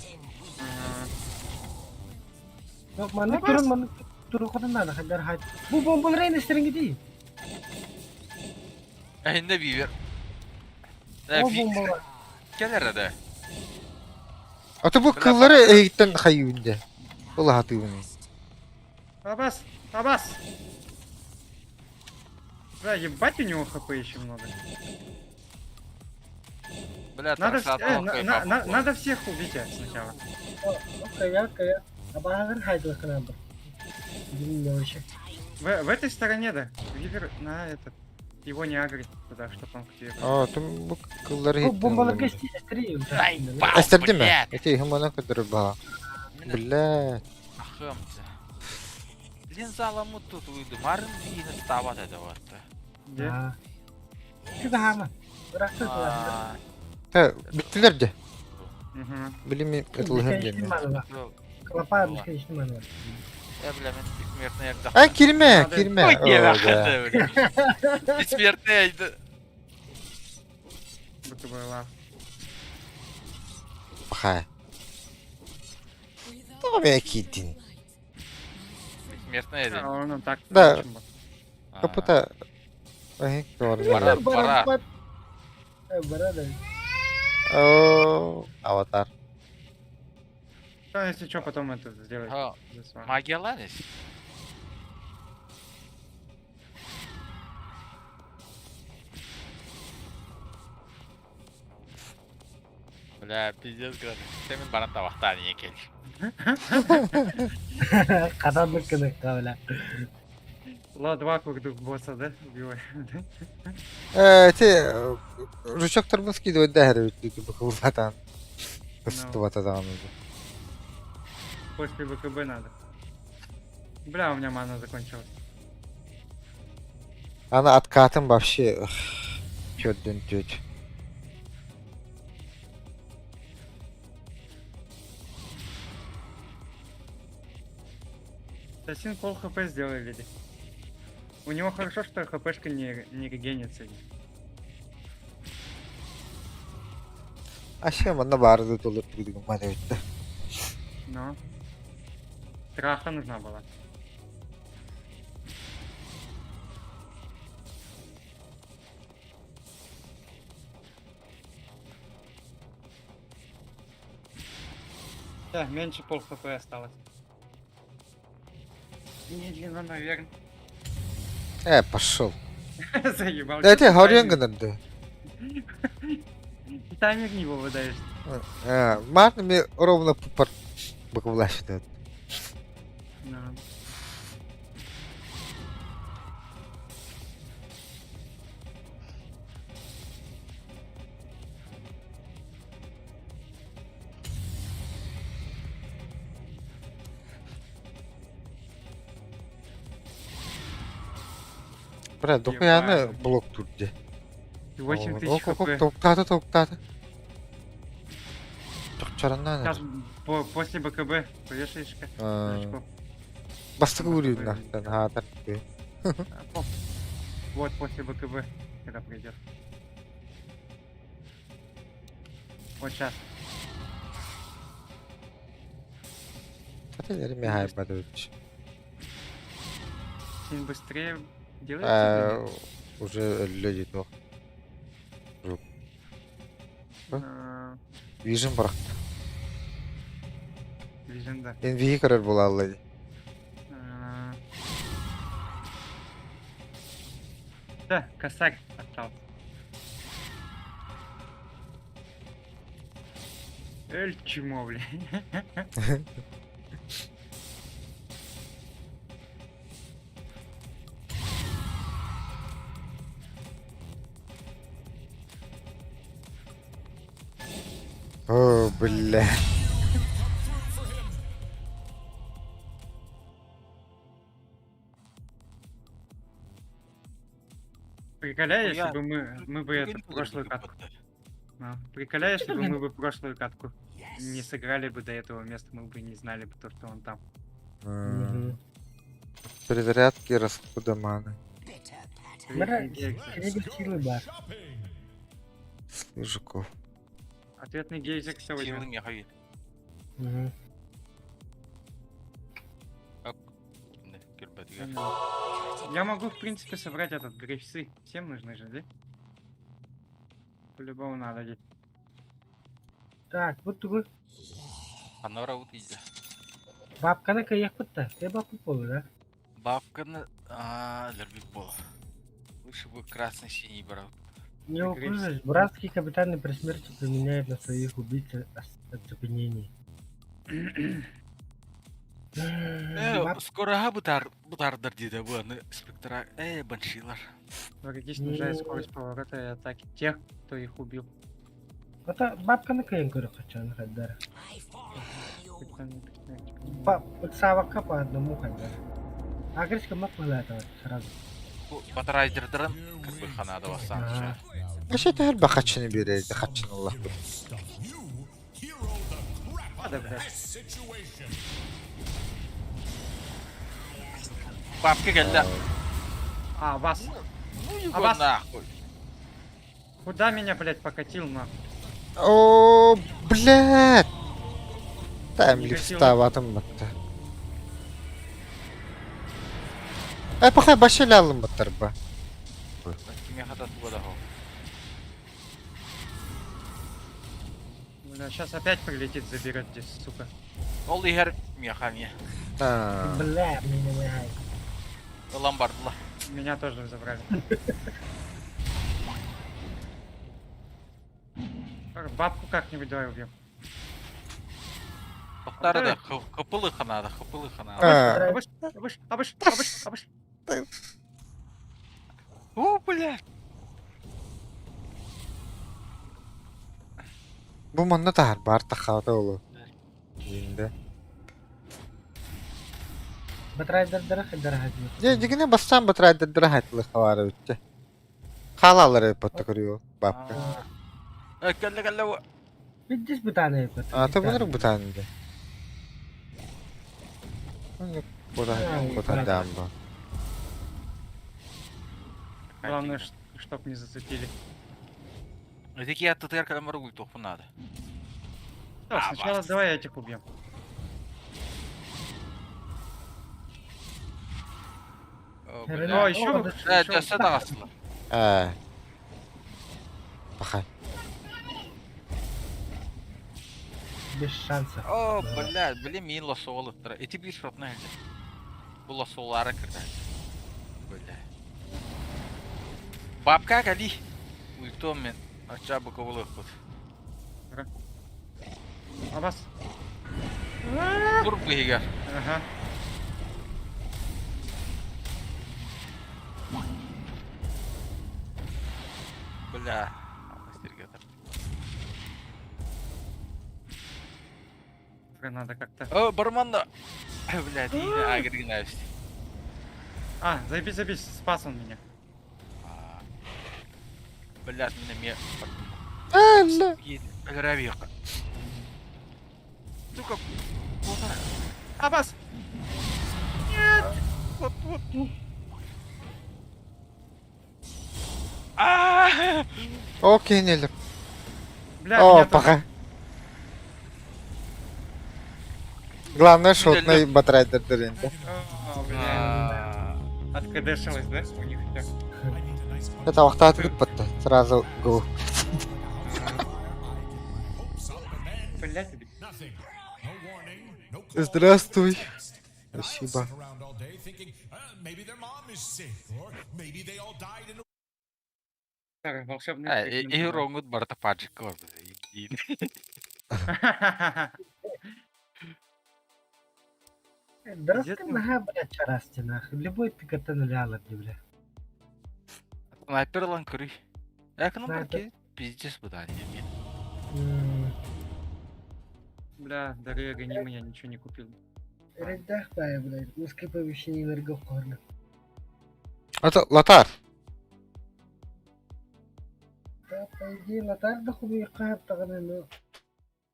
Маннык турун маннык туруоххутун наада хайдар хайт. Бу бомбалары эстэрин дии. Эһинне бивер. Ол бомбалар. Кэлэр да. Аты бу кыллары эһигиттэн хайыыбын дэ. Ол аһатыыбын. Абас! Абас! Да, ебать у него хп еще много. Бля, Надо, э, на, надо всех убить э, сначала. Окей, окей. Абаһагын хайдылыккына бар. В этой стороне, да. Вивер на этот. Его не агрить туда, чтобы он к тебе. Оо, тум бу кыллары Бу бомбаларга иһиттэн. эстири. Эстэрдим ээ. Ити хымана көтөрөр баҕа. Бля. Ахымцы. Линзаламы тут выйду. Марын биини стават это вот. Где? Чугаһаама. Та бүттүлэр дьэ. Билими ытылыһым диэн. Клопа бесконечный манна. Я, бля, мен бессмертный ягда. А, кирмэ, кирмэ. Бессмертный ягда. Будто была. Пахай. Тоҕо бэйэ киирдин? Бессмертный ягда. Он так. Да. Капыта. Пора, пора. Бара да. О, аватар. Да, если что, потом это сделать. Магия ланис? Бля, пиздец, град. Сэмин баран табахтаан ийэ кэл. Хатаннык гыныкка, бля. Ла 2 курдук босса, да? Убивай. Э, те жучок скидывать да, бакылбатан. Кыстыбатадан. После БКБ надо. Бля, у меня мана закончилась. Ана откатым вообще. Чёрт тють. Ассасин пол хп сделали. У него хорошо, что хпшка не регенится. А чем она барды толып турдугум мана өттө. Но. Траха нужна была. Да, меньше пол хп осталось. Медленно, наверное. Э, пошел. Заебал. Да это хорьян гынырды. Таймер не попадаешь. Э, Март мне ровно пар бакывлашты. Ну. Бра, дохуяны блок турды. 8000 хп. Токтата, токтата. Чараннан. Сейчас после БКБ повешаешь-ка. Бастыгы урюн нахтан, хатар. Вот после БКБ, когда придет. Вот сейчас. Син быстрее делается? Уже люди то. Вижен барах. Вижен, да. Энви көрөр буолаллар. Да, косарь остался. Эль чмо, бля. О, бля. Приколяй, если бы мы бы это прошлую катку. А, Приколя, если бы мы бы прошлую катку не сыграли бы до этого места, мы бы не знали бы то, что он там. М, Перезарядки, расхода маны. Мара, Ответный гейзер. кини силы бар. Жуков. Ответный гейзер все Силы возьмет. мехави. Мгм. Я могу, в принципе, собрать этот грифсы. Всем нужны же, да? По-любому надо. дед. Так, вот тугу. Анора вот иди. Бабканы кыйык бытта. Те бабка болу, да? Бабканы лербик бол. Лучше бы красный-синий брал. Неуклюжесть. Братские капитаны при смерти применяют на своих убийц оцепенение. Скоро бутар бутардар диде бу аны спектра баншилар. Враги снижает скорость поворота и атаки тех, кто их убил. Ата бабканы кыйын көрө качан хайдар. Капитаны при смерти применяют. Па савакка по одному хайдар. Агришка мак этого сразу. Бу батрайдердерин кырбы ханада бассан. Вообще это her бахачını береді, хачын Аллах. Ладно, блядь. Бабка келди. А, вас. Ну его А вас- нахуй. Куда меня, блядь, покатил, нахуй? О, блядь! Там Не лифт хотел. ставатым батта. Ай, пахай башел алым баттар ба. Киме хата туга да хо. Бля, сейчас опять прилетит заберет здесь, сука. Ол ихер мехами. А, Бля, меня не хай. Ломбардла. Меня тоже забрали. Бабку как-нибудь давай убьем. Тохтары да кыпылы ханада, кыпылы ханада. а, Абыш, абыш, абыш, абыш, абыш. О, блядь. Бу манна тахар бар тахата олу. Жинде. Батрайдердера хайдар хадья. Же, жигине бассан батрайдердер хайтылы хавары битте. Халалары патта көрüyor бабка. Келли келли. Биддис бутаны А, то бұныр бутанды. Куда, куда дамба. Главное, чтоб не зацепили. Такие аттытыгар каламар ультоху надо. Так, сначала давай этих убьем. О, О, еще, Да, да, дагасылар. А. Пахай. Без шансов. О, блядь, блин, мин лосолы. Эти бир шотна эле. Бу лосолары кирди. Бля. Бабка кали. Ультом мен. Ача бу кобылы хут. А вас? Тур быйгар. Ага. Бля. Надо как-то. О, барманда. Блядь, агрегнаюсь. А, заебись, заебись, спас он меня. Блядь, меня ме. Алла. Равиха. Сука. Абас! Вот, вот. А! Окей, нелеп. Бля, О, меня тоже. пахай. Главное, шотный батрайдердер инде. О, бля. Откадешилось, да, у них всё? Это вахтат битпатта. Сразу го. Блядь, Здравствуй. Спасибо. Старый волшебный А, фрагмент, и да. ронгут барта паджик корды. Драска нога, блядь, чарасти, нахуй. Любой ты ляла, бля. Снайпер ланкыры. Экономики Снайпер. пиздец быдан еме. Бля, дары Аганима я ничего не купил. Редах, блядь, узкое помещение энергохорна. Это Лотар. По идее, латаар да хомуйуохха даҕаны, но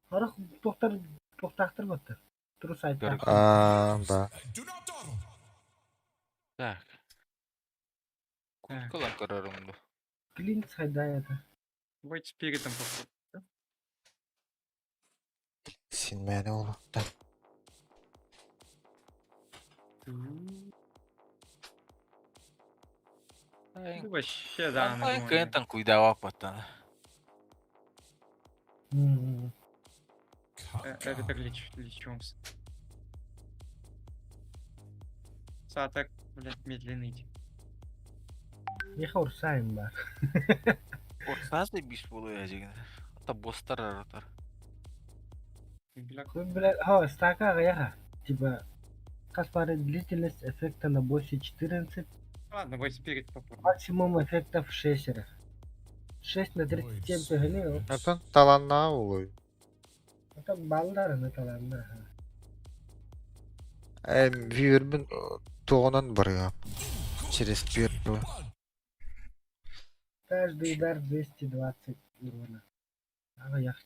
сорох туохтар туохтаахтар баттар. Тру сайтаах. Аа, да. Do not dawdle. Так. Так. Кулан көрөрүм ду. Клинкс хайдай это. Void Spirit'ом попробуй. Син мээнэ олохтон. Ну, вообще, да, она Ай, думаю, кентан куйдава паттан. М. Это леч, лечимся. Сатак, блядь, медленный. Миха урсайын бар. Орсаз да биш болу яжигин. Ата бостар аратар. Бля, Бля, ха, стака аҕыйаха. Типа, хас пары длительность эффекта на боссе 14, Ладно, Void Spirit попробуй. максимум эффектов 6 эрэ. 6 на 37 төһөнүй ол? Оттон таланнаа улуй. Оттон балларына талааннаах. Эм, вивербин туғынан барыга. Через первую. Каждый удар 220 урона. Аҕыйах.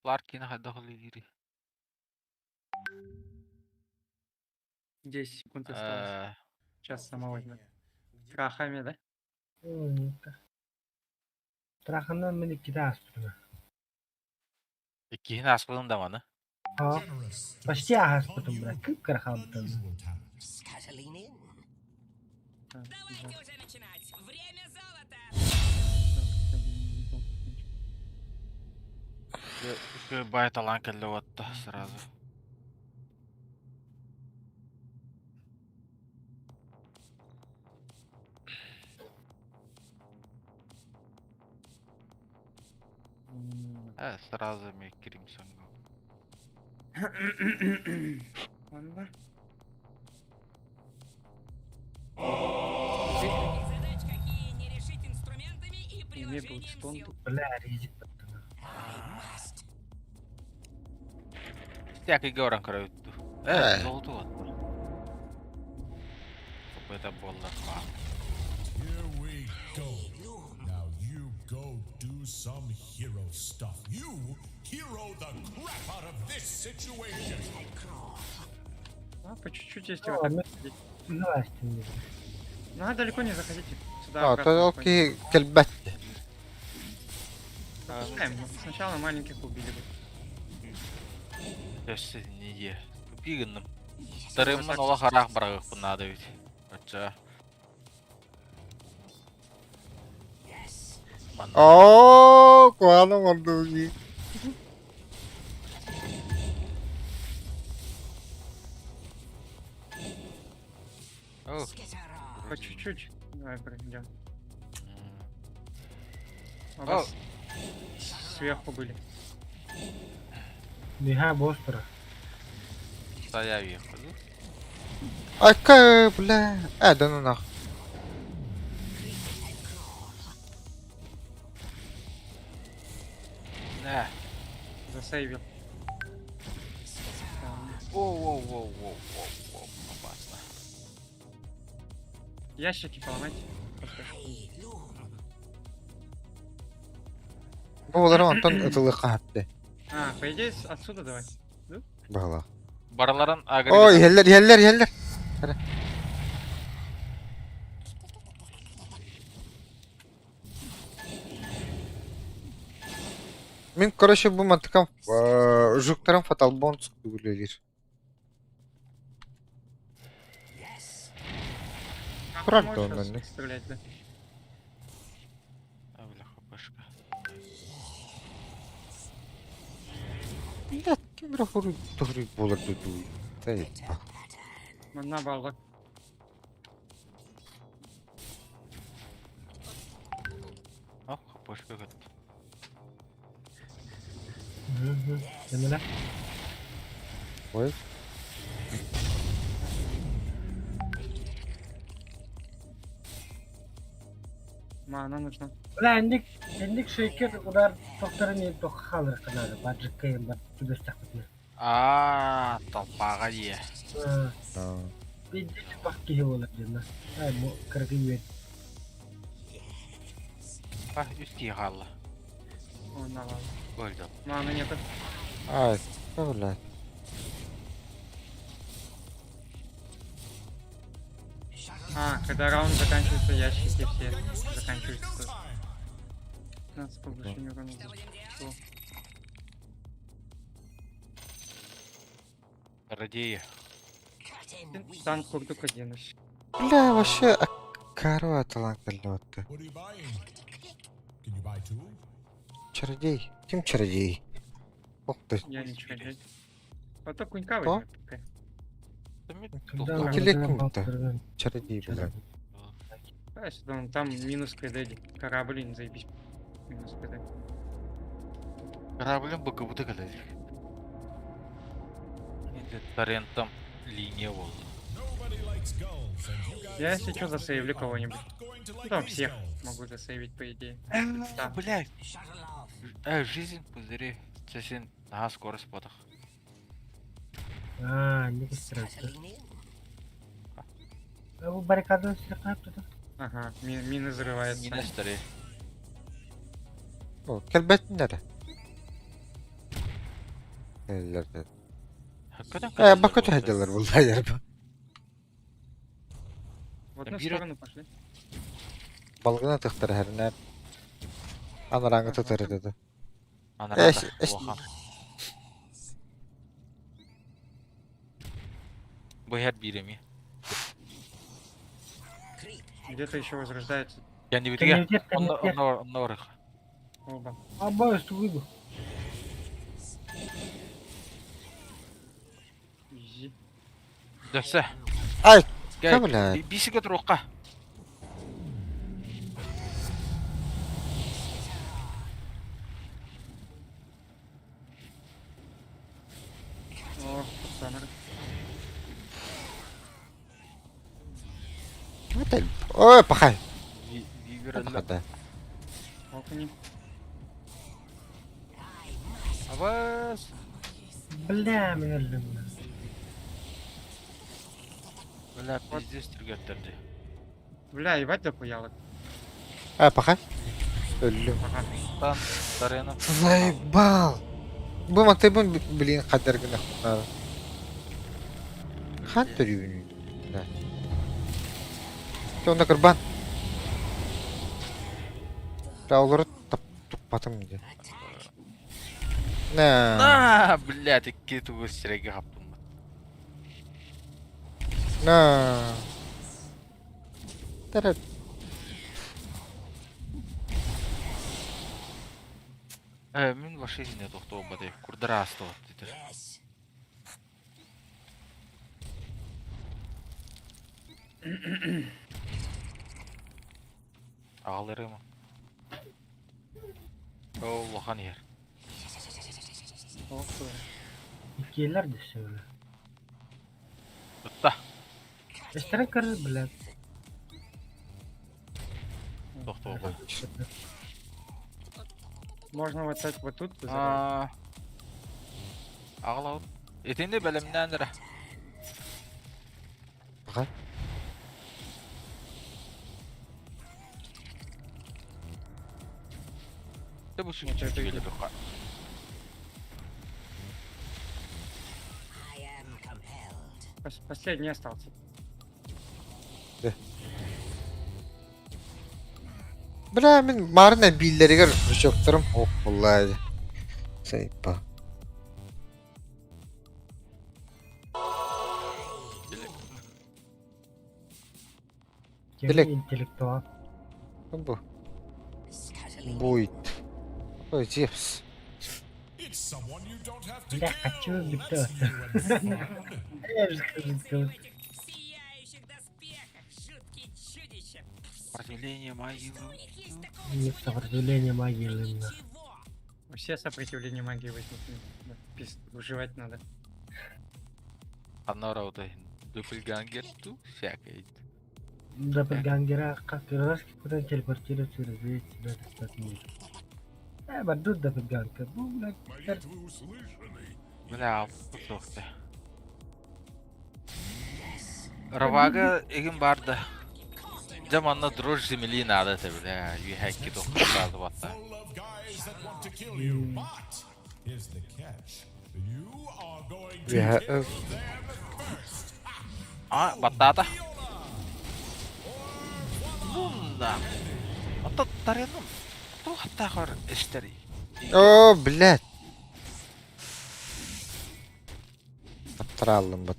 Ларкина хайдахлы дири. 10 секунд осталось. Э, Сейчас сама возьмет. Трахами, да? Траханан мин иккитэ ааспытым. Иккиһин ааспытым даҕаны. Аа, Generous to почти bestow upon ааспытым, you бля, кып-кыра хаалбытым. unusual talent. Так, Давайте да. уже начинать. Время золота. Так, не помню. Үчүгэй талаан кэллэ уотта сразу. М. Э, сразу ми Crimson Go. Ладно. Задач какие не решить инструментами и Не приложением Блэкстон сил. тут. Бля, резик. Всякий говоран көрөбүттү. Э, Э. золото уотта. Это боллар баар. Here we go. Now you go do some hero stuff. You hero the crap out of this situation. А, по чуть-чуть, если Ну, вот так мы- ходить. Здрасте, мне. Ну, а далеко не заходите. Сюда А, обратно то заходите. окей, кэлбэт. Пропускаем. Сначала маленьких убили бы. Өссө не Тупи гынным. Тарыммын олох араах барагыппын наада бит. Оча. Манна. Оо, куаным ордуги. О, По чуть-чуть. Давай пройдем. У О. вас сверху были. Миха бостера. Стоя въехал. Айка, бля. Э, да ну нах. Да. Засейвил. Там. Воу-воу-воу-воу-воу-воу. Опасно. Ящики поломайте. Просто. Бу онтон ытылы хапты. А, по идее, отсюда давай. Бағала. Бараларын Ой, хеллер, хеллер, хеллер. Мин, короче, бу мантыкам жуктарым фатал бонус күлелер. А, Правда, можешь он, щас не? Стрелять, да. А, бля, хпшка. Бля, ким бир хору тухры болар дуду. Тай. На баллах. О, хпшка көт. Эмиле. Ой. Мана нужна. Бля, эндик, эндик шейкер удар тохторын ен тоқ халыр қынады. Баджикка ен бар түбес тақпытны. А, толпаға е. Бидде бақ кихи болар дедна. Ай, мо кыргы үйен. А, үс киһи хаалла. Он навал. Өлдө. Маны нету. Ай, да, блядь. А, когда раунд заканчивается, ящики все заканчиваются. 15 повышение урона. за число. Радея. Танк курдук один. Бля, вообще, корова талант вот. What are you buying? Can you buy two? Чародей. Кем чародей? Ох ты. Я ничего не А то кунька Кто? возьми пока. Когда Ну, он Интеллект уже кому-то. был, Чародей, блядь. Да, сюда он там минус КД. Корабль не заебись. Минус КД. Кораблем БКБ кэлэр. Торрентом линия буолла. Nobody likes gulls, and you guys Я, если что, засейвлю definitely are кого-нибудь. not going to Ну, like там these всех gulls. могу засейвить, по идее. Да. Блядь. Жизнь пузыри. Сесин. Ага, скорость потах. А, не страшно. А вы баррикаду стрекают туда? Ага, мины взрываются. Мина старый. О, кэлбэтиннэр. Эллерде. Hakikaten Э, бака түһэдилэр булла ярба. В одну Бира- сторону пошли. Балгына тыктар хәрнәр. Анараңы тутар иде. Анарата. Эш- эш- Улахан. Бу һәр бире ми. Где-то еще возрождается. Я не битиге. Комитет, комитет. Онна онна барых. Оба. А боюсь, выйду. Изи. Дөсө. Ай, Гай. блядь. Бисиге турукка. О, пацаны. Это... Ой, пахай. Вигралла. Пахада. Ох, они. Абас. Бля, меня люблю. Бля, пиздец түргәттерди. Бля, ебать дохуяло. Ай, пахай. Өллүм. Ага. Тан Тарена. Заебал. Бу мактайбын блин хадер гына. Хан төрүн. Да. Сонда кырбан. Таулары тап туппатым ди. На. На, блядь, икки тугу сиреге хаптым. На. Тара. Э, мин башы изине тохтоо бадай. Курдара асты вот дитер. Ағалары ма? О, улахан ер. Ох, хуя. Иккиэлэр дөссө Тутта. Эстэрэн көрөр, блядь. Тохтоо кой. Можно вот так вот тут взорвать. Ағалау. Этинде бәлемнән дәрә. Пахай. Де бу Вот это сүгү иди. бөкка. Последний остался. Бля, мин марна биллеригер крючоктарым ох буллай. Сайпа. Кем Билек. интеллектуал. Бу. Буйт. Ой, Зевс. It's someone you don't have to Бля, kill. хочу That's битва. new and fun. Я же скажу, В этих сияющих доспехах, жуткие чудища. Сопротивление магии. Что у них есть такого, Не чего нет сопротивление магии именно. Ничего. Все сопротивление магии возьмут. Да, Выживать надо. Анна раута. Доппельгангер ту всякое. Доппельгангера как раз куда телепортируется и развеять себя этот мир. Бардут доппельгангер. Ну, блядь, теперь Молитвы услышаны. Бля, тохты. Равага эгин барды. Дьэ манна дрожь земли наада этэ бля, үөһэкки тохтуу сразу батта. Үөһэ А, баттаата. Бум да. Ото тареным. Туох аттаахар эстери. О, блядь. Таптарааллым бат.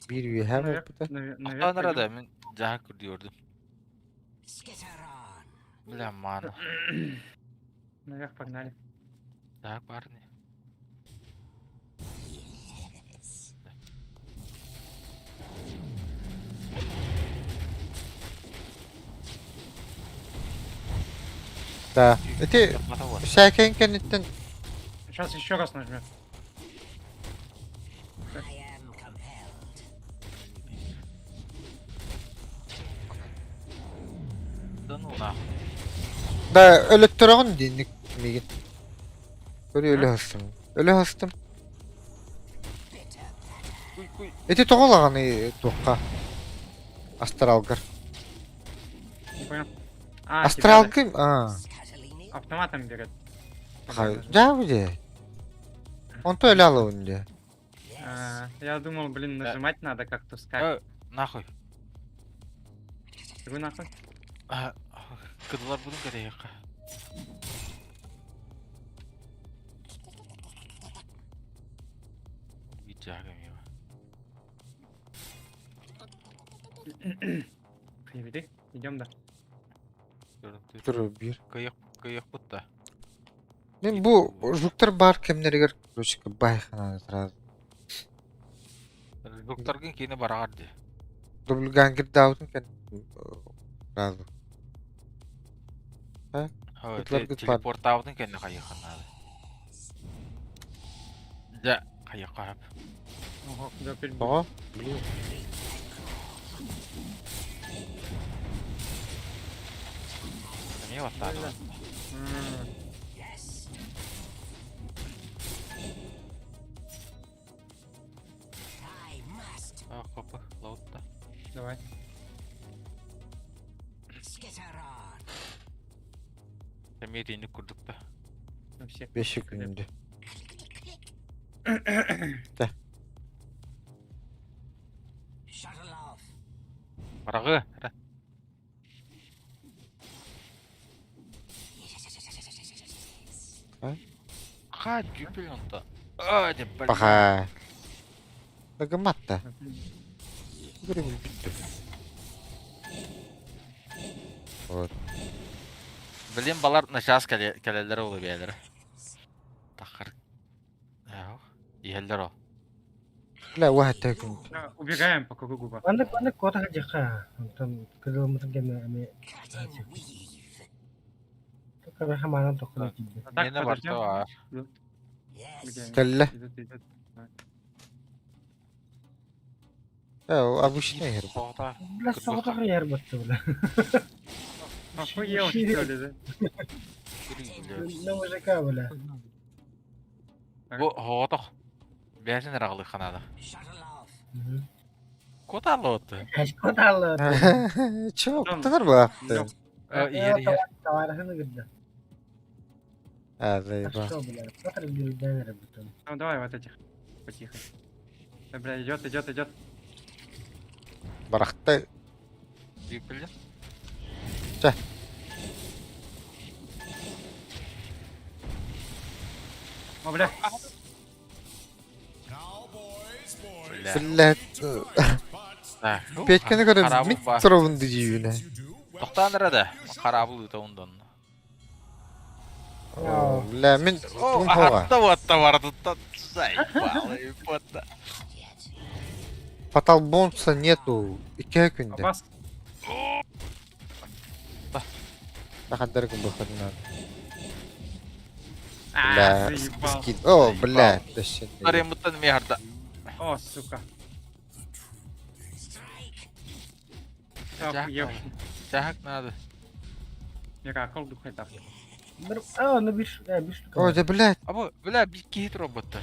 Биир үөһэ Наверх, барбыта. наверх Охтон пойдем. да мин дьаһа көрдүөрдүм. Бля, мана. Наверх погнали. Так, парни. Да. Ити сээкэйин кэнниттэн Сейчас еще раз нажмет. Да ну нахуй. Да өлөттөрөҕүн диинник миигин. Көрү өлө хастым. Өлө хастым. Куй куй. Ити тоҕо лаҕаны туохха? Астралгар. Не понял. А, тебя, Астралгы а. да, автоматом берет. Хай, дьаа дии. Онто өлө алабын дии. А, я думал, блин, Да. нажимать надо как-то скак. Э, нахуй. Вы нахуй? А, Кыдылар будун кэтэйэххэ. Видяга мива. Приведи. Идем, да. Тур биир. Кыйых кыйых да. Мин бу жуктар бар кэмнэригэр короче байхана сразу. Докторгын кини бараҕар дии. Дубльгангердаабытын кэн сразу. Һоо, Ытларгыт бар. телепортаабытын кэннэ хайыахха наада. Дьэ, хайыахха сөп. Ого, да, опять будет. Тоҕо? Блин. Эмиэ баттаата. Бля. М, А, хопа, лаутта. Давай. Эмиэ итинник курдук да. На всех. Бешик күндү. Бараҕы, эрэ. А? Ха, дьүпүл онто. А, деп бля. Паха. Дагыматта. Көрө бүттү. Вот. Блин, балар начаас кэлэллэр ол бэйэлэрэ. Тахар. Ээ, иһэллэр ол. Бля, уһатта күн. Да, Убегаем по кругу. ба. Маннык маннык куота сылдьыахха. Онтон кыдылыммытын кэннэ эмиэ Только хамаанан тоххуна киирдэ. А так, Миэнэ барта подождем. баар. Где они? Кэллэ. Идут, идут. Э, обычный герб. Соҕотох. Бля, соҕотох яр батты, бля. Охуел, что ли, да? На мужика, бля. Бу соҕотох. Бэйэтин эрэ аҕалыахха наада. Куотааллыбыт. Куотааллыбыт. Чё, куттанар баахты. Э, иһэр иһэр. Табаарыһын ыгырда. А, заеба. Что, бля, Петр билден эрэ бүтүн. Ну давай вот этих. Потихо. Да, бля, идет, идет, идет. Барахта. Дьүпүллэн. Чэ. О, бля. Бля. Бля. Да. Петьканы көрө Харабыл мин баар. туробун дүйүүнэ. Тохтоон эрэ да. Харабыл ыыта ундон. Бля, мин О, тугум хоға. аһатта уотта барытыттан заебало, ботта. Фатал бонуса нету. Икки күндэ. Бас. Тахандар күн бахарынан. А, Бля, заебал. скин. О, бля, точно. Арыймыттан эмиэ харда. О, сука. Охуел. Дьаһак надо. Миракл духайдав. Бір, а, ну биш, э, биш штука. О, да, блядь. Абы, бля, биир киһи роботтар.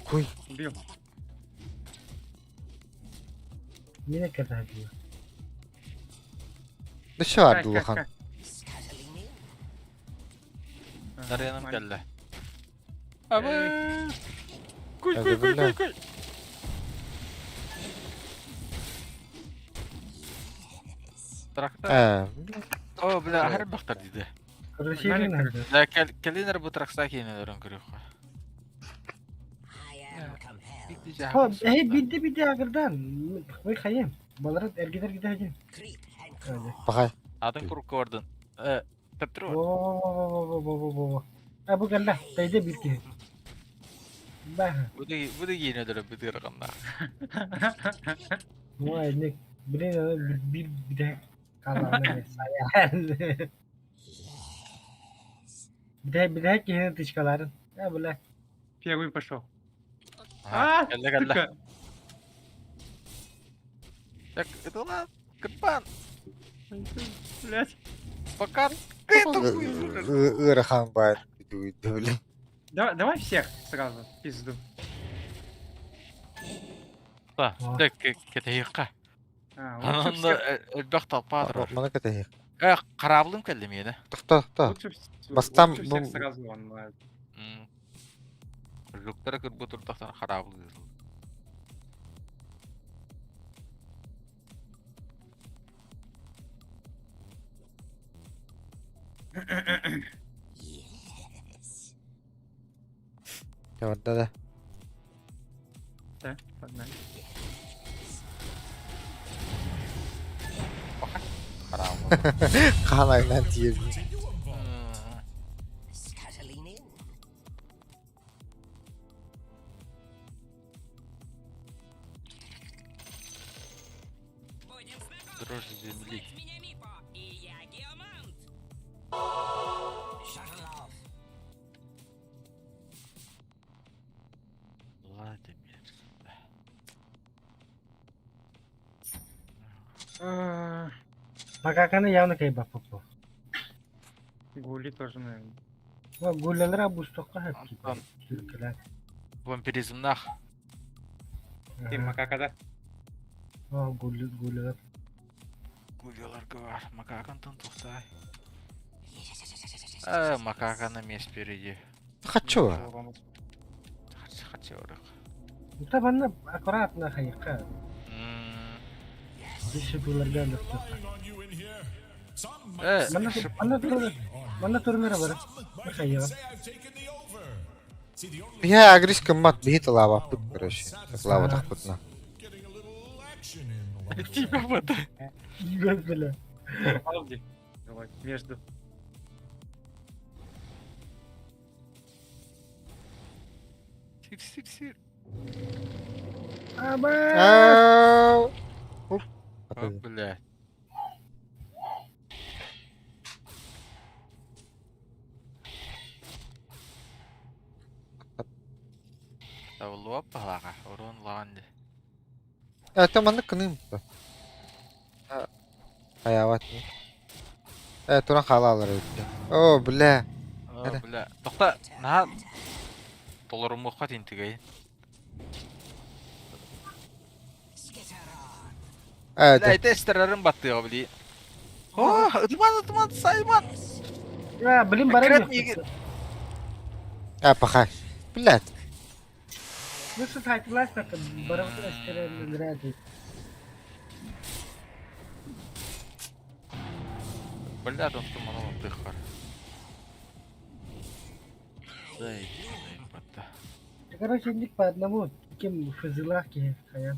Куй. Убил. Мин эккирдэ Өссө баар дуу улахан. Дарьяным кэллэ. Абы! Куй куй куй куй куй! Трактор. О, бля, аһар бахтар диде. Да, кэлин бу тракса киинелерин көрүөххэ. Эһи бидде бидде агырдан. Ой хайым. Баларат эргитер гите хажын. Пахай. Атын курукка бардын. Э, Тэптэр Во-во-во-во-во-во-во. А бу кэллэ. Тайда бир киһи. Баха. Бу да бу да киинэ өлөрө бытыырҕаннаах. Ой, ник. Блин, аны бир бите халааны саяр. Бите бите киһини тычкаларын. А, бля. Первый пошел. А, А, кэллэ кэллэ. сука. Так, это ладно. Капан. Блять. Пока. Ыарахан баар били. Давай, давай всех сразу, пизду. Да, так, кэтэһиэххэ. А, лучше Анан всех, элбэх толпа турар. Маны кэтэһиэх. Э, хараабылым кэллэ миэнэ. Тохто, тохто. лучше, Бастан лучше всех бу- сразу он. Жуктара кырбы турдахтан хараабыл ыытыл. Барда да. Да, погнали. Хараабыл. Хаан айынан тиийэр. Будем знакомы. Дрожь земли. Звать меня Мипо, и я геомант. Шарлов. Владимир. А, Макаканы явно кайбаппыт. Гули тоже, наверное. Гулялара бустокка хэп Антон. Сүркелер. Вампиризмнах. Ты макака, да? О, гулялар. Гуляларга бар. Макакантан тухтай. Э, макака на месте впереди. Хочу. Хочу, хочу. Та банна аккуратно хайыкка. Диши буларга лөхтө. Э, Манна манна турнир манна турнир бар. Хайа. Биһэ агрис кыммат биһи тылаабаппыт короче. Тылаабатахпытына. Типа вот. Бля. Палди. Давай, между. Сир, сир, сир. Аба. Ау. Уп. О, бля. Тавлуа палаға, урон лаанды. Это маннык кыным. Хаябат. Э, туран хаалалар эбит. О, бля. О, Эре. бля. Тоқта, наһаа толорумуохха тинтигэй. Э, Бля, ити эстерерин баттыга били. О, ытман, ытман, сайман. Я, блин, баран. Конкретно миигин. а, пахай. Блядь. Ну что сайтылас так баран эстерер Бля, дон туманова тыхар. Дай, дай, батта. Короче, ник по одному, таким фызылахки, хая.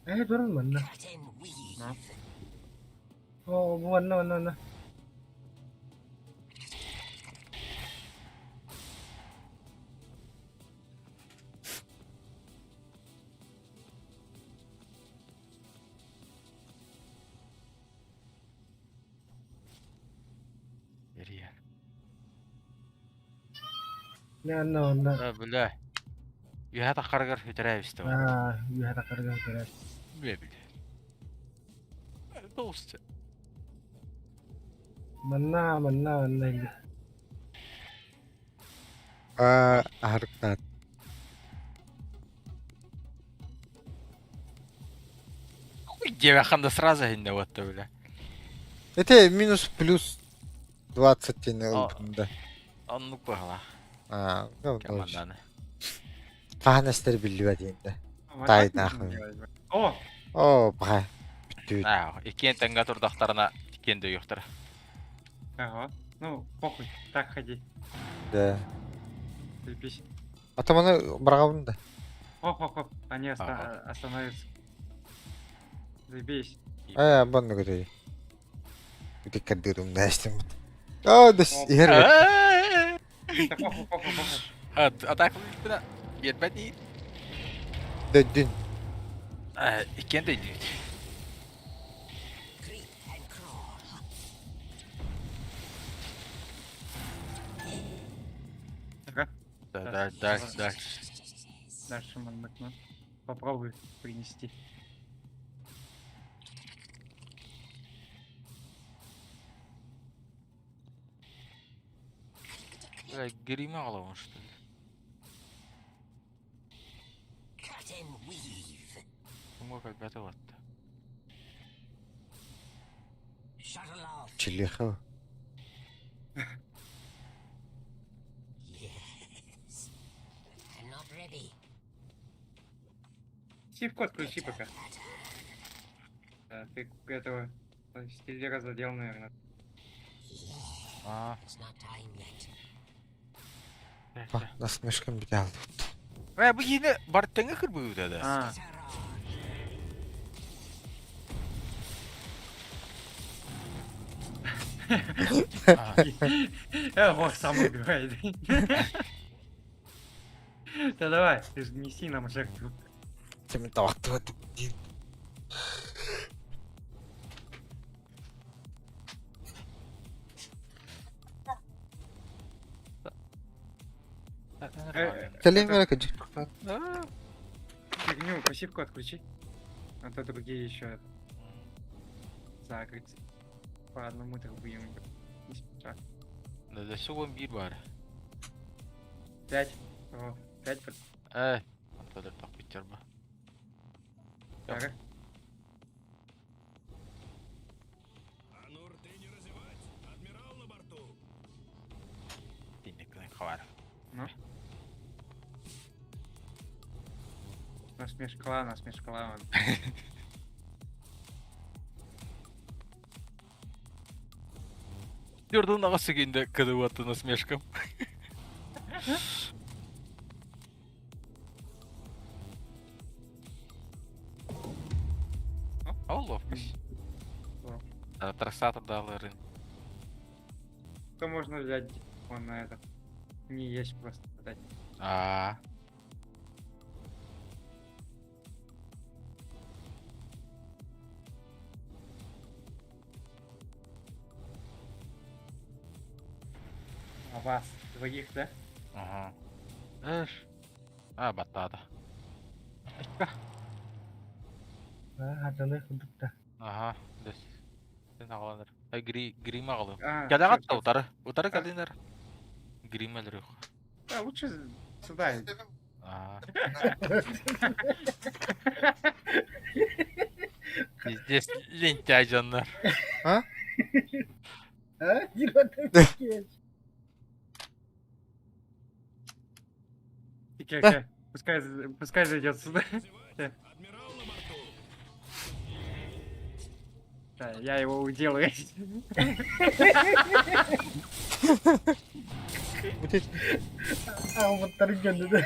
Э, туран манна. О, манна, манна, манна. Эрия. На, на, на. Э, бля. Үһэ тахарыгар хүтэрээбисте. А, я так арган Бля, бля. Толсты. Манна, манна, манна. А, арктат. Диэбэххин да сразу иһиннэ уотта бile. Это минус плюс 20 тени ылбытым да. Оннук быһалаах. А, говно. Команданы. Хаһан эстэр биллибэт инде. Вот Тай так нужно нахуй. делать, бля. О! О, баҕа. Бүттүбүт. Аа, иккиэн тэҥҥэ турдахтарына иккиэн дөйүөхтэрэ. Ага. Ну, похуй, так ходи. Да. Заебись. А то маны быраҕабын да. Хоп-хоп-хоп, они Ага. остановятся. Заебись. Ээ, банны көтөй. Бүтүк кэрдиирим нэстим. Оо, дес иһэр бэт. Да похуй, похуй, похуй. Атака биэрбэт иит. Дөйдүн. Иккиэн дөйдүбүт. Ага. Да, дальше, дальше. Дальше маннык, ну. Попробуй принести. Бля, грима аҕалабын что ли? Кумга кэлбэтэ уотта. Чилиэхэ. Сивку отключи пока. Да, ты этого стиллера задел, наверное. Аа. Насмешкам бүтэ Э, бу киһини бартыҥа кырбыыбыта да. А, вот сам убивает. Да давай, ты же неси нам жертву. Теми таваттыбат. Кэлиэм эрэ кыдьык. Фигню, пассивку отключи. А то другие еще загрятся. По одному так будем. Не спеша. Да, да, сугон биир баар. Пять. О, пять. Э, антон тохпиттер ба. Ага. Тинник хабар. Ну. Насмешкала, насмешкала он. Дердун аҕа сүгүндэ кыдыбаты насмешкам. Ол ловкость. Трасатор дааларын. То можно взять он на это. Не есть просто дать. Аа. А вас двоих, да? Ага. Эш. А, баттаата. Аа, хатаны курдук Аха, дес. Сен аҕаланар. Ай, гри грима аҕалым. А, Кэлэҕит всё, да всё. утары. Утары А. кэлинэр. Гримэлэр их. Да, лучше сюда. иди. Аа. Пиздец, лентяй дьоннор. А? Диир Окей, окей. Пускай, пускай зайдет сюда. Да, я его уделаю. Бүтэ. Аҕабыттарын кэннэ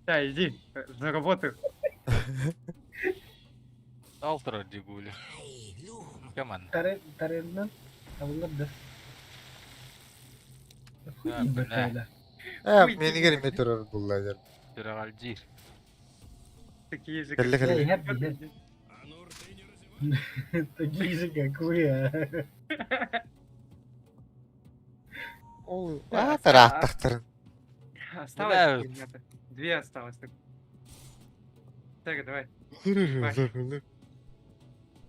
Да, иди, за работу. Алтыра дигули. Команда. Тареннан табыллар да. Да, Хуй бля. бэкэйла. Ээ, менигер эме турар булла дер. Сүрэҕэлдьиир. Такие же, Кэллэ как кэллэ. Иһэр иһэр. Такие же, как вы, а. Ол аа тарааттахтарын. Осталось Да. три минуты. Две осталось. Так, Так, давай.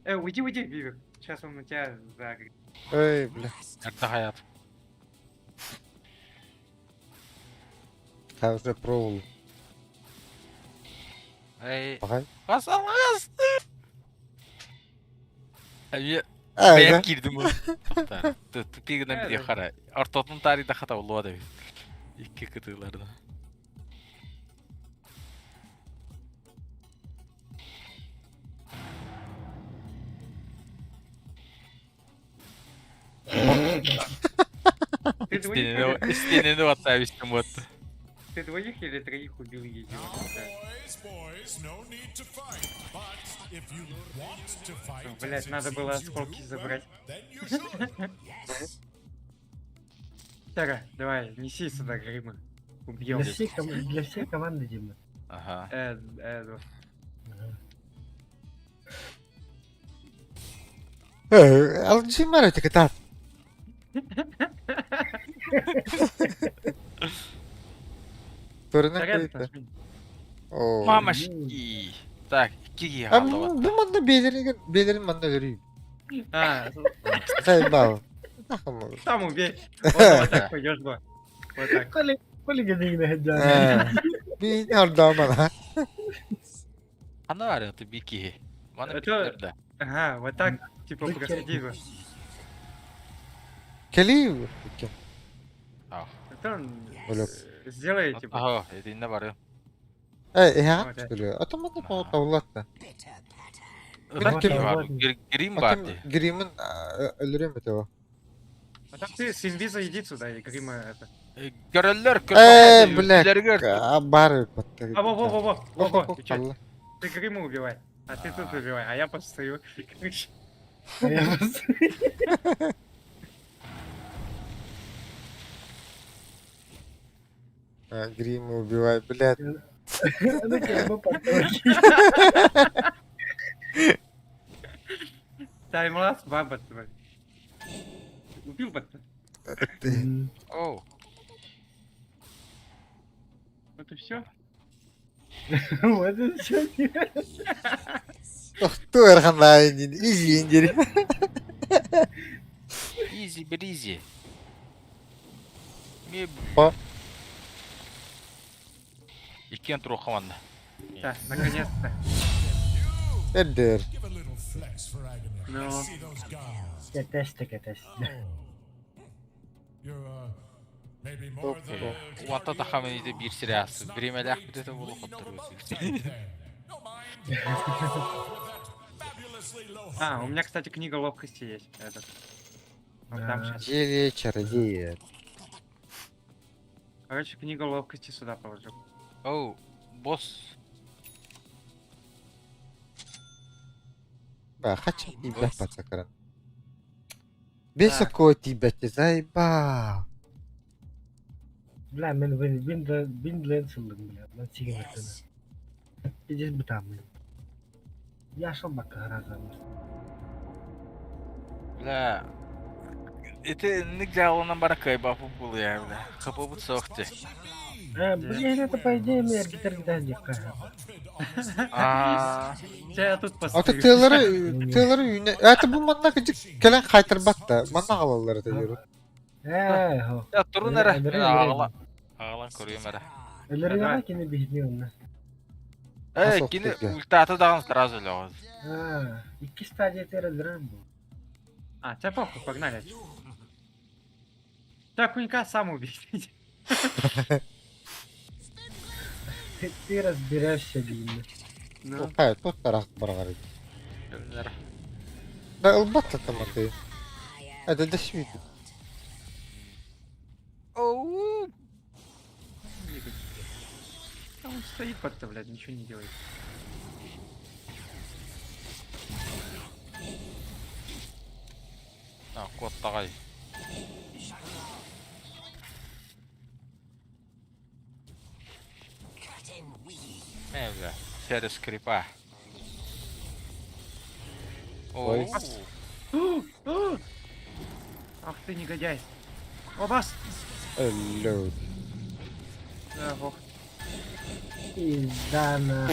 Уйди, уйди, Вивик. Сейчас он на тебя загрет. Эй, бля. Эрдэ хайаат. Хазы провол. Эй, Баҕай. хас алҕас! Эмиэ Э, бэйэм да. киирдим бу. Тупик гынан бириэх хара. Ортотун таарыйда хата улуо да эбит. Икки кытыыларда. Ты двоих или- Истинени баттаабыстым вот. Ты двоих или троих убил единого? Boys, boys, no need to fight. But if you want to fight, Блять, as it надо было seems you осколки do, well, забрать. then you should. Yes. Тара, давай, неси сюда грима. Убьем. Для всей, ком- для всей команды, Дима. Ага. Э, ну. Э, Алжимар это кытаат. Төрүнэн Тарен, кыйта. нажми. Оо. Мамашки. Так, икки киһи А хаалла бу манна бээлерин бээлерин манна өлөрүү. А, Заебал. Нахуй. сам убей. Вот, вот так пойдешь, ба. Вот так. Коли, коли гедигне хеджан. Э. Би ордоомана. Ханна бар это би киһи. Маны Это- биттер да. Ага, вот так, типа, Вы проходи бы. Кели. Это он Блядь. сделай, типа. Ага, итиннэ бары. Э, эһэ Вот, түлө. Ата манна по тавлатта. Ытар Вот, ким бар? вот. Грим бар Атын ди. гримин өлөрөм это. А так ты с инвиза иди сюда и грима это. Көрөллөр, Э, көрөллөр. блядь. А бар батта. А, во, во, во, во, во, во, ты чё? Алла. Ты грима убивай, а ты тут убивай, а я постою. Короче, А я просто- А, Грима убивай, блядь. Ну, как бы потоки. Таймлапс баба твой. Убил бы ты. М. Оу. Вот и все. Вот это всё. Тохту эрханлайн изи индири. Изи бризи. Ми Па. Иккен турух манна. Да, наконец-то. Эдер. Give a little flex for agony. No. Let's see those guns. Катеста, катеста. Oh. You're maybe more than a Уанта тахамын иде бир сериясы. Биремелях битете болу lean хоттор over өтүк. both then. No mind. With that fabulously low А, у меня, кстати, книга ловкости есть. Этот. Вот там Да. сейчас. Зелье чародея. Короче, книгу ловкости сюда положил. Оу, босс. Ба, хочу тебя пацакран. Бесоко тебя ты заебал. Бля, мен вин вин вин сылдым, бля. Мен сигин артына. Здесь бы там. Я шел бака разом. Бля. Ити ник жаалынан бара кайбапы бул я, бля. Хапыбыт соохти. Э, блин, это по идее мне гитар гитар Аа. Я тут Ата постою. тыалары тыалары үйүнө это бу манна кыжык келен хайтырбат да манна галалар это diyorum. Э, хо. Я турун эре. Өлөрө, Ағала. Ағалан көрүөм эре. Өлөрө кини бихни онна. Э, Асох кини кирге. ультаты даган сразу эле. А, икки стадия тер өлөрөр бу. А, тебя похуй, погнали. Так, кунька сам убить. Ты, ты разберешься, Дима. Ну, Хай, тут тарах баргар. Да ылбат таматы. Это да швид. Оу. а он стоит под блядь, ничего не делает. А, кот тагай. Э, бля. Через скрипа. Ой. Оу. У, у! Ах ты негодяй. О, бас! Өллөт. Да, ох. Пизда на.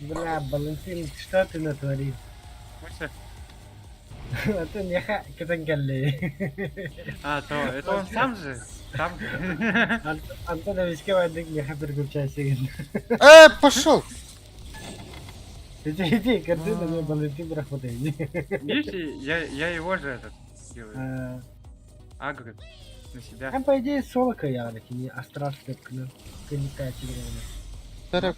Бля, Балантин, что ты натворил? Мыша. А ты не ха, катангалли. А, то, это он сам же? Сам. Антон Вискевайдык не ха переключайся. Э, пошел. Ити ити кэрдин эмиэ Валентин бырахпыта ини. Видишь, я его же этот делаю. Агры на себя. Эн по идее соло кыайаҕын кини астрал слепкынан кынньыккааччы Тарап,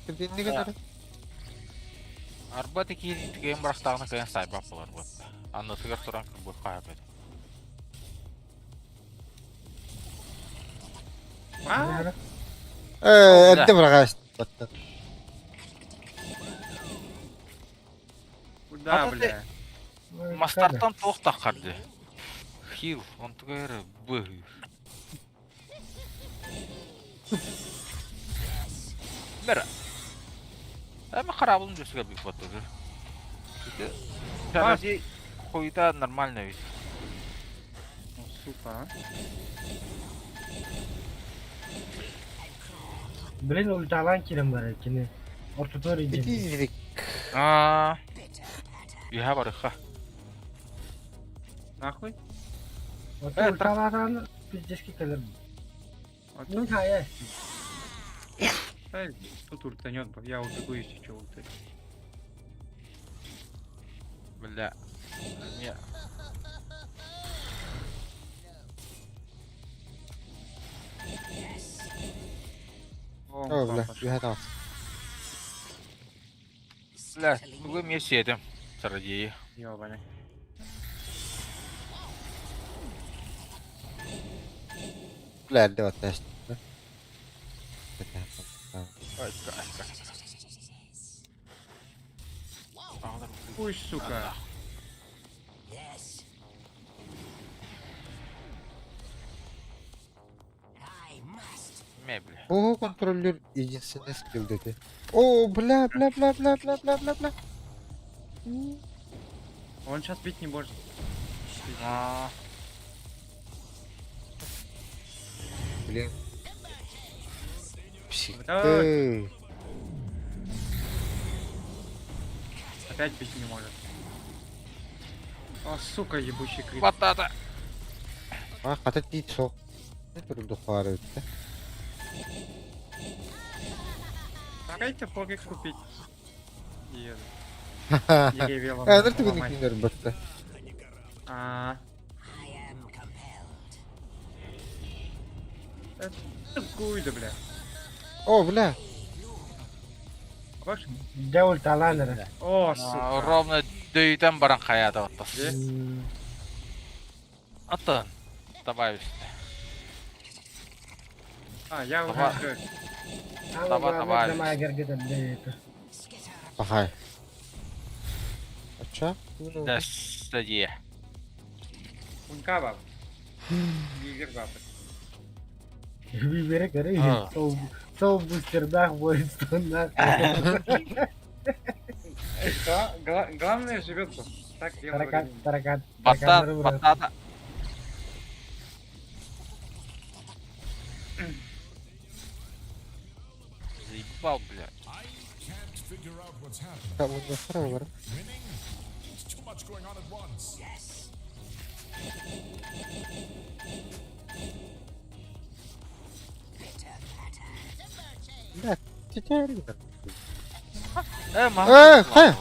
Арба тикиин тикиин бырахтаҕына кыайан саайбат буолар буолла. Аннытыгар туран кырбык хаһабыт. А, Э, эрдэ быраҕаас. Куда, А ты- бля? Мастартан туох таххар дии. Хил, онтуга эрэ быһыыр. Бера. Эми хараабылын дьөсүгэр биппаттыгыр. Чарази хуйта нормально ведь. Ну, сука, а. Блин, ульталаан киирэн барар кини. Ортотугар илдьэн. Ити Аа. Үһэ барыха. Нахуй? Ото ульталаатаҕына пиздецки кэлэр. А Ну, тут, хайа. да, тут ультанет, я убегу, если что, ульты. Бля. Не. О, О, бля, папа. үһэ таҕыс. Бля, бүгүн мен сиэтим. Сарадии. Ёбаный. Бля, эрдэ баттаас. Айка, айка. Ой, сука. Ме, бля. Бу контроллер единственный скилл дети. О, бля, бля, бля, бля, бля, бля, бля, бля. Он сейчас бить не может. Аа. Блин. Псих. Да. Ты. Опять бить не может. О, сука, ебучий крип. Батата. А, хата тиит сол. Не турду хары өттө. Давайте форик купить. И деревья ломать. Э, ныр түгүн күннөр бытты. А. Хуй да, бля. О, бля. Ваш? Дьэ ульталаан эрэ. О, сука. Ровно дөйтен баран хаята оттас. Де? Атын. Добавить. А, я уже Давай. всё. Самое Таба, главное, таба. для моей гергетэ это. Пахай. Ача? Да, сади. Унка баб. Гигер баб. Вибере көрө А. сол сол бустердах Voidstone'нах. Что? Главное живет бы. Так дело Таракан, времени. таракан, Батата, тараканнары быраҕар. батата. Заебал, бля. I can't figure out what's happening. Та хара бар. Winning? It's too much going on at once. Бля, тетя Э, мам. Э, хай.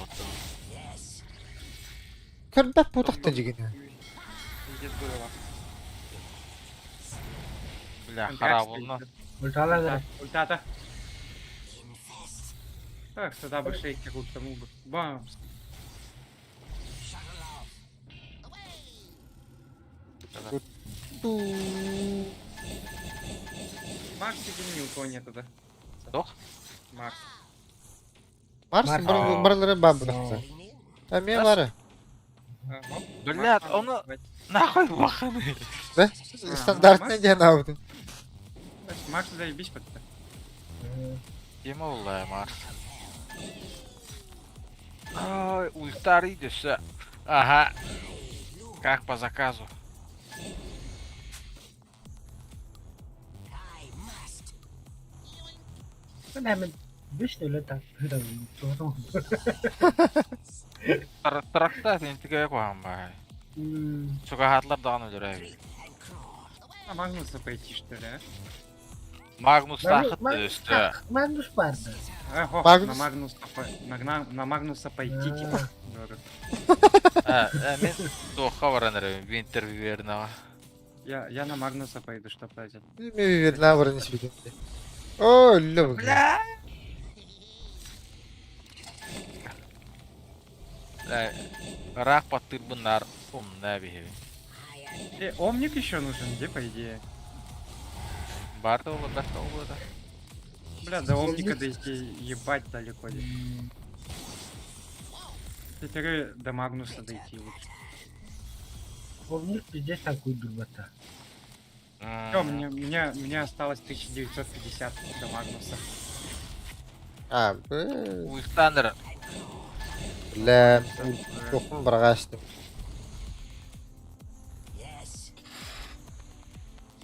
Көрбөт бутахта дигин. Пиздец было. Бля, Контракт харабылна. стоит. Ульталаан эрэ. Ультата. Эх, тогда бы шейкер ультанул бы. Бам. Макс ни у кого нету, да? Тох? Макс. Марс Марс. барлары бабырахта. Эме бары. А, оп, Блядь, Макс надо он- давать. Нахуй баханы. Да? Стандартный ден аудын. Макс заебись под Тема улай, Марс. Ай, ультар идешь. Ага. Как по заказу. Мен биш төлө так. Тракта тентиге куһаҕан баай. Чугаһаатылар даҕаны өлөрө А Магнуса пойти, что ли, а? Магнустаахыт өстө. Магнус баар да. Эх, ох, Магнус? на Магнуса, по- на Магнуса пойти, типа. Говорю. Мин туохха баран эрэбин Винтер Вивернаҕа. Я на Магнуса пойду, что платят. Ми Виверна баран испитим. О, өллө бу. Бля! Ыраах баттыырбын наар умна биһиби. Омник еще нужен, где, по идее? Бар да буолла, бэрт да буолла да. Бля, до Омника дойти ебать далеко. Теперь до Магнуса дойти лучше. Омник пиздец такой дурбата. Всё, мне осталось 1950 до Магнуса. А, б- Уйхтаныр. бля, тохун бараҕаастым.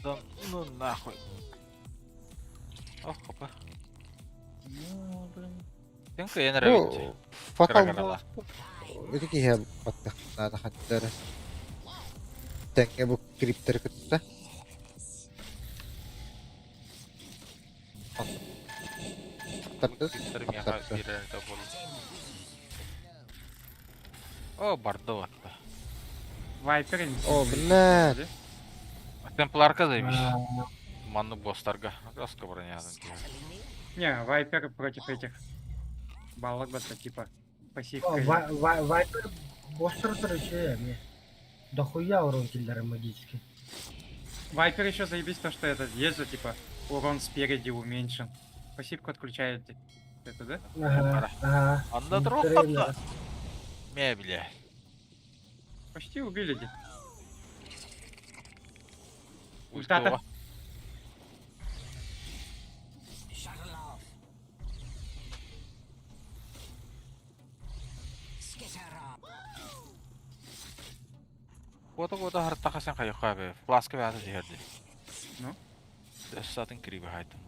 Да ну нахуй. Ох, хопа. Ну, блин. Сен кыйан эрэбит. Бу фатал Кыра-кырала. ити киһи баттахтаана хаттара. Тэҥҥэ бу криптер кытта. Тардыс, Криптер миэхэ тапсар. биэрэр да буолла. О, барды батта. Вайпер не О, бля. Темпларка заебись. Маннык босстарга. Раска бронятын. Не, Вайпер против этих баллок батта, типа пассивка. Вайпер бостер короче, мне. Дохуя урон киллера магический. Вайпер еще заебись то, что этот есть же, типа, урон спереди уменьшен. Пассивку отключаете. Это, да? Ага, ага. Анда дроппатта. Ме, бля. Почти убили, де. Ультата. Куота-куота хартаха сен хайыкка бе. Фласка бе аты дихерди. Ну? Сатын криби хайтым.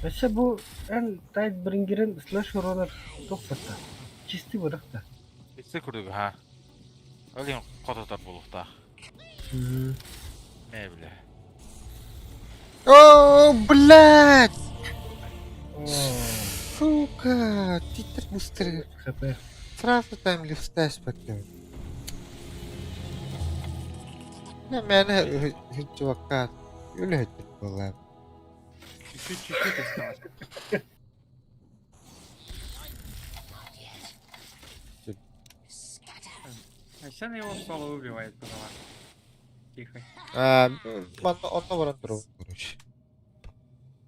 Вообще бу эн тайт брингерин слэш урона тохпатта. Чистый бырахта. Итсе курдук ха. Ол кототар булуктаах. Ме, бля. О, блядь! Сука! Титр быстрее. ХП. Сразу там лифтась потом. Не, мен чувака үлэһит буолла. Чуть-чуть, чуть-чуть осталось. Арсен его в соло убивает, поняла. Тихо. А, манна онно баран турабын, короче.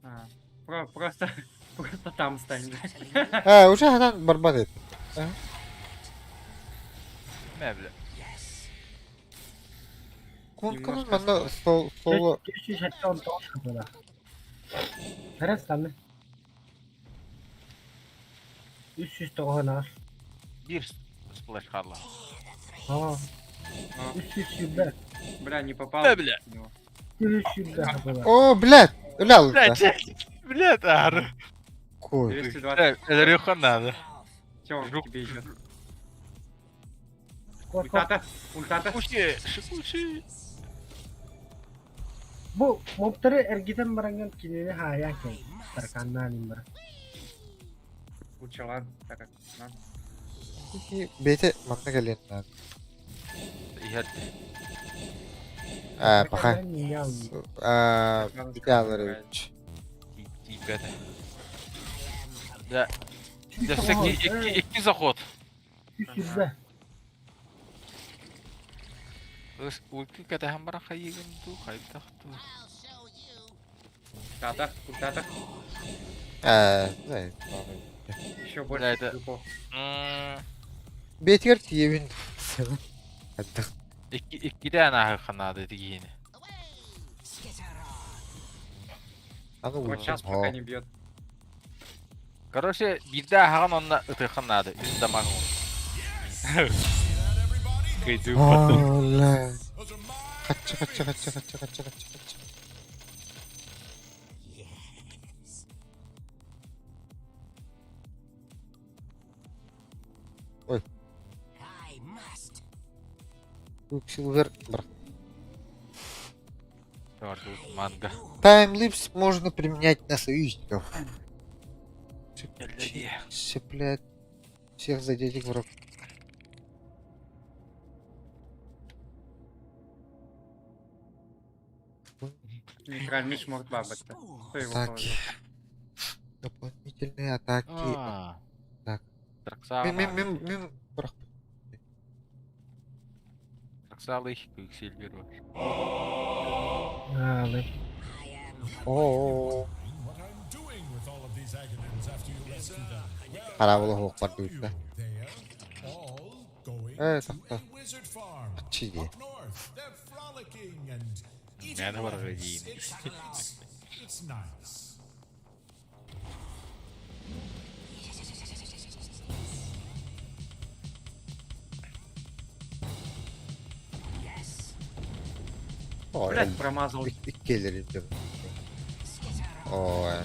А, просто, просто там стань. А, уже хатан барбат этим. Ме, бля. Кункунун Немножко манна сол соло 379 хп да. Раз там. 390 ас. Бир сплэш харла. А. 300. Бля, не попал. Да, бля. в него. 300 хп да. О, блядь! Үля Бля, алда. бля, тары. Кой. 220. Элерюха надо. Все, Жук. тебе идет. Ко- ко- Ультата, ультата. Куши, шикуши. Бу мобтары эргитен баранган кинини хаян кел. Тарканнан имбар. Учалан. Так, на. Бете манна кэлиэн наада. Иһэрди. А, пока. Тарканнан инял. А, Надо Михайлович. Тииппэтэ. Да. Да, всякий икки, икки заход. 300. Ульки кэтэһэн баран хайыгын дуу, хайдах дуу. Ультата, ультата. А, да. Еще больше Бля, это- жуков. Бетигэр тиийэбин. Хайдах. Икки иккитэ анааһы ханаада тигиини. Аны Вот сейчас пока не бьет. Короче, биирдэ аһаҕын онно ытыаххын наада. Үс дамаг Кыйдыы Бля. Хачча, хачча, хачча, хачча, хачча, хачча, хачча. Ой. Quicksilver. Бардыбыт манга. Таймлипс можно применять на союзников. Кэллэ дии. Цепляет всех задетых врагов. Нейтральный шморт бабата. Кто его Так. положил? Дополнительные атаки. Аа. Так. Траксаала. Мин мин мин мин бырах. Траксаала их Quicksilver бар. Аалы. Оо. What I'm doing with all of these Aganins after you rescue them. Well, Хараабыла суох tell бардыбыт да. you, they're all going Э, to тахта. a wizard farm. Ачи дии. Up north, they're frolicking and eating Мээнэ барар lettuce. диин. It's nice. Ой, Блять, промазал. иккиэлэрин дьон. Ой.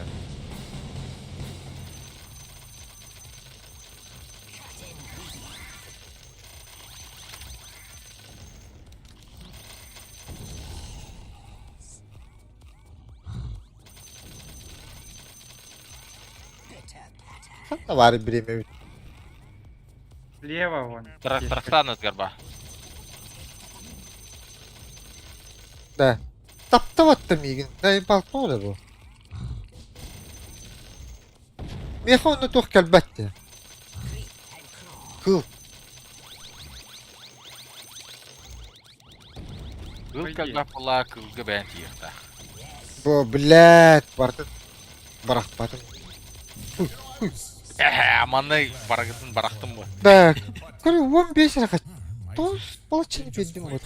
Ханна баар бириэмэбит. Слева вон. Есть. Траксан ытгарба. Да. Таптабатта миигин. Да балкон бу. Миэхэ онно туох кэлбэт дии. Кыл. Кыл Пойди. кэлбэт буоллаҕа кылга бэйэн тиийиэхтээх. Бу блядь, бартын барахпатым. Эһээ, манна барагытын барахтым бу. Да, көрү 15 эрэ Тоҕус балаччаны биэрдим вот.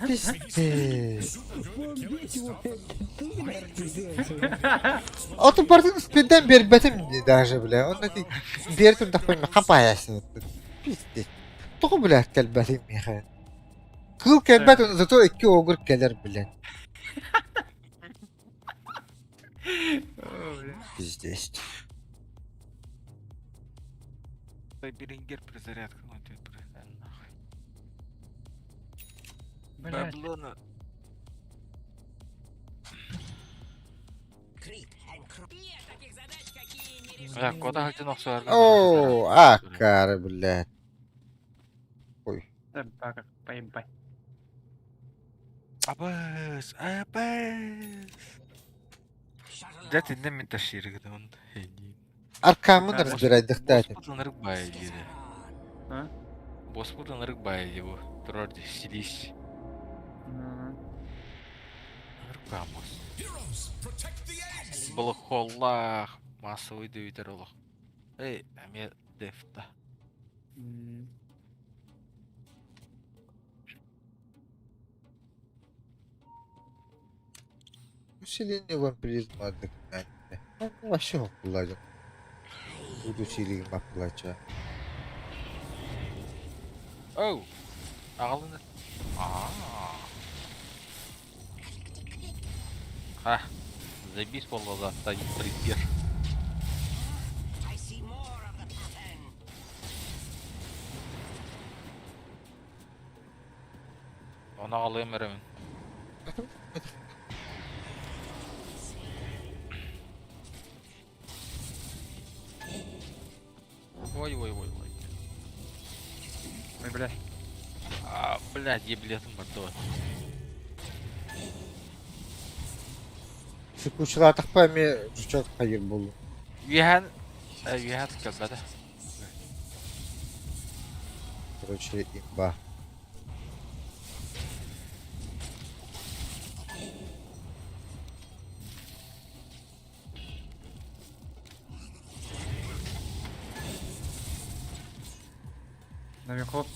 Пиздец. Ото бардын спиден биэрбэтим даже, бля. Онно ти биэр турдахпын хапаясын. Пиздец. Тоҕо бля кэлбэтим миэхэ. Кыл кэлбэт, зато икки огур кэлэр, блядь. О, бля. Пиздец. Берингер перезарядка, ну ты нахуй. Блядь. Баблона. Нет таких задач, какие не решить. Бля, кода хотел охсуарга. Оо, аккаары, блядь. Ой. Да, барах, поебать. Абыс, абыс. Дьэ итиннэ мин тащиргытын. Аркамын Да, разбирайдыхтаатым. Боспут ынырык баайы диэри. А? Боспут ынырык баайы дии бу. Турар дии силис. Ну, Ынырык баай бос. Heroes, protect the eggs! Блокхоллаах. Массовый дөйүтэр олох. Эй, эмиэ дефта. м. Усиление вампиризма заклинание. Ну, вообще хоккулладым. Буду усилием баппылача. Оу! Аҕалын Аа. Ха. Забись буолла да, припер. I see more of the pattern. Оны аҕалыам эрэ мин. Ой, ой, ой, ой. Ой, блядь. А, блядь, еблетым бардуо. Сыкучулаатахпа эмиэ жучок хайыр буоллум. Үөһэн үөһэн кэлбэтэ. Короче, имба. Наверху.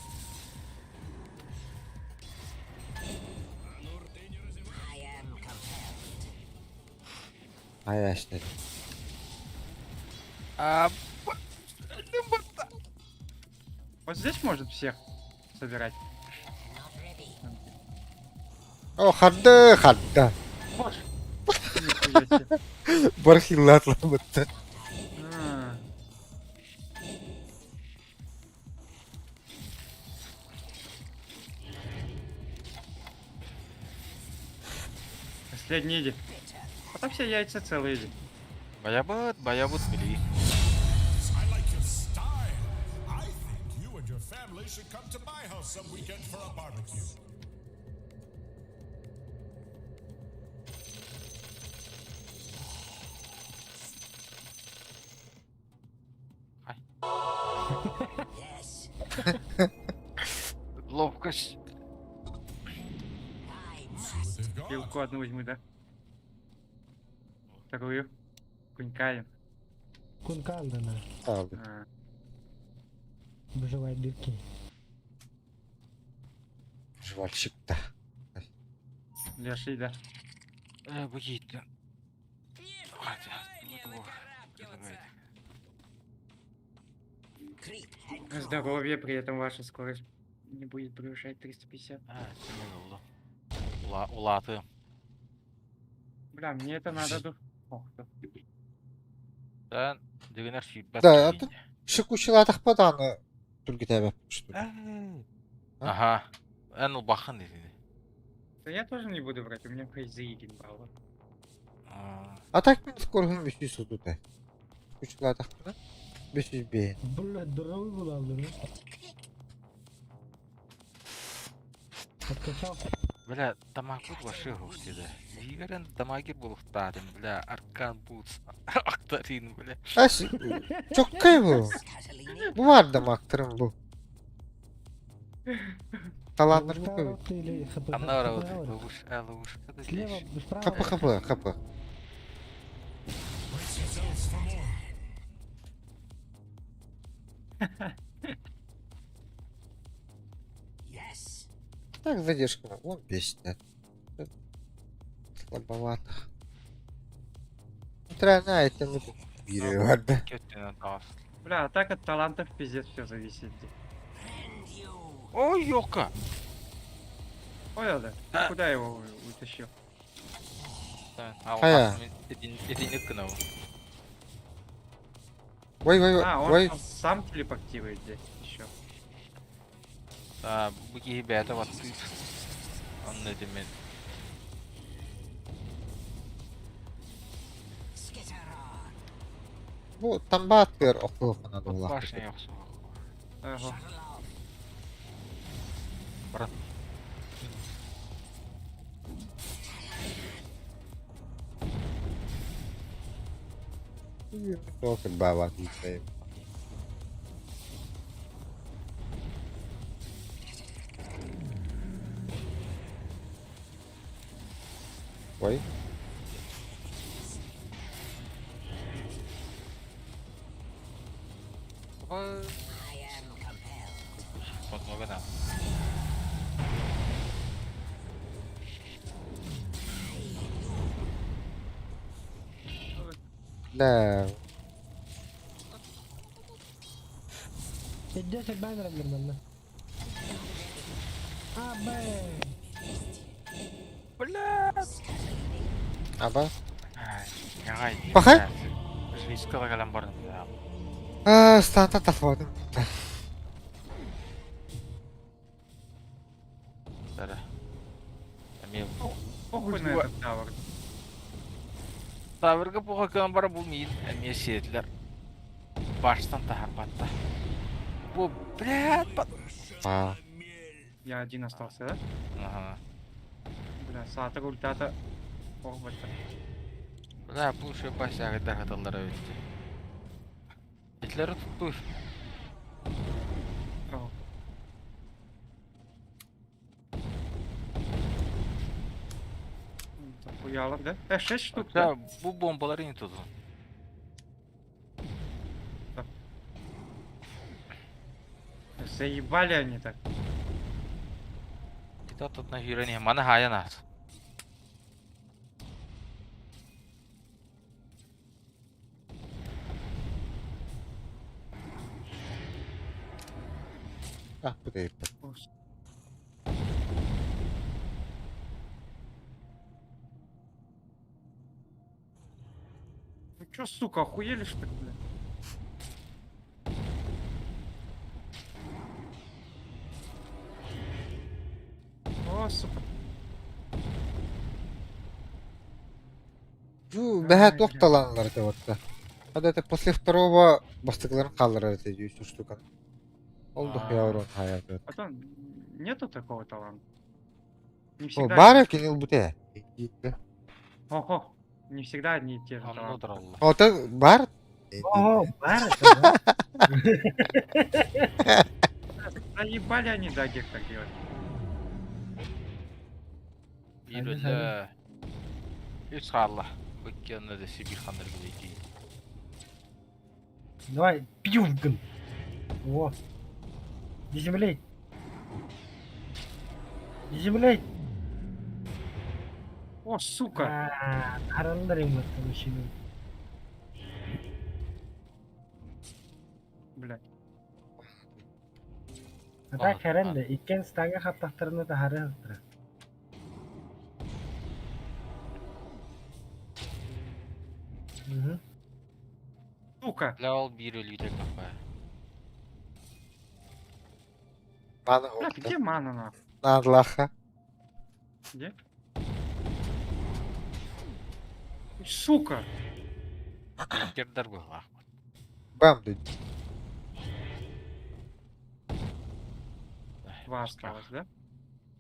I am compelled. Айашнер. А, Вот здесь может всех собирать. Not ready. О, харды, харда. Бош. Нихуя себе. Бархилатлабытта. А, Последний иди. А там все яйца целые иди. Байабыт, байабыт билигин. I like your style. I think you and your family should come to my house some weekend for a barbecue. Ловкость. See what they've got. Вилку одну возьму, да? Вторую. Кунькаем. Кункан да на. Алды. А, Выживает дырки. Жвальщик да. Леший, да. Э, бу киһиттэн. Не Хотя, впервой мне ну, выкарабкиваться. Здоровье при этом ваша скорость не будет превышать 350. А, сэмэн ыллым. Ула, улаатыам. Бля, мне это надо. Ох, да. Дан, дигинэр сүүрбэт Да, киһи. атын шыкучулаатахпа даҕаны түргэтээбэппит что ли. Аха. Эн улбаххын итини. Да я тоже не буду брать, у меня фейзы баллов. А так мин скорыһым үсүү сутута. Шыкучулаатахпына бес жүз бэйэн. Бля, здоровый был алды, ну. Откачался. Бля, дамагыр вообще хостида. Вигарен дамагир булуктаатын, бля, аркан бутс, актарин, бля. Ас чоккай бу. Бу бар да мактырым бу. Таланнар бу көбүт. Или ХП? Анна ора ловуш, а ловушка да Слева, здесь. справа. ХП ХП ХП. Brace yourselves for more. Так задержка вон бесит. да. Слабовато. Нейтрально айтем бири бар да. Көттүнэн таас. Бля, а так от талантов пиздец все зависит. Ой, ёлка! Понял, да? А. Куда его утащил? Хайа. Этинник гынабын. Ой ой А, он ой. там сам телепортирует здесь еще. А, бу киһи бэйэтэ баттыыр. Онно этимин. Бу тамбаат көр окуохуна дуулаах. Башня ёксу. Ага. Брат. Баба дийтайым. Ой. Подмога нам. Да. 50 баннеров нормально. А, Б. Бля! Аба. Ягай. Пахай? Жвичка калам барын. А, станта тафодым. Да. Эми Похуй на этот тавр. Тавырга буга калам бар бу мин эми сетлер. Баштан тахар батта. Бу блядь, бат. А. Я один остался, да? Ага. Бля, саатыр ультата. Ох, бата. Бля, бу шо башага дахаталлар өтти. Итлер тутту. О. Хуялар, да? 6 штук, да? Да, бу бомбалар ини тутун. Заебали они так. Ито тут на хюрени мана хая нас. А, бу да Ну чё, сука, охуели что ли, бля? О, сука. Бэһэ туох талааннар этэ барыта. Это это после второго бастакыларын хаалларар этэ дии үс штуканы. Ол дохуя А. урон хаайар. Потом нету такого таланта. Не О, всегда. баар кини ылбыта ээ. Охо, не всегда одни и те же Онно таланты. тураллар. Ото баар. Ого, бар это, да? Заебали они дагер так делать. Биир Ханна, өллө. Үс хаалла. Бу икки онно да сибиир ханнар билэйдии. Давай, пьювган. Во. Заземлей. Заземлей. О, сука! А, Аралар им это мужчину. Блядь. А так хэрэн иккен стanga хаптахтарына да хары хастыра. Мгм. Сука! Бля ол биир өлүүтэ капа. Мана Бля, где мана нахуй? Надлаха. Где? Сука! Кирдер быһылаах. Бам дед. Два осталось, да?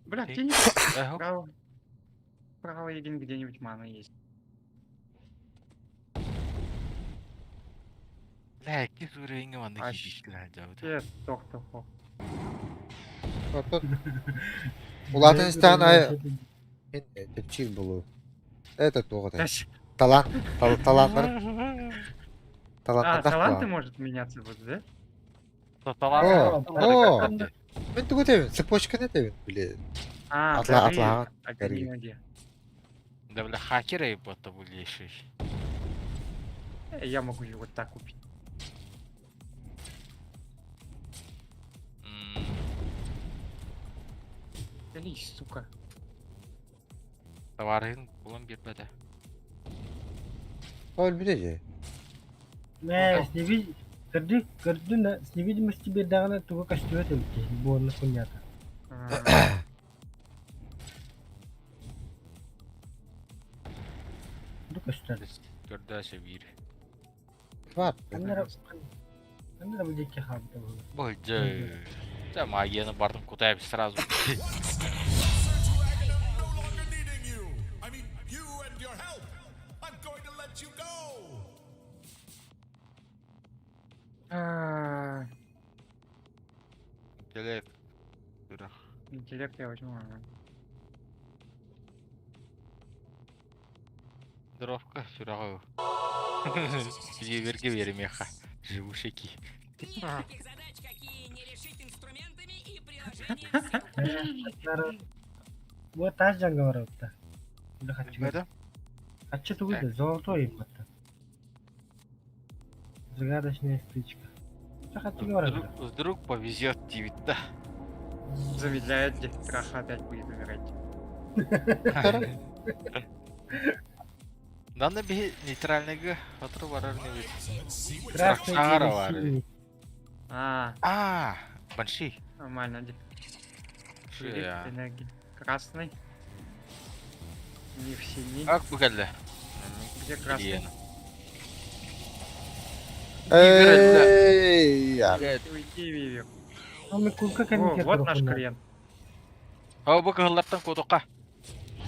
Бля, Ты- где-нибудь Э, право. Право, Егин, где-нибудь мана есть. Бля, икки уровеньҥэ манна А киирбиттэр дьабыт. Э, тох-тох. Ото Улаатан истэҕин аайы мин чэпчиир буолуо. Это туох этэй? Талант, таланнар А, таланнардаах таланты буолан. может меняться будут, да? О, о, мин тугу этэбин, цепочканы этэбин, били. А, Атла дары, атлааҕын огни ноги. Да бля, хакеры будто были еще. Я могу его так купить. Лись, сука. Товарын булан биэрбэтэ. Ол бүтэ дии. Мэ, с невид... Көрдү, көрдүн да, с невидимости биэрдэҕинэ туга көстүбэт эбит киһи, буонна хуйнята. А, Бу көстөр. Көрдөөсө биир. Бар. Ханна ханна бу диэки хаалбыта буолуо. Бу дьэ магияны бардым кутаев сразу. Closer to Aghanim no longer needing you. I mean, you and your help. I'm going to let you go. а, Интеллект. Сүрэх. Интеллект я возьму. ага. Дровка сүрэҕэ. Биэргэ биэримиэхэ. Живущики. Нет таких задач, какие не решить инструментами и приложением сил. Бу таас дьаҥҥа барабыта. Бу хаччы Билбэтим. Хаччы тугуй да, золотой иммата. Загадочная стычка. Чэ хаччыга барабыта. Вдруг, вдруг повезет диэбит да. Замедляет, где Траха опять будет умирать. Данна биһи нейтральныйга сотору барар инибит. Let's see what Красный Траксаара или бар. синий. А, А, банши. нормально. где? Ши, Шериф, а. энергия. Красный. Мир синий. Как бу кэллэ? Где красный? Лена. Эй, я. Уйди, Вивер. Ол кулка О, кэнникер вот наш турухуна. клиент. О, бу кыһыллартан куотуохха.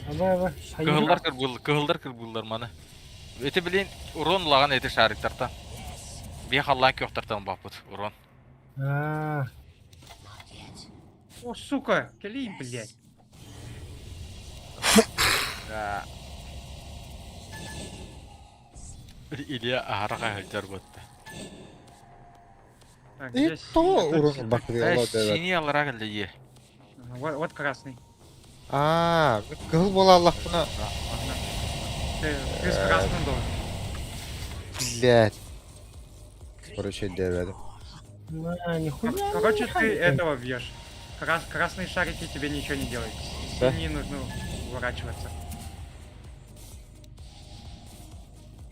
Аба аба. Кыһыллар кырбыыл, кыһыллар кырбыыллар маны. Эти билин урон лаган эти шариктартан. Биһи халлаан күөхтартан баппыт урон. Аа. О, сука, клей, блядь. Да. Илья аһара сылдьар буолла. Так, И где то синий? Тут урон си- бакты Э, олоо дэбэт. синий аллара кэллэ дии. Ага, Вот, вот красный. Аа, кыһыл буола аллахпына, Ага. Ты с красным должен. блядь. Короче, дэбэт. А, нихуя. Короче, ты этого бьешь. Красные шарики тебе ничего не делают. Да? Синие нужно уворачиваться.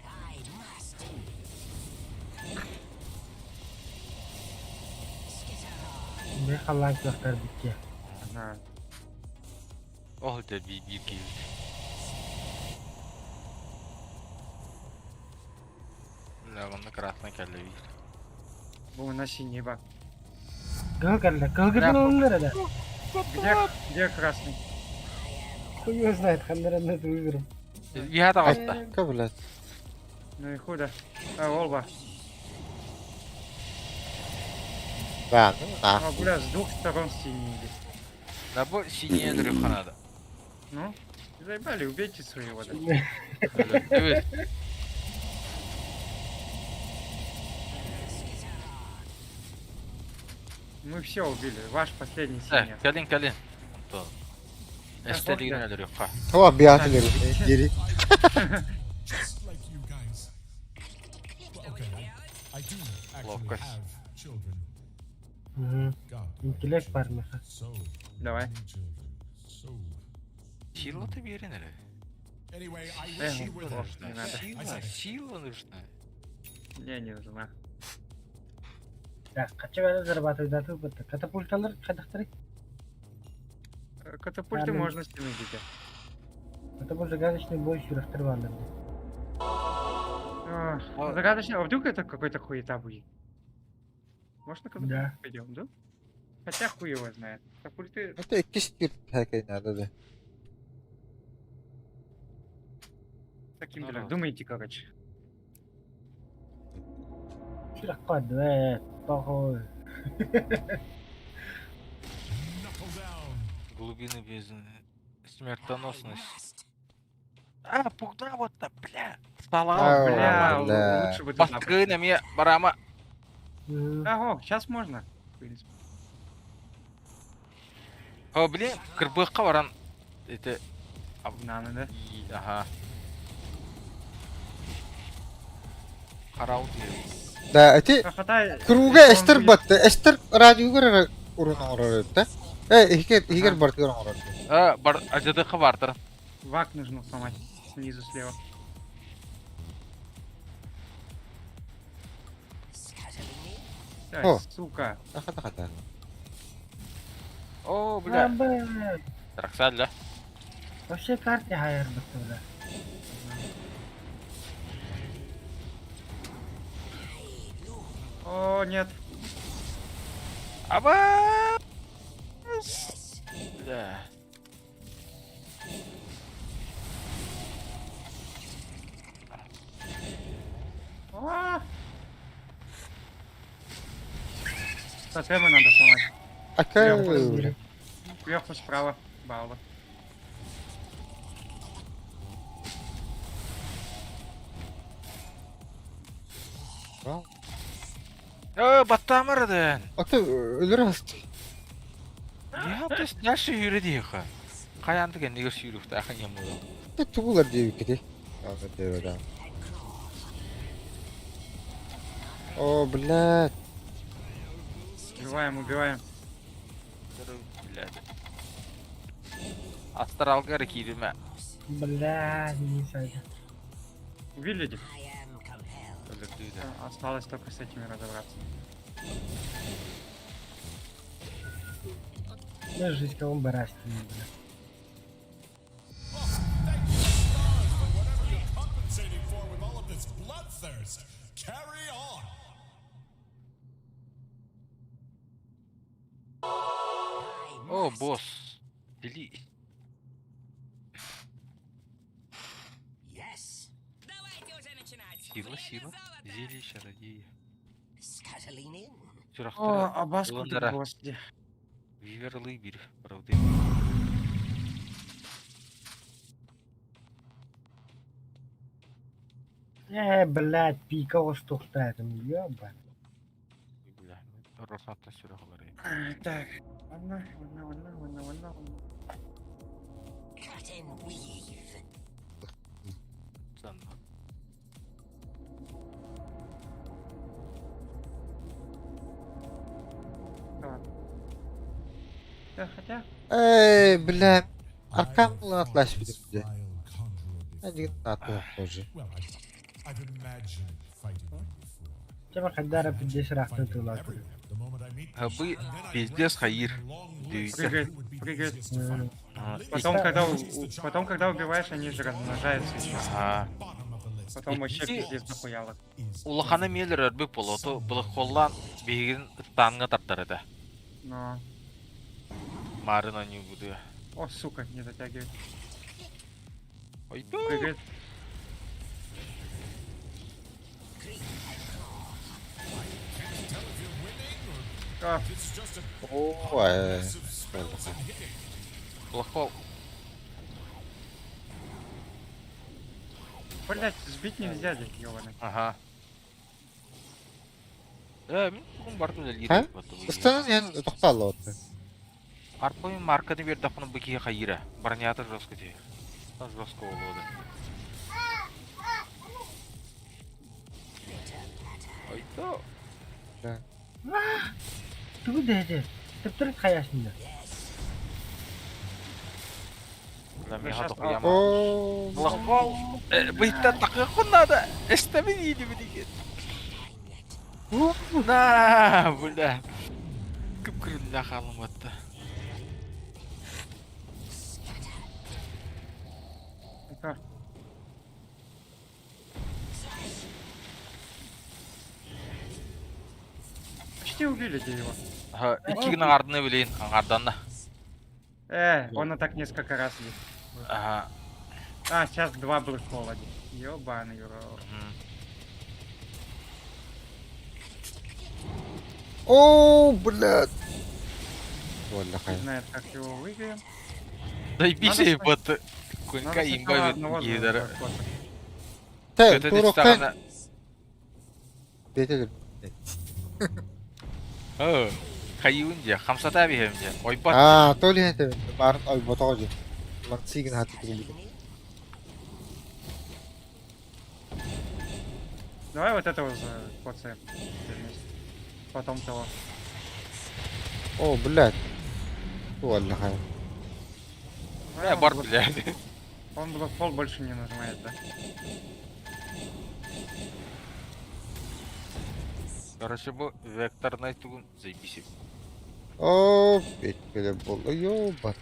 I must. Бе халлаан күөхтэр бикке. Ага. Ол дьэ биир биир киһи. Бля, онно красный кэллэ биир. Бу на синий бар. Кыһыл кэллэ. Кыһылгытын ылыннар эрэ. Где, где красный? Хуй его знает, ханнараны выиграл. Үһэ таҕыста. Айка, блядь. Ну и худо. А, оба. Да, ну А, нахуй. бля, с двух сторон синий идет. Да бу синий өлөрүөххэ надо. Ну, заебали, убейте своего, да. Өлөрдүбүт. Мы все убили. Ваш последний Э, синий. кэлин кэлин. Антон. Эстелигин өлөрүөххэ. Tamam bir atılır. Geri. Just like you guys. Well, okay, I do actually Ловкость. have children. Угу. God, Интеллект парниха. so Давай. many children. So Сила-то биэрин эрэ. anyway, I wish Эх, you were there. ох, не надо. I Сила, said it. сила нужна. Не, не нужна. Так, хочу я зарабатывать дату бытта. Катапульталар хайдахтары. Катапульты Да, ну. можно стянуть где. Катапульт загадочный бой сүрэхтэр бааллар. А- Загадочно. А вдруг это какой-то хуета будет? Может на катапульты Да. пойдем, да? Хотя хуй его знает. Катапульты... Это икки bir hakay надо да. Таким, Ну бля, да. думайте, короче. Сүрэх кадвэ. Похуй. Knuckle down. Глубины бездны. Смертоносность. А, куда вот-то, бля. Стала. Ау, Бля, бля. лучше бы туда Бастыгы на мне, барама. Мгм. Ого, сейчас можно. В принципе. О, блин, кырбыкка баран. Это... Нано, да? И, ага. Караул Да, эти Хватай. круга если он эстер будет- батты. Эстер радиогар урун оҥорор да. Э, ихигер ихигер бартыгар оҥорор. А, бар, ажадыха бартыр. Вак нужно сломать. Снизу слева. Ай, О. сука. Аха да. О, бля. А, бля. Траксаль, да? Вообще карте хайыр бытта, бля. О, нет. Аба! Бля. А! Тотемы надо сломать. Ака бля. Сверху справа. Баула. Э, баттамырдын. Ата өлөр асты. Я, то есть, дальше yürü диэхэ. Хайанды кэннигэр сүүрүхтээхэн юм уу? Тэ тугулар диэбиккити. Ага диэбэ да. О, блядь. Убиваем, убиваем. Блядь. Астралгар кииримэ. Бля, не сайда. Убили этих? Өлөрдүү да. Осталось только с этими разобраться. Я жизнь кого барасти, бля. Oh, thank you, stars, for whatever you're compensating for with all of this bloodthirst. Carry on. О, босс. Дели. Давайте уже начинать. Сила, Время сила. золота. Зелье чародея. О, Сүрэхтэрэ. а баску Лондора. господи. Виверлый бир. Правды. Э, блядь, пика остухтаатым, ёба. Бля. Росатта сүрэх олар. Так. Ладно, ладно, ладно, ладно, ладно. Санна. Ладно. Да, хотя... Эй, бля. I Аркам have була fought атлаш this бидимде. vile conjurer before. Ажиг наатаа тоже. Well, I've imagined fighting him before. Чема хадара пиздец рахтын Fighting тылаты. everyone the moment I meet them. Абы And then I пиздец rank хайыр. them in a long list Дүйсэ. of Прыгает, who would be the прыгает. easiest to fight. А, Потом, Да. когда, потом, когда убиваешь, они же размножаются еще. Ага. Bottom of the list. Потом вообще Ити пиздец дохуяло. улахана миэлэр өрбүт болоту былыххоллаан биһигин ыттаанҥа тардар этэ. Но... Марын оонньуубутугар. О, сука, не затягивай. Ойду. Прыгает. А, Оо, э. Плохо. блять, сбить нельзя здесь, ёбаный. Ага. Э, мин бүгүн бардым үлэлиир Һэ? эбит Ыстанан иһэн тохтооллор. Арпойун марканы биэрдэхпинэ бу киһи хайыыра. Бронята жестко түһэр. Жестко буолуо да. Ойто. Тугу дэһэти? Төптөрүт хайаасында. Бля, Да миэхэ щас, тохуяма. Оо. Плохол. Быйта такыахпын наада. Эстэбин иидибин иген. На, бля. Кып-кырылла хаалым батта. Это... Почти убили те его. Ага, икки гына ардыны билейин, аңарданна. Он и так несколько раз есть. Ага. А, сейчас два блэкхола. Ёбаный рот. Оо, блядь. Буолла Не хайа. знает, как его выиграем. Дайбисе Надо бат. Надо Кунка сначала имба одного гидара. закопать. Тэ, Көтө туруохха. тистаҕына. Бэйэтэ Оо, хайыын дьэ, хамсата биһэм дьэ. Ойбот. Аа, то ли это баар ойботоҕо дьэ. Лансигин хаты тигилбит. Давай вот этого закоцаем. Все вместе. Потом того. Оо, блядь. Буолла хайа. Э, А, бар он, блок, блядь. он блокхол больше не нажимает, да? Короче, бу векторнай тугун заебись. Оо, бэт бэлэ буолла. Ёбана.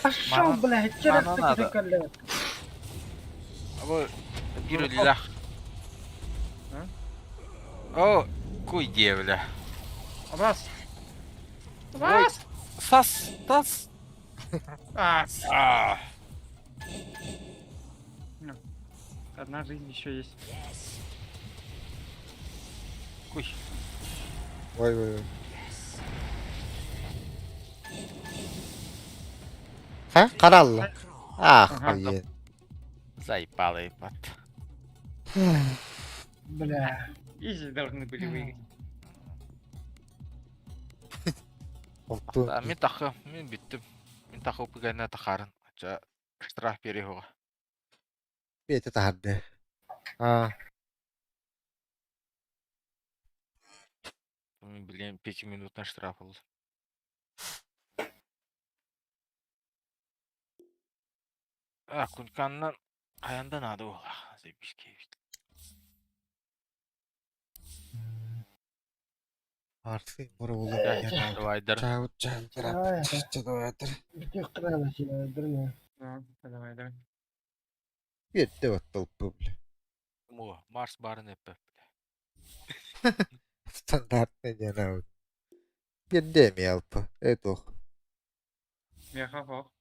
Пошел, Мана- блядь, через мана надо. таки Абы бир өлүлэх. А? О, куй дие, бля. Абас! Ой, Абас! сас, тас. А, А. ну, одна жизнь еще есть. Куй. Ой, ой, ой. Ха? Харалла. Ах, Ага. хайа. Заебало, ебать. Бля. Изи должны были выиграть. Олту. Мин тахы, мин бүттүм. Мин тахы упыгайна тахарын. Ча штраф береһуга. Бэйэтэ таһарды. Аа, Мин билем 5 минутна штраф был. А, кунканнан хаянда надо буолла. Заебись киһибит. Арсы бура буолла. Давайдар. Чаут чаут Ай, чаут бүтүөх кыраана дырны. Да, давай, давай. Биэрдэ батталпы бля. Мо, Марс барын эппэ. Стандартный диэн аут. Биэрдэ эми алпа. Этох. Меха хох.